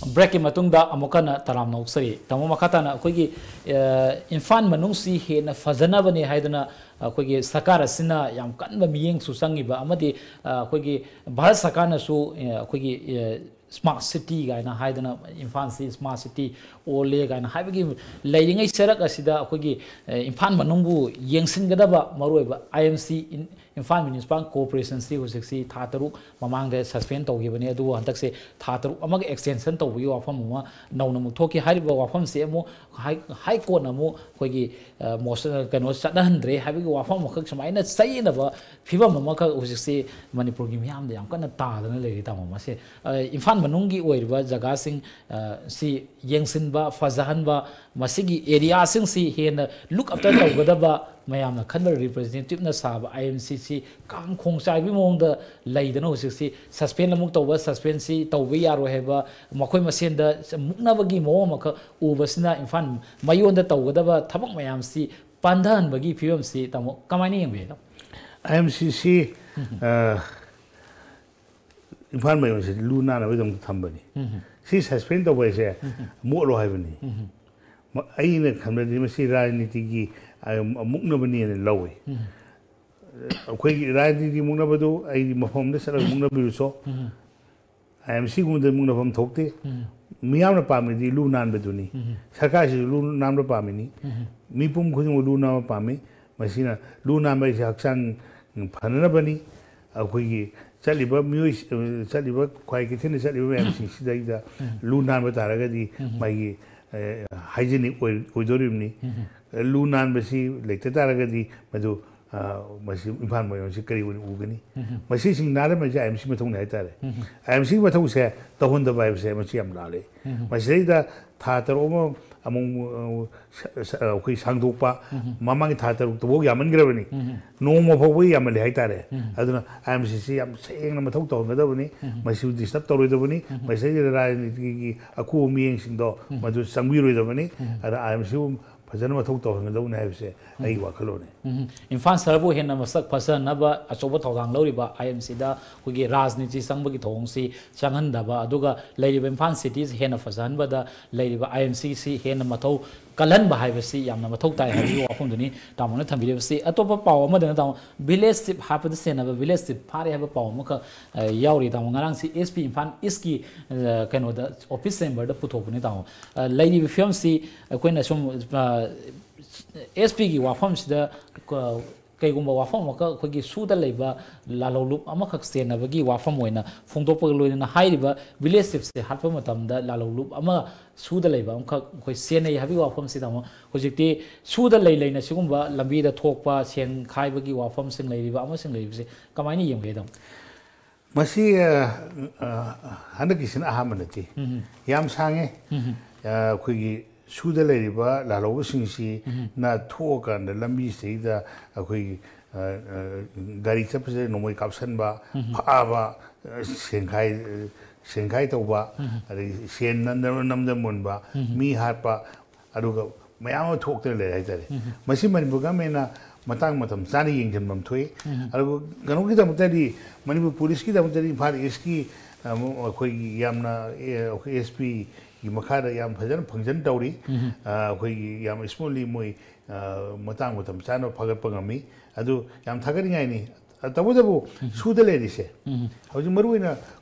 Breakꯀꯤ ꯃꯇꯨꯡꯗ ꯑꯃꯨꯛ ꯍꯟꯅ ꯇꯔꯥꯝꯅ ꯑꯣꯛꯆꯔꯤ꯫ ꯇꯥꯃꯣ, ꯃꯈꯥ ꯇꯥꯅ ꯑꯩꯈꯣꯏꯒꯤ, ꯑ, ꯏꯝꯐꯥꯜ ꯃꯅꯨꯡꯁꯤ ꯍꯦꯟꯅ ꯐꯖꯅꯕꯅꯤ ꯍꯥꯏꯗꯨꯅ ꯑꯩꯈꯣꯏꯒꯤ ꯁꯔꯀꯥꯔ ꯑꯁꯤꯅ ꯌꯥꯝ ꯀꯟꯕ ꯃꯤꯠꯌꯦꯡꯁꯨ ꯆꯪꯉꯤꯕ ꯑꯃꯗꯤ, ꯑ, ꯑꯩꯈꯣꯏꯒꯤ ꯚꯥꯔꯠ ꯁꯔꯀꯥꯔꯅꯁꯨ, ꯑ, ꯑꯩꯈꯣꯏꯒꯤ, ꯑ, smart city ꯀꯥꯏꯅ ꯍꯥꯏꯗꯅ ꯏꯝꯐꯥꯜꯁꯤ smart city ꯑꯣꯜꯂꯦ ꯀꯥꯏꯅ ꯍꯥꯏꯕꯒꯤ ꯂꯩꯔꯤꯉꯩ ꯆꯔꯛ ꯑꯁꯤꯗ ꯑꯩꯈꯣꯏꯒꯤ, ꯑ, ꯏꯝꯐꯥꯜ ꯃꯅꯨꯡꯕꯨ ꯌꯦꯡꯁꯤꯟꯒꯗꯕ ꯃꯔꯨꯑꯣꯏꯕ I M C, Imphal Municipal Corporationꯁꯤ ꯍꯧꯖꯤꯛꯁꯤ ꯊꯥ ꯇꯔꯨꯛ ꯃꯃꯥꯡꯗ suspend ꯇꯧꯈꯤꯕꯅꯤ꯫ ꯑꯗꯨꯕꯨ ꯍꯟꯗꯛꯁꯦ ꯊꯥ ꯇꯔꯨꯛ ꯑꯃꯒ extension ꯇꯧꯕꯒꯤ ꯋꯥꯐꯝ ꯑꯃ ꯅꯧꯅ ꯑꯃꯨꯛ ꯊꯣꯛꯈꯤ꯫ ꯍꯥꯏꯔꯤꯕ ꯋꯥꯐꯝꯁꯤ ꯑꯃꯨꯛ High, High Courtꯅ ꯑꯃꯨꯛ ꯑꯩꯈꯣꯏꯒꯤ, ꯑ, motion, ꯀꯩꯅꯣ ꯆꯠꯅꯍꯟꯗ꯭ꯔꯦ ꯍꯥꯏꯕꯒꯤ ꯋꯥꯐꯝ ꯑꯃꯈꯛ ꯁꯨꯃꯥꯏꯅ ꯆꯌꯦꯠꯅꯕ ꯐꯤꯕꯝ ꯑꯃꯈꯛ ꯍꯧꯖꯤꯛꯁꯤ ꯃꯅꯤꯄꯨꯔꯒꯤ ꯃꯤꯌꯥꯝꯗ ꯌꯥꯝ ꯀꯟꯅ ꯇꯥꯗꯅ ꯂꯩꯔꯤ, ꯇꯥꯃꯣ꯫ ꯃꯁꯤ, ꯑ, ꯏꯝꯐꯥꯜ ꯃꯅꯨꯡꯒꯤ ꯑꯣꯏꯔꯤꯕ ꯖꯒꯥꯁꯤꯡ, ꯑ, ꯁꯤ ꯌꯦꯡꯁꯤꯟꯕ, ꯐꯖꯍꯟꯕ, ꯃꯁꯤꯒꯤ ꯑꯦꯔꯤꯌꯥꯁꯤꯡꯁꯤ ꯍꯦꯟꯅ ꯂꯨꯛ ꯑꯞꯇꯔ ꯇꯧꯒꯗꯕ, ꯃꯌꯥꯝꯅ ꯈꯟꯕ ꯔꯤꯄ꯭ꯔꯖꯦꯟꯇꯦꯇꯤꯞꯅ ꯁꯥꯕ ꯑꯥꯏ ꯑꯦꯝ ꯁꯤ ꯁꯤ ꯀꯥꯡꯈꯣꯡ ꯆꯥꯏꯕꯒꯤ ꯃꯑꯣꯡꯗ ꯂꯩꯗꯅ ꯍꯧꯖꯤꯛꯁꯤ ꯁꯁꯄꯦꯟ ꯑꯃꯨꯛ ꯇꯧꯕ, ꯁꯁꯄꯦꯟꯁꯤ ꯇꯧꯕ ꯌꯥꯔꯣꯏ ꯍꯥꯏꯕ, ꯃꯈꯣꯏ ꯃꯁꯦꯟꯗ ꯃꯨꯛꯅꯕꯒꯤ ꯃꯑꯣꯡ ꯑꯃꯈꯛ ꯎꯕꯁꯤꯅ ꯏꯝꯐꯥꯜ ꯃꯌꯣꯟꯗ ꯇꯧꯒꯗꯕ ꯊꯕꯛ ꯃꯌꯥꯝꯁꯤ ꯄꯟꯊꯍꯟꯕꯒꯤ ꯐꯤꯕꯝꯁꯤ, ꯇꯥꯃꯣ, ꯀꯃꯥꯏꯅ ꯌꯦꯡꯕꯤꯒꯦ? ꯑꯥꯏ ꯑꯦꯝ ꯁꯤ ꯁꯤ, ꯑ, ꯏꯝꯐꯥꯜ ꯃꯌꯣꯟꯁꯤꯗꯤ ꯂꯨ ꯅꯥꯟꯅꯕꯒꯤꯗꯃꯛꯇ ꯊꯝꯕꯅꯤ꯫ ꯁꯤ ꯁꯁꯄꯦꯟ ꯇꯧꯕ ꯍꯥꯏꯁꯦ ꯃꯣꯠꯂꯣ ꯍꯥꯏꯕꯅꯤ꯫ ꯃ-, ꯑꯩꯅ ꯈꯟꯕꯗꯗꯤ ꯃꯁꯤ ꯔꯥꯖꯅꯤꯇꯤꯒꯤ, ꯑ, ꯃꯨꯛꯅꯕꯅꯦꯅ ꯂꯧꯏ꯫ ꯑꯩꯈꯣꯏꯒꯤ ꯔꯥꯖꯅꯤꯇꯤ ꯃꯨꯛꯅꯕꯗꯨ ꯑꯩꯗꯤ ꯃꯐꯝ ꯑꯃꯗ ꯆꯠꯂꯒ ꯃꯨꯛꯅꯕꯤꯔꯨꯆꯣ꯫ ꯑꯥꯏ ꯑꯦꯝ ꯁꯤꯒꯨꯝꯕꯗ ꯃꯨꯛꯅꯐꯝ ꯊꯣꯛꯇꯦ꯫ ꯃꯤꯌꯥꯝꯅ ꯄꯥꯝꯃꯤꯗꯤ ꯂꯨ ꯅꯥꯟꯕꯗꯨꯅꯤ꯫ ꯁꯔꯀꯥꯔꯁꯤꯁꯨ ꯂꯨ ꯅꯥꯟꯕ ꯄꯥꯝꯃꯤꯅꯤ꯫ ꯃꯤꯄꯨꯝ ꯈꯨꯗꯤꯡꯃꯛ ꯂꯨ ꯅꯥꯟꯕ ꯄꯥꯝꯃꯤ꯫ ꯃꯁꯤꯅ ꯂꯨ ꯅꯥꯟꯕ ꯍꯥꯏꯁꯦ ꯍꯛꯆꯥꯡ ꯐꯅꯅꯕꯅꯤ꯫ ꯑꯩꯈꯣꯏꯒꯤ ꯆꯠꯂꯤꯕ ꯃꯤꯑꯣꯏ, ꯆꯠꯂꯤꯕ ꯈ꯭ꯋꯥꯏ ꯀꯩꯊꯦꯜꯗ ꯆꯠꯂꯤꯕ ꯃꯌꯥꯝꯁꯤꯡꯁꯤꯗꯩꯗ ꯂꯨ ꯅꯥꯟꯕ ꯇꯥꯔꯒꯗꯤ ꯃꯥꯒꯤ, ꯑ, ꯍꯥꯏꯖꯤꯅꯤꯛ ꯑꯣꯏ-, ꯑꯣꯏꯗꯣꯔꯤꯕꯅꯤ꯫ ꯂꯨ ꯅꯥꯟꯕꯁꯤ ꯂꯩꯇ ꯇꯥꯔꯒꯗꯤ ꯃꯗꯨ, ꯑ, ꯃꯁꯤ ꯏꯝꯐꯥꯜ ꯃꯌꯣꯟꯁꯤ ꯀꯔꯤ ꯑꯣꯏꯅ ꯎꯒꯅꯤ? ꯃꯁꯤꯁꯤꯡ ꯅꯥꯟꯅꯕ ꯍꯥꯏꯁꯦ ꯑꯥꯏ ꯑꯦꯝ ꯁꯤ ꯃꯊꯧꯅꯤ ꯍꯥꯏꯇꯥꯔꯦ꯫ ꯑꯥꯏ ꯑꯦꯝ ꯁꯤꯒꯤ ꯃꯊꯧꯁꯦ ꯇꯧꯍꯟꯗꯕ ꯍꯥꯏꯕꯁꯦ ꯃꯁꯤ ꯌꯥꯝ ꯂꯥꯜꯂꯦ꯫ ꯃꯁꯤꯗꯩꯗ ꯊꯥ ꯇꯔꯨꯛ ꯑꯃ ꯑꯃꯨꯛ, ꯑ, ꯁ-, ꯁ-, ꯑꯩꯈꯣꯏ ꯁꯥꯡꯗꯣꯛꯄ, ꯃꯃꯥꯡꯒꯤ ꯊꯥ ꯇꯔꯨꯛꯇꯐꯥꯎ ꯌꯥꯝꯃꯟꯈ꯭ꯔꯕꯅꯤ꯫ ꯅꯣꯡꯃ ꯐꯥꯎꯕ ꯌꯥꯝꯃꯜꯂꯦ ꯍꯥꯏꯇꯥꯔꯦ꯫ ꯑꯗꯨꯅ ꯑꯥꯏ ꯑꯦꯝ ꯁꯤ ꯁꯤ ꯌꯥꯝ ꯁꯦꯡꯅ ꯃꯊꯧ ꯇꯧꯍꯟꯒꯗꯕꯅꯤ꯫ ꯃꯁꯤꯕꯨ ꯗꯤꯁꯇꯔꯕ ꯇꯧꯔꯣꯏꯗꯕꯅꯤ꯫ ꯃꯁꯤꯗꯩꯁꯤꯗ ꯔꯥꯖꯅꯤꯇꯤꯒꯤ ꯑꯀꯨꯕ ꯃꯤꯠꯌꯦꯡꯁꯤꯡꯗꯣ ꯃꯗꯨ ꯆꯪꯕꯤꯔꯣꯏꯗꯕꯅꯤ꯫ ꯑꯗ ꯑꯥꯏ ꯑꯦꯝ ꯁꯤꯕꯨ ꯐꯖꯅ ꯃꯊꯧ ꯇꯧꯍꯟꯒꯗꯕꯅꯤ ꯍꯥꯏꯕꯁꯦ ꯑꯩꯒꯤ ꯋꯥꯈꯜꯂꯣꯟꯅꯤ꯫ ꯎꯝ꯫ ꯏꯝꯐꯥꯜ ꯁꯍꯔꯕꯨ ꯍꯦꯟꯅ ꯃꯁꯛ ꯐꯖꯅꯕ ꯑꯆꯧꯕ ꯊꯧꯗꯥꯡ ꯂꯧꯔꯤꯕ ꯑꯥꯏ ꯑꯦꯝ ꯁꯤꯗ ꯑꯩꯈꯣꯏꯒꯤ ꯔꯥꯖꯅꯤꯇꯤ ꯆꯪꯕꯒꯤ ꯊꯧꯑꯣꯡꯁꯤ ꯆꯪꯍꯟꯗꯕ, ꯑꯗꯨꯒ ꯂꯩꯔꯤꯕ ꯏꯝꯐꯥꯜ ꯁꯤꯇꯤꯁꯤ ꯍꯦꯟꯅ ꯐꯖꯍꯟꯕꯗ ꯂꯩꯔꯤꯕ ꯑꯥꯏ ꯑꯦꯝ ꯁꯤꯁꯤ ꯍꯦꯟꯅ ꯃꯊꯧ ꯀꯜꯍꯟꯕ ꯍꯥꯏꯕꯁꯤ ꯌꯥꯝꯅ ꯃꯊꯧ ꯇꯥꯏ ꯍꯥꯏꯕꯒꯤ ꯋꯥꯐꯝꯗꯨꯅꯤ ꯇꯥꯃꯣꯅ ꯊꯝꯕꯤꯔꯤꯕꯁꯤ꯫ ꯑꯇꯣꯞꯄ ꯄꯥꯎ ꯑꯃꯗꯅ, ꯇꯥꯃꯣ, ꯚꯤꯂꯦꯖ ꯆꯤꯐ ꯍꯥꯠꯄꯗ ꯁꯦꯟꯅꯕ ꯚꯤꯂꯦꯖ ꯆꯤꯐ ꯐꯥꯔꯦ ꯍꯥꯏꯕ ꯄꯥꯎ ꯑꯃꯈꯛ, ꯑ, ꯌꯥꯎꯔꯤ, ꯇꯥꯃꯣ꯫ ꯉꯔꯥꯡꯁꯤ ꯑꯦꯁ ꯄꯤ ꯏꯝꯐꯥꯜ ꯏꯁꯀꯤ, ꯑ, ꯀꯩꯅꯣꯗ, ꯑꯣꯐꯤꯁ ꯆꯦꯝꯕꯔꯗ ꯄꯨꯊꯣꯛꯄꯅꯤ, ꯇꯥꯃꯣ꯫ ꯑ, ꯂꯩꯔꯤꯕ ꯐꯤꯕꯝꯁꯤ ꯑꯩꯈꯣꯏꯅ ꯁꯨꯝ, ꯑ, ꯑꯦꯁ ꯄꯤꯒꯤ ꯋꯥꯐꯝꯁꯤꯗ, ꯑ, ꯀꯩꯒꯨꯝꯕ ꯋꯥꯐꯝ ꯑꯃꯈꯛ ꯑꯩꯈꯣꯏꯒꯤ ꯁꯨꯗ ꯂꯩꯕ ꯂꯥꯜꯍꯧꯂꯨꯞ ꯑꯃꯈꯛ ꯆꯦꯟꯅꯕꯒꯤ ꯋꯥꯐꯝ ꯑꯣꯏꯅ ꯐꯣꯡꯗꯣꯛꯄꯒ ꯂꯣꯏꯅꯅ ꯍꯥꯏꯔꯤꯕ ꯚꯤꯂꯦꯖ ꯆꯤꯐꯁꯦ ꯍꯥꯠꯄ ꯃꯇꯝꯗ ꯂꯥꯜꯍꯧꯂꯨꯞ ꯑꯃ ꯁꯨꯗ ꯂꯩꯕ ꯑꯃꯈꯛ ꯑꯩꯈꯣꯏ ꯆꯦꯟꯅꯩ ꯍꯥꯏꯕꯒꯤ ꯋꯥꯐꯝꯁꯤꯗ ꯑꯃꯨꯛ ꯍꯧꯖꯤꯛꯇꯤ ꯁꯨꯗ ꯂꯩ ꯂꯩꯅ ꯁꯤꯒꯨꯝꯕ ꯂꯝꯕꯤꯗ ꯊꯣꯛꯄ, ꯁꯦꯟ ꯈꯥꯏꯕꯒꯤ ꯋꯥꯐꯝꯁꯤꯡ ꯂꯩꯔꯤꯕ ꯑꯃꯁꯤꯡ ꯂꯩꯔꯤꯕꯁꯦ ꯀꯃꯥꯏꯅ ꯌꯦꯡꯒꯦ, ꯇꯥꯃꯣ? ꯃꯁꯤ ꯑ, ꯑ, ꯍꯟꯗꯛꯀꯤꯁꯤꯅ ꯑꯍꯥꯟꯕ ꯅꯠꯇꯦ꯫ ꯌꯥꯝ ꯁꯥꯡꯉꯦ꯫ ꯑ, ꯑꯩꯈꯣꯏꯒꯤ ꯁꯨꯗ ꯂꯩꯔꯤꯕ ꯂꯥꯜꯍꯧꯕꯁꯤꯡꯁꯤꯅ ꯊꯣꯛꯑꯀꯥꯟꯗ ꯂꯝꯕꯤꯁꯤꯗꯩꯗ ꯑꯩꯈꯣꯏꯒꯤ ꯑ, ꯑ, ꯒꯥꯔꯤ ꯆꯠꯄꯁꯤꯗ ꯅꯣꯡꯃꯩ ꯀꯥꯞꯁꯟꯕ, ꯐꯥꯕ, ꯑ, ꯁꯦꯟꯈꯥꯏ, ꯑ, ꯁꯦꯟꯈꯥꯏ ꯇꯧꯕ, ꯑꯗꯒꯤ ꯁꯦꯟ ꯅꯝꯗ ꯅꯝꯗ ꯃꯨꯟꯕ, ꯃꯤ ꯍꯥꯠꯄ, ꯑꯗꯨꯒ ꯃꯌꯥꯝ ꯑꯃ ꯊꯣꯛꯇꯅ ꯂꯩꯔꯦ ꯍꯥꯏꯇꯥꯔꯦ꯫ ꯃꯁꯤ ꯃꯅꯤꯄꯨꯔ ꯒꯃꯦꯟꯅ ꯃꯇꯥꯡ ꯃꯇꯝ ꯆꯥꯅ ꯌꯦꯡꯁꯤꯟꯕ ꯑꯃ ꯊꯣꯛꯏ꯫ ꯑꯗꯨꯒ ꯀꯩꯅꯣꯒꯤꯗꯃꯛꯇꯗꯤ, ꯃꯅꯤꯄꯨꯔ ꯄꯨꯂꯤꯁꯀꯤꯗꯃꯛꯇꯗꯤ ꯏꯝꯐꯥꯜ ꯏꯁꯀꯤ, ꯑ, ꯑꯩꯈꯣꯏꯒꯤ ꯌꯥꯝꯅ, ꯑꯦ, ꯑꯩꯈꯣꯏ ꯑꯦꯁ ꯄꯤꯒꯤ ꯃꯈꯥꯗ ꯌꯥꯝ ꯐꯖꯅ ꯐꯪꯁꯟ ꯇꯧꯔꯤ꯫ ꯑ, ꯑꯩꯈꯣꯏꯒꯤ ꯌꯥꯝ ꯏꯁꯃꯨꯠꯂꯤ ꯃꯣꯏ, ꯑ, ꯃꯇꯥꯡ ꯃꯇꯝ ꯆꯥꯅ ꯐꯒꯠꯄ ꯉꯝꯃꯤ꯫ ꯑꯗꯨ ꯌꯥꯝ ꯊꯥꯒꯠꯅꯤꯡꯉꯥꯏꯅꯤ꯫ ꯇꯧꯕꯇꯕꯨ ꯁꯨꯗ ꯂꯩꯔꯤꯁꯦ ꯍꯧꯖꯤꯛ ꯃꯔꯨ ꯑꯣꯏꯅ,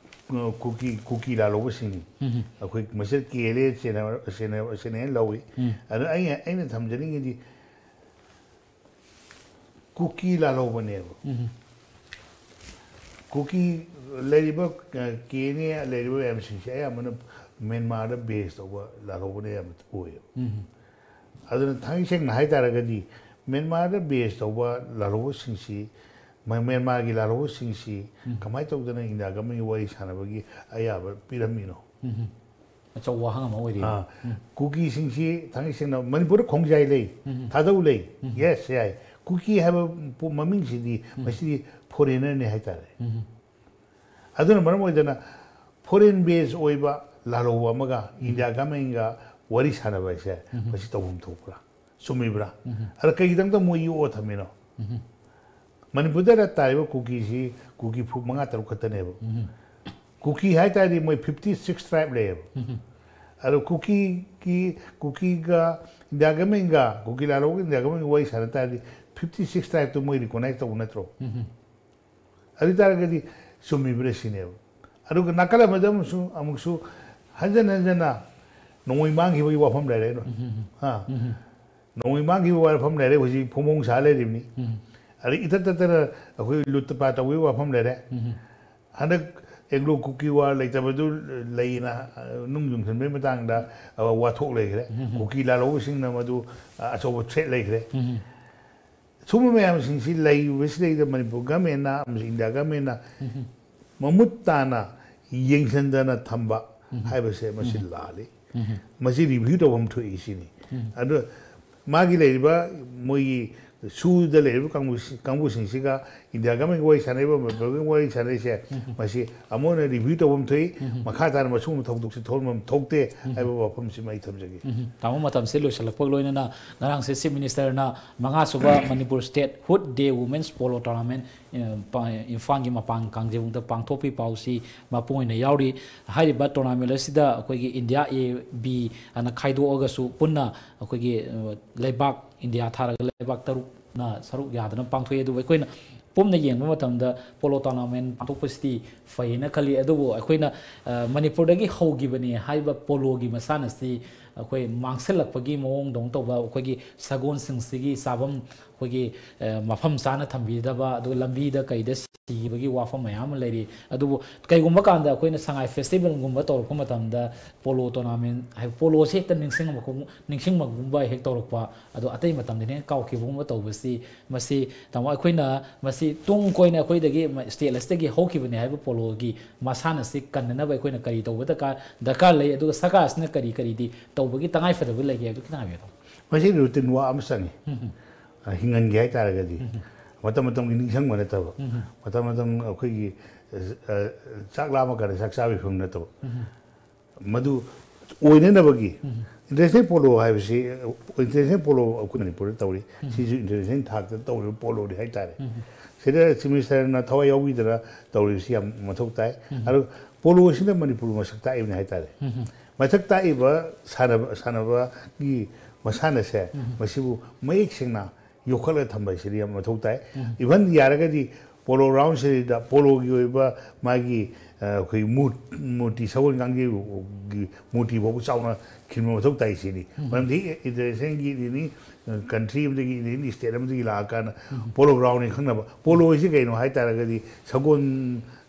ꯑ, ꯀꯨꯀꯤ, ꯀꯨꯀꯤ ꯂꯥꯜꯍꯧꯕꯁꯤꯡꯅꯤ꯫ ꯑꯩꯈꯣꯏ ꯃꯁꯤꯗ ꯀꯦ ꯑꯦꯜ ꯑꯦ ꯁꯦꯅ-, ꯁꯦꯅ-, ꯁꯦꯅ ꯂꯧꯏ꯫ ꯑꯗꯨ ꯑꯩꯅ, ꯑꯩꯅ ꯊꯝꯖꯅꯤꯡꯉꯤꯗꯤ ꯀꯨꯀꯤ ꯂꯥꯜꯍꯧꯕꯅꯦꯕ꯫ ꯀꯨꯀꯤ ꯂꯩꯔꯤꯕ, ꯑ, ꯀꯦ ꯑꯦꯟ ꯑꯦ ꯂꯩꯔꯤꯕ ꯃꯌꯥꯝꯁꯤꯡꯁꯦ ꯑꯌꯥꯝꯕꯅ ꯃ꯭ꯌꯥꯟꯃꯥꯔꯗ ꯕꯦꯁ ꯇꯧꯕ ꯂꯥꯜꯍꯧꯕꯅ ꯑꯌꯥꯝꯕ ꯑꯣꯏꯌꯦꯕ꯫ ꯑꯗꯨꯅ ꯊꯥꯡꯒꯩ ꯁꯦꯡꯅ ꯍꯥꯏꯇꯥꯔꯒꯗꯤ ꯃ꯭ꯌꯥꯟꯃꯥꯔꯗ ꯕꯦꯁ ꯇꯧꯕ ꯂꯥꯜꯍꯧꯕꯁꯤꯡꯁꯤ, ꯃ-, ꯃ꯭ꯌꯥꯟꯃꯥꯔꯒꯤ ꯂꯥꯜꯍꯧꯕꯁꯤꯡꯁꯤ ꯀꯃꯥꯏꯅ ꯇꯧꯗꯅ ꯏꯟꯗꯤꯌꯥ ꯒꯃꯦꯟꯒꯤ ꯋꯥꯔꯤ ꯁꯥꯟꯅꯕꯒꯤ ꯑꯌꯥꯕ ꯄꯤꯔꯝꯃꯤꯅꯣ? ꯑꯆꯧꯕ ꯋꯥꯍꯪ ꯑꯃ ꯑꯣꯏꯔꯤ꯫ ꯑꯥ, ꯀꯨꯀꯤꯁꯤꯡꯁꯤ ꯊꯥꯡꯒꯩ ꯁꯦꯡꯅ ꯃꯅꯤꯄꯨꯔꯗ ꯈꯣꯡꯖꯥꯏ ꯂꯩ, ꯊꯥꯗꯧ ꯂꯩ, ꯌꯦꯁ, ꯌꯥꯏ꯫ ꯀꯨꯀꯤ ꯍꯥꯏꯕ ꯄꯣ-, ꯃꯃꯤꯡꯁꯤꯗꯤ ꯃꯁꯤꯗꯤ ꯐꯣꯔꯦꯅꯔꯅꯤ ꯍꯥꯏꯇꯥꯔꯦ꯫ ꯑꯗꯨꯅ ꯃꯔꯝ ꯑꯣꯏꯗꯅ ꯐꯣꯔꯦꯟ ꯕꯦꯁ ꯑꯣꯏꯕ ꯂꯥꯜꯍꯧꯕ ꯑꯃꯒ ꯏꯟꯗꯤꯌꯥ ꯒꯃꯦꯟꯒ ꯋꯥꯔꯤ ꯁꯥꯟꯅꯕ ꯍꯥꯏꯁꯦ ꯃꯁꯤ ꯇꯧꯐꯝ ꯊꯣꯛꯄ꯭ꯔꯥ? ꯆꯨꯝꯃꯤꯕ꯭ꯔꯥ? ꯑꯗ ꯀꯩꯒꯤꯗꯃꯛꯇ ꯃꯣꯏ ꯌꯣꯛꯑ ꯊꯝꯃꯤꯅꯣ? ꯃꯅꯤꯄꯨꯔꯗ ꯇꯥꯔꯤꯕ ꯀꯨꯀꯤꯁꯤ ꯀꯨꯀꯤ ꯐꯨꯔꯨꯞ ꯃꯉꯥ ꯇꯔꯨꯛ ꯈꯛꯇꯅꯦꯕ꯫ ꯀꯨꯀꯤ ꯍꯥꯏ ꯇꯥꯔꯗꯤ ꯃꯣꯏ ꯐꯤꯐꯇꯤ ꯁꯤꯛꯁ ꯇ꯭ꯔꯥꯏꯕ ꯂꯩꯌꯦꯕ꯫ ꯑꯗꯣ ꯀꯨꯀꯤꯒꯤ, ꯀꯨꯀꯤꯒ ꯏꯟꯗꯤꯌꯥ ꯒꯃꯦꯟꯒ, ꯀꯨꯀꯤ ꯂꯥꯜꯍꯧꯕꯒ ꯏꯟꯗꯤꯌꯥ ꯒꯃꯦꯟꯒ ꯋꯥꯔꯤ ꯁꯥꯟꯅ ꯇꯥꯔꯗꯤ ꯐꯤꯐꯇꯤ ꯁꯤꯛꯁ ꯇ꯭ꯔꯥꯏꯕꯇꯨ ꯃꯣꯏ ꯔꯤꯀꯣꯛꯅꯥꯏꯖ ꯇꯧꯕ ꯅꯠꯇ꯭ꯔꯣ? ꯑꯗꯨ ꯑꯣꯏ ꯇꯥꯔꯒꯗꯤ ꯆꯨꯝꯃꯤꯕ꯭ꯔꯥ ꯁꯤꯅꯦꯕ꯫ ꯑꯗꯨꯒ ꯅꯥꯀꯜ ꯑꯃꯗ ꯑꯃꯨꯛꯁꯨ, ꯑꯃꯨꯛꯁꯨ ꯍꯟꯖꯟ ꯍꯟꯖꯟꯅ ꯅꯣꯡꯃꯩ ꯃꯥꯡꯈꯤꯕꯒꯤ ꯋꯥꯐꯝ ꯂꯩꯔꯦ꯫ ꯍꯥ? ꯅꯣꯡꯃꯩ ꯃꯥꯡꯈꯤꯕ ꯋꯥꯐꯝ ꯂꯩꯔꯦ, ꯍꯧꯖꯤꯛ ꯐꯣꯡꯐꯣꯡ ꯁꯥ ꯂꯩꯔꯤꯕꯅꯤ꯫ ꯑꯗꯩ ꯏꯇꯠ ꯇꯠꯇꯅ ꯑꯩꯈꯣꯏ ꯂꯨꯠ ꯄꯥꯠ ꯇꯧꯕꯒꯤ ꯋꯥꯐꯝ ꯂꯩꯔꯦ꯫ ꯍꯟꯗꯛ ꯑꯦꯡꯒ꯭ꯂꯣ ꯀꯨꯀꯤ ꯋꯥꯔ ꯂꯩꯇꯕꯗꯨ ꯂꯩꯅ, ꯑ, ꯅꯨꯡ ꯌꯨꯡꯁꯤꯟꯕꯒꯤ ꯃꯇꯥꯡꯗ, ꯑ, ꯋꯥꯊꯣꯛ ꯂꯩꯈ꯭ꯔꯦ꯫ ꯀꯨꯀꯤ ꯂꯥꯜꯍꯧꯕꯁꯤꯡꯅ ꯃꯗꯨ, ꯑ, ꯑꯆꯧꯕ ꯊ꯭ꯔꯦꯠ ꯂꯩꯈ꯭ꯔꯦ꯫ ꯁꯨꯝꯕ ꯃꯌꯥꯝꯁꯤꯡꯁꯤ ꯂꯩꯔꯤꯕꯁꯤꯗꯩꯗ ꯃꯅꯤꯄꯨꯔ ꯒꯃꯦꯟꯅ ꯑꯃꯁꯨꯡ ꯏꯟꯗꯤꯌꯥ ꯒꯃꯦꯟꯅ ꯃꯃꯨꯠ ꯇꯥꯅ ꯌꯦꯡꯁꯤꯟꯗꯅ ꯊꯝꯕ ꯍꯥꯏꯕꯁꯦ ꯃꯁꯤ ꯂꯥꯜꯂꯤ꯫ ꯃꯁꯤ ꯔꯤꯚ꯭ꯌꯨ ꯇꯧꯐꯝ ꯊꯣꯛꯏ ꯁꯤꯅꯤ꯫ ꯑꯗꯨ ꯃꯥꯒꯤ ꯂꯩꯔꯤꯕ ꯃꯣꯏꯒꯤ ꯁꯨꯗ ꯂꯩꯔꯤꯕ ꯀꯥꯡꯕꯨ-, ꯀꯥꯡꯕꯨꯁꯤꯡꯁꯤꯒ ꯏꯟꯗꯤꯌꯥ ꯒꯃꯦꯟꯒꯤ ꯋꯥꯔꯤ ꯁꯥꯟꯅꯔꯤꯕ, ꯃꯅꯤꯄꯨꯔꯒꯤ ꯋꯥꯔꯤ ꯁꯥꯟꯅꯔꯤꯁꯦ, ꯃꯁꯤ ꯑꯃꯨꯛ ꯍꯟꯅ ꯔꯤꯚ꯭ꯌꯨ ꯇꯧꯐꯝ ꯊꯣꯛꯏ꯫ ꯃꯈꯥ ꯇꯥꯅ ꯃꯁꯤꯒꯨꯝꯕ ꯊꯧꯗꯣꯛꯁꯤ ꯊꯣꯛꯍꯟꯐꯝ ꯊꯣꯛꯇꯦ ꯍꯥꯏꯕ ꯋꯥꯐꯝꯁꯤꯃ ꯑꯩ ꯊꯝꯖꯒꯦ꯫ ꯇꯥꯃꯣ, ꯃꯇꯝꯁꯦ ꯂꯣꯏꯁꯤꯜꯂꯛꯄꯒ ꯂꯣꯏꯅꯅ ꯉꯔꯥꯡꯁꯦ Chief Minister ꯅ ꯃꯉꯥ ꯁꯨꯕ Manipur State Hood Day Women's Polo Tournament, ꯑ, ꯄ-, ꯏꯝꯐꯥꯜꯒꯤ ꯃꯄꯥꯟ ꯀꯥꯡꯖꯩꯕꯨꯡꯗ ꯄꯥꯡꯊꯣꯛꯄꯒꯤ ꯄꯥꯎꯁꯤ ꯃꯄꯨꯡ ꯑꯣꯏꯅ ꯌꯥꯎꯔꯤ꯫ ꯍꯥꯏꯔꯤꯕ tournament ꯑꯁꯤꯗ ꯑꯩꯈꯣꯏꯒꯤ ꯏꯟꯗꯤꯌꯥ A, B ꯑꯅ ꯈꯥꯏꯗꯣꯛꯑꯒꯁꯨ ꯄꯨꯟꯅ ꯑꯩꯈꯣꯏꯒꯤ, ꯑ, ꯂꯩꯕꯥꯛ, ꯏꯟꯗꯤꯌꯥ ꯊꯥꯔꯒ ꯂꯩꯕꯥꯛ ꯇꯔꯨꯛꯅ ꯁꯔꯨꯛ ꯌꯥꯗꯅ ꯄꯥꯡꯊꯣꯛꯏ꯫ ꯑꯗꯨꯕꯨ ꯑꯩꯈꯣꯏꯅ ꯄꯨꯝꯅ ꯌꯦꯡꯕ ꯃꯇꯝꯗ polo tournament ꯄꯥꯡꯊꯣꯛꯄꯁꯤꯗꯤ ꯐꯩꯌꯦꯅ ꯈꯜꯂꯤ꯫ ꯑꯗꯨꯕꯨ ꯑꯩꯈꯣꯏꯅ, ꯑ, ꯃꯅꯤꯄꯨꯔꯗꯒꯤ ꯍꯧꯈꯤꯕꯅꯦ ꯍꯥꯏꯕ polo ꯒꯤ ꯃꯁꯥꯟꯅꯁꯤ ꯑꯩꯈꯣꯏ ꯃꯥꯡꯁꯤꯜꯂꯛꯄꯒꯤ ꯃꯑꯣꯡꯗꯧꯅ ꯇꯧꯕ, ꯑꯩꯈꯣꯏꯒꯤ ꯁꯒꯣꯜꯁꯤꯡꯁꯤꯒꯤ ꯆꯥꯐꯝ ꯑꯩꯈꯣꯏꯒꯤ, ꯑ, ꯃꯐꯝ ꯆꯥꯅ ꯊꯝꯕꯤꯗꯕ, ꯑꯗꯨꯒ ꯂꯝꯕꯤꯗ ꯀꯩꯗ ꯁꯤꯈꯤꯕꯒꯤ ꯋꯥꯐꯝ ꯃꯌꯥꯝ ꯑꯃ ꯂꯩꯔꯤ꯫ ꯑꯗꯨꯕꯨ ꯀꯩꯒꯨꯝꯕ ꯀꯥꯟꯗ ꯑꯩꯈꯣꯏꯅ ꯁꯉꯥꯏ festival ꯒꯨꯝꯕ ꯇꯧꯔꯛꯄ ꯃꯇꯝꯗ polo tournament ꯍꯥꯏ, polo ꯁꯦ ꯍꯦꯛꯇ ꯅꯤꯡꯁꯤꯡꯕ-, ꯅꯤꯡꯁꯤꯡꯕꯒꯨꯝꯕ ꯍꯦꯛ ꯇꯧꯔꯛꯄ, ꯑꯗꯣ ꯑꯇꯩ ꯃꯇꯝꯗꯅ ꯍꯦꯛ ꯀꯥꯎꯈꯤꯕꯒꯨꯝꯕ ꯇꯧꯕꯁꯤ, ꯃꯁꯤ ꯇꯥꯃꯣ, ꯑꯩꯈꯣꯏꯅ ꯃꯁꯤ ꯇꯨꯡ ꯀꯣꯏꯅ ꯑꯩꯈꯣꯏꯗꯒꯤ ꯃ-, state ꯑꯁꯤꯗꯒꯤ ꯍꯧꯈꯤꯕꯅꯦ ꯍꯥꯏꯕ polo ꯒꯤ ꯃꯁꯥꯟꯅꯁꯤ ꯀꯟꯅꯅꯕ ꯑꯩꯈꯣꯏꯅ ꯀꯔꯤ ꯇꯧꯕ ꯗꯔꯀꯥꯔ, ꯗꯔꯀꯥꯔ ꯂꯩ, ꯑꯗꯨꯒ ꯁꯔꯀꯥꯔꯁꯤꯅ ꯀꯔꯤ ꯀꯔꯤꯗꯤ ꯇꯧꯕꯒꯤ ꯇꯉꯥꯏꯐꯗꯕ ꯂꯩꯒꯦ ꯍꯥꯏꯕꯗꯨ ꯈꯤꯇꯪ ꯍꯥꯏꯕꯤꯌꯨ, ꯇꯥꯃꯣ꯫ ꯃꯁꯤ routine ꯋꯥ ꯑꯃ ꯆꯪꯉꯤ꯫ ꯑ, ꯍꯤꯡꯍꯟꯒꯦ ꯍꯥꯏꯇꯥꯔꯒꯗꯤ ꯃꯇꯝ ꯃꯇꯝꯒꯤ ꯅꯤꯡꯁꯤꯡꯕ ꯅꯠꯇꯕ, ꯃꯇꯝ ꯃꯇꯝ ꯑꯩꯈꯣꯏꯒꯤ, ꯑ, ꯑ, ꯆꯥꯛ ꯂꯥꯝꯃ ꯀꯥꯟꯗ ꯆꯥꯛ ꯆꯥꯕꯒꯤ ꯐꯤꯕꯝ ꯅꯠꯇꯕ, ꯃꯗꯨ ꯑꯣꯏꯅꯅꯕꯒꯤ international polo ꯍꯥꯏꯕꯁꯤ, international polo ꯑꯩꯈꯣꯏ ꯃꯅꯤꯄꯨꯔꯗ ꯇꯧꯔꯤ꯫ ꯁꯤꯁꯨ international ꯊꯥꯛꯇ ꯇꯧꯔꯤꯕ polo ꯅꯤ ꯍꯥꯏꯇꯥꯔꯦ꯫ ꯁꯤꯗ Chief Minister ꯅ ꯊꯋꯥꯏ ꯌꯥꯎꯕꯤꯗꯅ ꯇꯧꯔꯤꯕꯁꯤ ꯌꯥꯝ ꯃꯊꯧ ꯇꯥꯏ꯫ ꯑꯗꯨ polo ꯁꯤꯅ ꯃꯅꯤꯄꯨꯔ ꯃꯁꯛ ꯇꯥꯛꯏꯕꯅꯤ ꯍꯥꯏꯇꯥꯔꯦ꯫ ꯃꯊꯛ ꯇꯥꯛꯏꯕ ꯁꯥꯟꯅꯕ, ꯁꯥꯟꯅꯕꯒꯤ ꯃꯁꯥꯟꯅꯁꯦ, ꯃꯁꯤꯕꯨ ꯃꯌꯦꯛ ꯁꯦꯡꯅ ꯌꯣꯛꯈꯠꯂꯒ ꯊꯝꯕ ꯍꯥꯏꯁꯤꯗꯤ ꯌꯥꯝ ꯃꯊꯧ ꯇꯥꯏ꯫ Even ꯌꯥꯔꯒꯗꯤ polo ground ꯁꯤꯗ polo ꯒꯤ ꯑꯣꯏꯕ ꯃꯥꯒꯤ, ꯑ, ꯑꯩꯈꯣꯏ ꯃꯨꯔ-, ꯃꯨꯔꯇꯤ, ꯁꯒꯣꯜ ꯀꯥꯡꯖꯩꯒꯤ ꯃꯨꯔꯇꯤ ꯐꯥꯎꯕ ꯆꯥꯎꯅ ꯈꯤꯟꯕ ꯃꯊꯧ ꯇꯥꯏ ꯁꯤꯅꯤ꯫ ꯃꯔꯝꯗꯤ international ꯒꯤ ꯑꯦꯅꯤ country ꯑꯃꯗꯒꯤ, ꯑꯦꯅꯤ state ꯑꯃꯗꯒꯤ ꯂꯥꯛꯑꯀꯥꯟꯗ polo ground ꯅꯤ ꯈꯪꯅꯕ꯫ Polo ꯍꯥꯏꯁꯤ ꯀꯩꯅꯣ ꯍꯥꯏ ꯇꯥꯔꯒꯗꯤ ꯁꯒꯣꯜ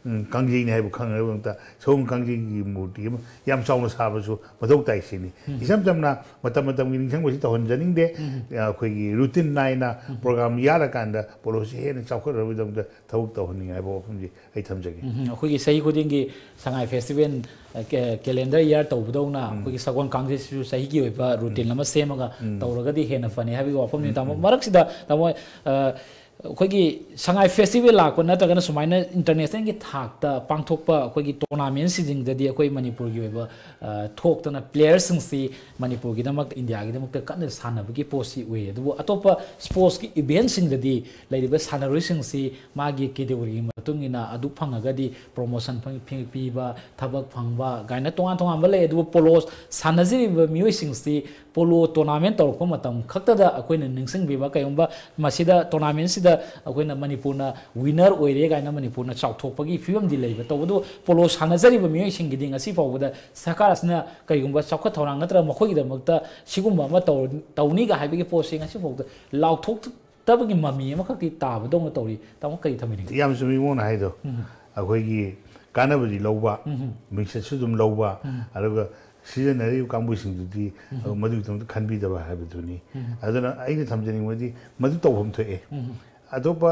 ꯎꯝ, ꯀꯥꯡꯖꯩꯅꯤ ꯍꯥꯏꯕ ꯈꯪꯅꯕꯒꯤꯗꯃꯛꯇ ꯁꯒꯣꯜ ꯀꯥꯡꯖꯩꯒꯤ ꯃꯨꯔꯇꯤ ꯑꯃ ꯌꯥꯝ ꯆꯥꯎꯅ ꯁꯥꯕꯁꯨ ꯃꯊꯧ ꯇꯥꯏ ꯁꯤꯅꯤ꯫ ꯎꯝ꯫ ꯏꯆꯝ ꯆꯝꯅ ꯃꯇꯝ ꯃꯇꯝꯒꯤ ꯅꯤꯡꯁꯤꯡꯕꯁꯤ ꯇꯧꯍꯟꯖꯅꯤꯡꯗꯦ꯫ ꯎꯝ꯫ ꯑꯩꯈꯣꯏꯒꯤ ꯔꯨꯇꯤꯟ ꯅꯥꯏꯅ ꯎꯝ꯫ ꯄ꯭ꯔꯣꯒ꯭ꯔꯥꯝ ꯌꯥꯔꯀꯥꯟꯗ ꯄꯣꯂꯣꯁꯤ ꯍꯦꯟꯅ ꯆꯥꯎꯈꯠꯅꯕꯒꯤꯗꯃꯛꯇ ꯊꯕꯛ ꯇꯧꯍꯟꯅꯤꯡꯉꯦ ꯍꯥꯏꯕ ꯋꯥꯐꯝꯁꯤ ꯑꯩ ꯊꯝꯖꯒꯦ꯫ ꯎꯝ, ꯑꯩꯈꯣꯏꯒꯤ ꯆꯍꯤ ꯈꯨꯗꯤꯡꯒꯤ ꯁꯉꯥꯏ ꯐꯦꯁꯇꯤꯚꯦꯜ, ꯑ, ꯀꯦ-, ꯀꯦꯂꯦꯟꯗꯔ ꯏꯌꯥꯔ ꯇꯧꯕꯗꯧꯅ ꯎꯝ꯫ ꯑꯩꯈꯣꯏꯒꯤ ꯁꯒꯣꯜ ꯀꯥꯡꯖꯩꯁꯤꯁꯨ ꯆꯍꯤꯒꯤ ꯑꯣꯏꯕ ꯔꯨꯇꯤꯟ ꯎꯝ꯫ ꯑꯃ ꯁꯦꯝꯃꯒ ꯎꯝ꯫ ꯇꯧꯔꯒꯗꯤ ꯍꯦꯟꯅ ꯐꯅꯤ ꯍꯥꯏꯕꯒꯤ ꯋꯥꯐꯝꯅꯤ꯫ ꯎꯝ, ꯇꯥꯃꯣ, ꯎꯝ꯫ ꯃꯔꯛꯁꯤꯗ ꯇꯥꯃꯣ, ꯑ, ꯑꯩꯈꯣꯏꯒꯤ ꯁꯉꯥꯏ ꯐꯦꯁꯇꯤꯚꯦꯜ ꯂꯥꯛꯄ ꯅꯠꯇ꯭ꯔꯒꯅ ꯁꯨꯃꯥꯏꯅ ꯏꯟꯇꯔꯅꯦꯁꯅꯦꯜꯒꯤ ꯊꯥꯛꯇ ꯄꯥꯡꯊꯣꯛꯄ ꯑꯩꯈꯣꯏꯒꯤ ꯇꯣꯔꯅꯥꯃꯦꯟꯁꯤꯡꯗꯗꯤ ꯑꯩꯈꯣꯏ ꯃꯅꯤꯄꯨꯔꯒꯤ ꯑꯣꯏꯕ, ꯑ, ꯊꯣꯛꯇꯅ ꯄ꯭ꯂꯦꯌꯔꯁꯤꯡꯁꯤ ꯃꯅꯤꯄꯨꯔꯒꯤꯗꯃꯛꯇ, ꯏꯟꯗꯤꯌꯥꯒꯤꯗꯃꯛꯇ ꯀꯟꯅ ꯁꯥꯟꯅꯕꯒꯤ ꯄꯣꯠꯁꯤ ꯎꯏ꯫ ꯑꯗꯨꯕꯨ ꯑꯇꯣꯞꯄ ꯁ꯭ꯄꯣꯔꯠꯁꯀꯤ ꯏꯚꯦꯟꯁꯤꯡꯗꯗꯤ ꯂꯩꯔꯤꯕ ꯁꯥꯟꯅꯔꯣꯏꯁꯤꯡꯁꯤ ꯃꯥꯒꯤ ꯀꯦꯇꯦꯒꯣꯔꯤꯒꯤ ꯃꯇꯨꯡ ꯏꯟꯅ ꯑꯗꯨ ꯐꯪꯉꯒꯗꯤ ꯄ꯭ꯔꯣꯃꯣꯁꯟ ꯐꯪ-, ꯐꯤ-, ꯄꯤꯕ, ꯊꯕꯛ ꯐꯪꯕ ꯀꯥꯏꯅ ꯇꯣꯉꯥꯟ ꯇꯣꯉꯥꯟꯕ ꯂꯩ꯫ ꯑꯗꯨꯕꯨ ꯄꯣꯂꯣ ꯁꯥꯟꯅꯖꯔꯤꯕ ꯃꯤꯑꯣꯏꯁꯤꯡꯁꯤ ꯄꯣꯂꯣ ꯇꯣꯔꯅꯥꯃꯦꯟ ꯇꯧꯔꯛꯄ ꯃꯇꯝ ꯈꯛꯇꯗ ꯑꯩꯈꯣꯏꯅ ꯅꯤꯡꯁꯤꯡꯕꯤꯕ, ꯀꯩꯒꯨꯝꯕ ꯃꯁꯤꯗ ꯇꯣꯔꯅꯥꯃꯦꯟꯁꯤꯗ ꯑꯩꯈꯣꯏꯅ ꯃꯅꯤꯄꯨꯔꯅ ꯋꯤꯟꯅꯔ ꯑꯣꯏꯔꯦ ꯀꯥꯏꯅ ꯃꯅꯤꯄꯨꯔꯅ ꯆꯥꯎꯊꯣꯛꯄꯒꯤ ꯐꯤꯕꯝꯗꯤ ꯂꯩꯕ꯫ ꯇꯧꯕꯇꯕꯨ ꯄꯣꯂꯣ ꯁꯥꯟꯅꯖꯔꯤꯕ ꯃꯤꯑꯣꯏꯁꯤꯡꯒꯤꯗꯤ ꯉꯁꯤ ꯐꯥꯎꯕꯗ ꯁꯔꯀꯥꯔ ꯑꯁꯤꯅ ꯀꯩꯒꯨꯝꯕ ꯆꯥꯎꯈꯠ ꯊꯧꯔꯥꯡ ꯅꯠꯇ꯭ꯔꯒ ꯃꯈꯣꯏꯒꯤꯗꯃꯛꯇ ꯁꯤꯒꯨꯝꯕ ꯑꯃ ꯇꯧ-, ꯇꯧꯅꯤꯒ ꯍꯥꯏꯕꯒꯤ ꯄꯣꯠꯁꯤ ꯉꯁꯤ ꯐꯥꯎꯕꯗ ꯂꯥꯎꯊꯣꯛꯇꯕꯒꯤ ꯃꯃꯤ ꯑꯃꯈꯛꯇꯤ ꯇꯥꯕꯗꯧꯅ ꯇꯧꯔꯤ꯫ ꯇꯥꯃꯣ, ꯀꯔꯤ ꯊꯝꯕꯤꯅꯤꯡꯒꯦ? ꯌꯥꯝ ꯆꯨꯝꯃꯤ ꯃꯣꯟꯅ ꯍꯥꯏꯗꯣ꯫ ꯎꯝ꯫ ꯑꯩꯈꯣꯏꯒꯤ ꯀꯥꯟꯅꯕꯗꯤ ꯂꯧꯕ, ꯎꯝ꯫ ꯃꯤꯡꯆꯠꯁꯨ ꯑꯗꯨꯝ ꯂꯧꯕ, ꯎꯝ꯫ ꯑꯗꯨꯒ ꯁꯤꯖꯤꯟꯅꯔꯤꯕ ꯀꯥꯡꯕꯨꯁꯤꯡꯗꯨꯗꯤ ꯎꯝ꯫ ꯃꯗꯨꯒꯤꯗꯃꯛꯇ ꯈꯟꯕꯤꯗꯕ ꯍꯥꯏꯕꯗꯨꯅꯤ꯫ ꯎꯝ꯫ ꯑꯗꯨꯅ ꯑꯩꯅ ꯊꯝꯖꯅꯤꯡꯕꯗꯤ ꯃꯗꯨ ꯇꯧꯐꯝ ꯊꯣꯛꯑꯦ꯫ ꯎꯝ꯫ ꯑꯇꯣꯞꯄ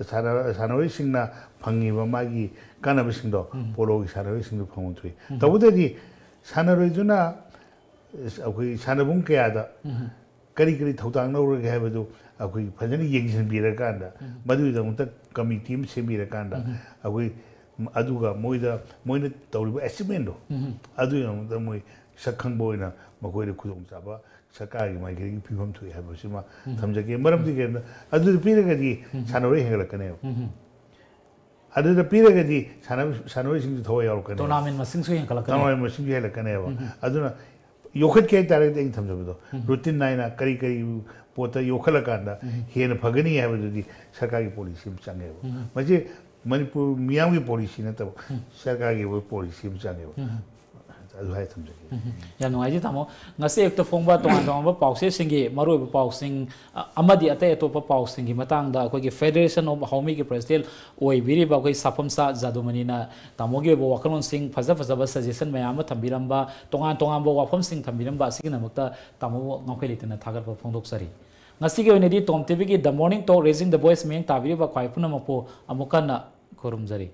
ꯁꯥꯟꯅ-, ꯁꯥꯟꯅꯔꯣꯏꯁꯤꯡꯅ ꯐꯪꯉꯤꯕ ꯃꯥꯒꯤ ꯀꯥꯟꯅꯕꯁꯤꯡꯗꯣ ꯎꯝ꯫ ꯄꯣꯂꯣꯒꯤ ꯁꯥꯟꯅꯔꯣꯏꯁꯤꯡꯗꯨ ꯐꯪꯐꯝ ꯊꯣꯛꯏ꯫ ꯎꯝ꯫ ꯇꯧꯕꯇꯗꯤ ꯁꯥꯟꯅꯔꯣꯏꯗꯨꯅ ꯑꯩꯈꯣꯏ ꯁꯥꯟꯅꯕꯨꯡ ꯀꯌꯥꯗ ꯎꯝ꯫ ꯀꯔꯤ ꯀꯔꯤ ꯊꯧꯗꯥꯡ ꯂꯧꯔꯒꯦ ꯍꯥꯏꯕꯗꯨ ꯑꯩꯈꯣꯏ ꯐꯖꯅ ꯌꯦꯡꯁꯤꯟꯕꯤꯔꯀꯥꯟꯗ, ꯎꯝ꯫ ꯃꯗꯨꯒꯤꯗꯃꯛꯇ ꯀꯃꯤꯇꯤ ꯑꯃ ꯁꯦꯝꯕꯤꯔꯀꯥꯟꯗ, ꯎꯝ꯫ ꯑꯩꯈꯣꯏ ꯑꯗꯨꯒ ꯃꯣꯏꯗ, ꯃꯣꯏꯅ ꯇꯧꯔꯤꯕ ꯑꯦꯆꯤꯞꯃꯦꯟꯗꯣ, ꯎꯝ꯫ ꯑꯗꯨꯒꯤꯗꯃꯛꯇ ꯃꯣꯏ ꯁꯛ ꯈꯪꯕ ꯑꯣꯏꯅ ꯃꯈꯣꯏꯗ ꯈꯨꯗꯣꯡꯆꯥꯕ ꯁꯔꯀꯥꯔꯒꯤ ꯃꯥꯏꯀꯩꯗꯒꯤ ꯄꯤꯐꯝ ꯊꯣꯛꯏ ꯍꯥꯏꯕꯁꯤꯃ ꯎꯝ꯫ ꯊꯝꯖꯒꯦ꯫ ꯃꯔꯝꯗꯤ ꯀꯩꯒꯤꯅꯣꯗ, ꯑꯗꯨꯗ ꯄꯤꯔꯒꯗꯤ ꯎꯝ꯫ ꯁꯥꯟꯅꯔꯣꯏ ꯍꯦꯟꯒꯠꯂꯛꯀꯅꯦꯕ꯫ ꯎꯝ꯫ ꯑꯗꯨꯗ ꯄꯤꯔꯒꯗꯤ ꯁꯥꯟꯅ-, ꯁꯥꯟꯅꯔꯣꯏꯁꯤꯡꯁꯨ ꯊꯋꯥꯏ ꯌꯥꯎꯔꯛꯀꯅꯦꯕ꯫ ꯇꯣꯔꯅꯥꯃꯦꯟ ꯃꯁꯤꯡꯁꯨ ꯍꯦꯟꯒꯠꯂꯛꯀꯅꯤ꯫ ꯇꯣꯔꯅꯥꯃꯦꯟ ꯃꯁꯤꯡꯁꯨ ꯍꯦꯜꯂꯛꯀꯅꯦꯕ꯫ ꯎꯝ꯫ ꯑꯗꯨꯅ ꯌꯣꯛꯈꯠꯀꯦ ꯍꯥꯏꯇꯥꯔꯒꯗꯤ ꯑꯩꯅ ꯊꯝꯖꯕꯗꯣ, ꯎꯝ꯫ ꯔꯨꯇꯤꯟ ꯅꯥꯏꯅ ꯀꯔꯤ ꯀꯔꯤ ꯄꯣꯠꯇ ꯌꯣꯛꯈꯠꯂꯀꯥꯟꯗ ꯎꯝ꯫ ꯍꯦꯟꯅ ꯐꯒꯅꯤ ꯍꯥꯏꯕꯗꯨꯗꯤ ꯁꯔꯀꯥꯔꯒꯤ ꯄꯣꯂꯤꯁꯤ ꯑꯃ ꯆꯪꯉꯦꯕ꯫ ꯎꯝ꯫ ꯃꯁꯤ ꯃꯅꯤꯄꯨꯔ ꯃꯤꯌꯥꯝꯒꯤ ꯄꯣꯂꯤꯁꯤ ꯅꯠꯇꯕ ꯎꯝ꯫ ꯁꯔꯀꯥꯔꯒꯤ ꯑꯣꯏꯕ ꯄꯣꯂꯤꯁꯤ ꯑꯃ ꯆꯪꯉꯦꯕ꯫ ꯎꯝ꯫ ꯑꯗꯨ ꯍꯥꯏ ꯊꯝꯖꯒꯦ꯫ ꯌꯥꯝ ꯅꯨꯡꯉꯥꯏꯖꯩ ꯇꯥꯃꯣ꯫ ꯉꯁꯤ ꯑꯌꯨꯛꯇ ꯐꯣꯡꯕ ꯇꯣꯉꯥꯟ ꯇꯣꯉꯥꯟꯕ ꯄꯥꯎꯆꯦꯁꯤꯡꯒꯤ ꯃꯔꯨꯑꯣꯏꯕ ꯄꯥꯎꯁꯤꯡ, ꯑ, ꯑꯃꯗꯤ ꯑꯇꯩ ꯑꯇꯣꯞꯄ ꯄꯥꯎꯁꯤꯡꯒꯤ ꯃꯇꯥꯡꯗ ꯑꯩꯈꯣꯏꯒꯤ Federation of Haomyꯒꯤ President ꯑꯣꯏꯕꯤꯔꯤꯕ ꯑꯩꯈꯣꯏ ꯁꯥꯐꯝꯁꯥ ꯖꯥꯗꯨꯃꯅꯤꯅ ꯇꯥꯃꯣꯒꯤ ꯑꯣꯏꯕ ꯋꯥꯈꯜꯂꯣꯟꯁꯤꯡ, ꯐꯖ ꯐꯖꯕ suggestion ꯃꯌꯥꯝ ꯑꯃ ꯊꯝꯕꯤꯔꯝꯕ, ꯇꯣꯉꯥꯟ ꯇꯣꯉꯥꯟꯕ ꯋꯥꯐꯝꯁꯤꯡ ꯊꯝꯕꯤꯔꯝꯕ ꯑꯁꯤꯒꯤꯗꯃꯛꯇ ꯇꯥꯃꯣꯕꯨ ꯉꯝꯈꯩ ꯂꯩꯇꯅ ꯊꯥꯒꯠꯄ ꯐꯣꯡꯗꯣꯛꯆꯔꯤ꯫ ꯉꯁꯤꯒꯤ ꯑꯣꯏꯅꯗꯤ Tom TVꯒꯤ The Morning Talk Raising the Voice ꯃꯤꯠꯌꯦꯡ ꯇꯥꯕꯤꯔꯤꯕ ꯈ꯭ꯋꯥꯏ ꯄꯨꯝꯅꯃꯛꯄꯨ ꯑꯃꯨꯛ ꯍꯟꯅ ꯈꯨꯔꯨꯝꯖꯔꯤ꯫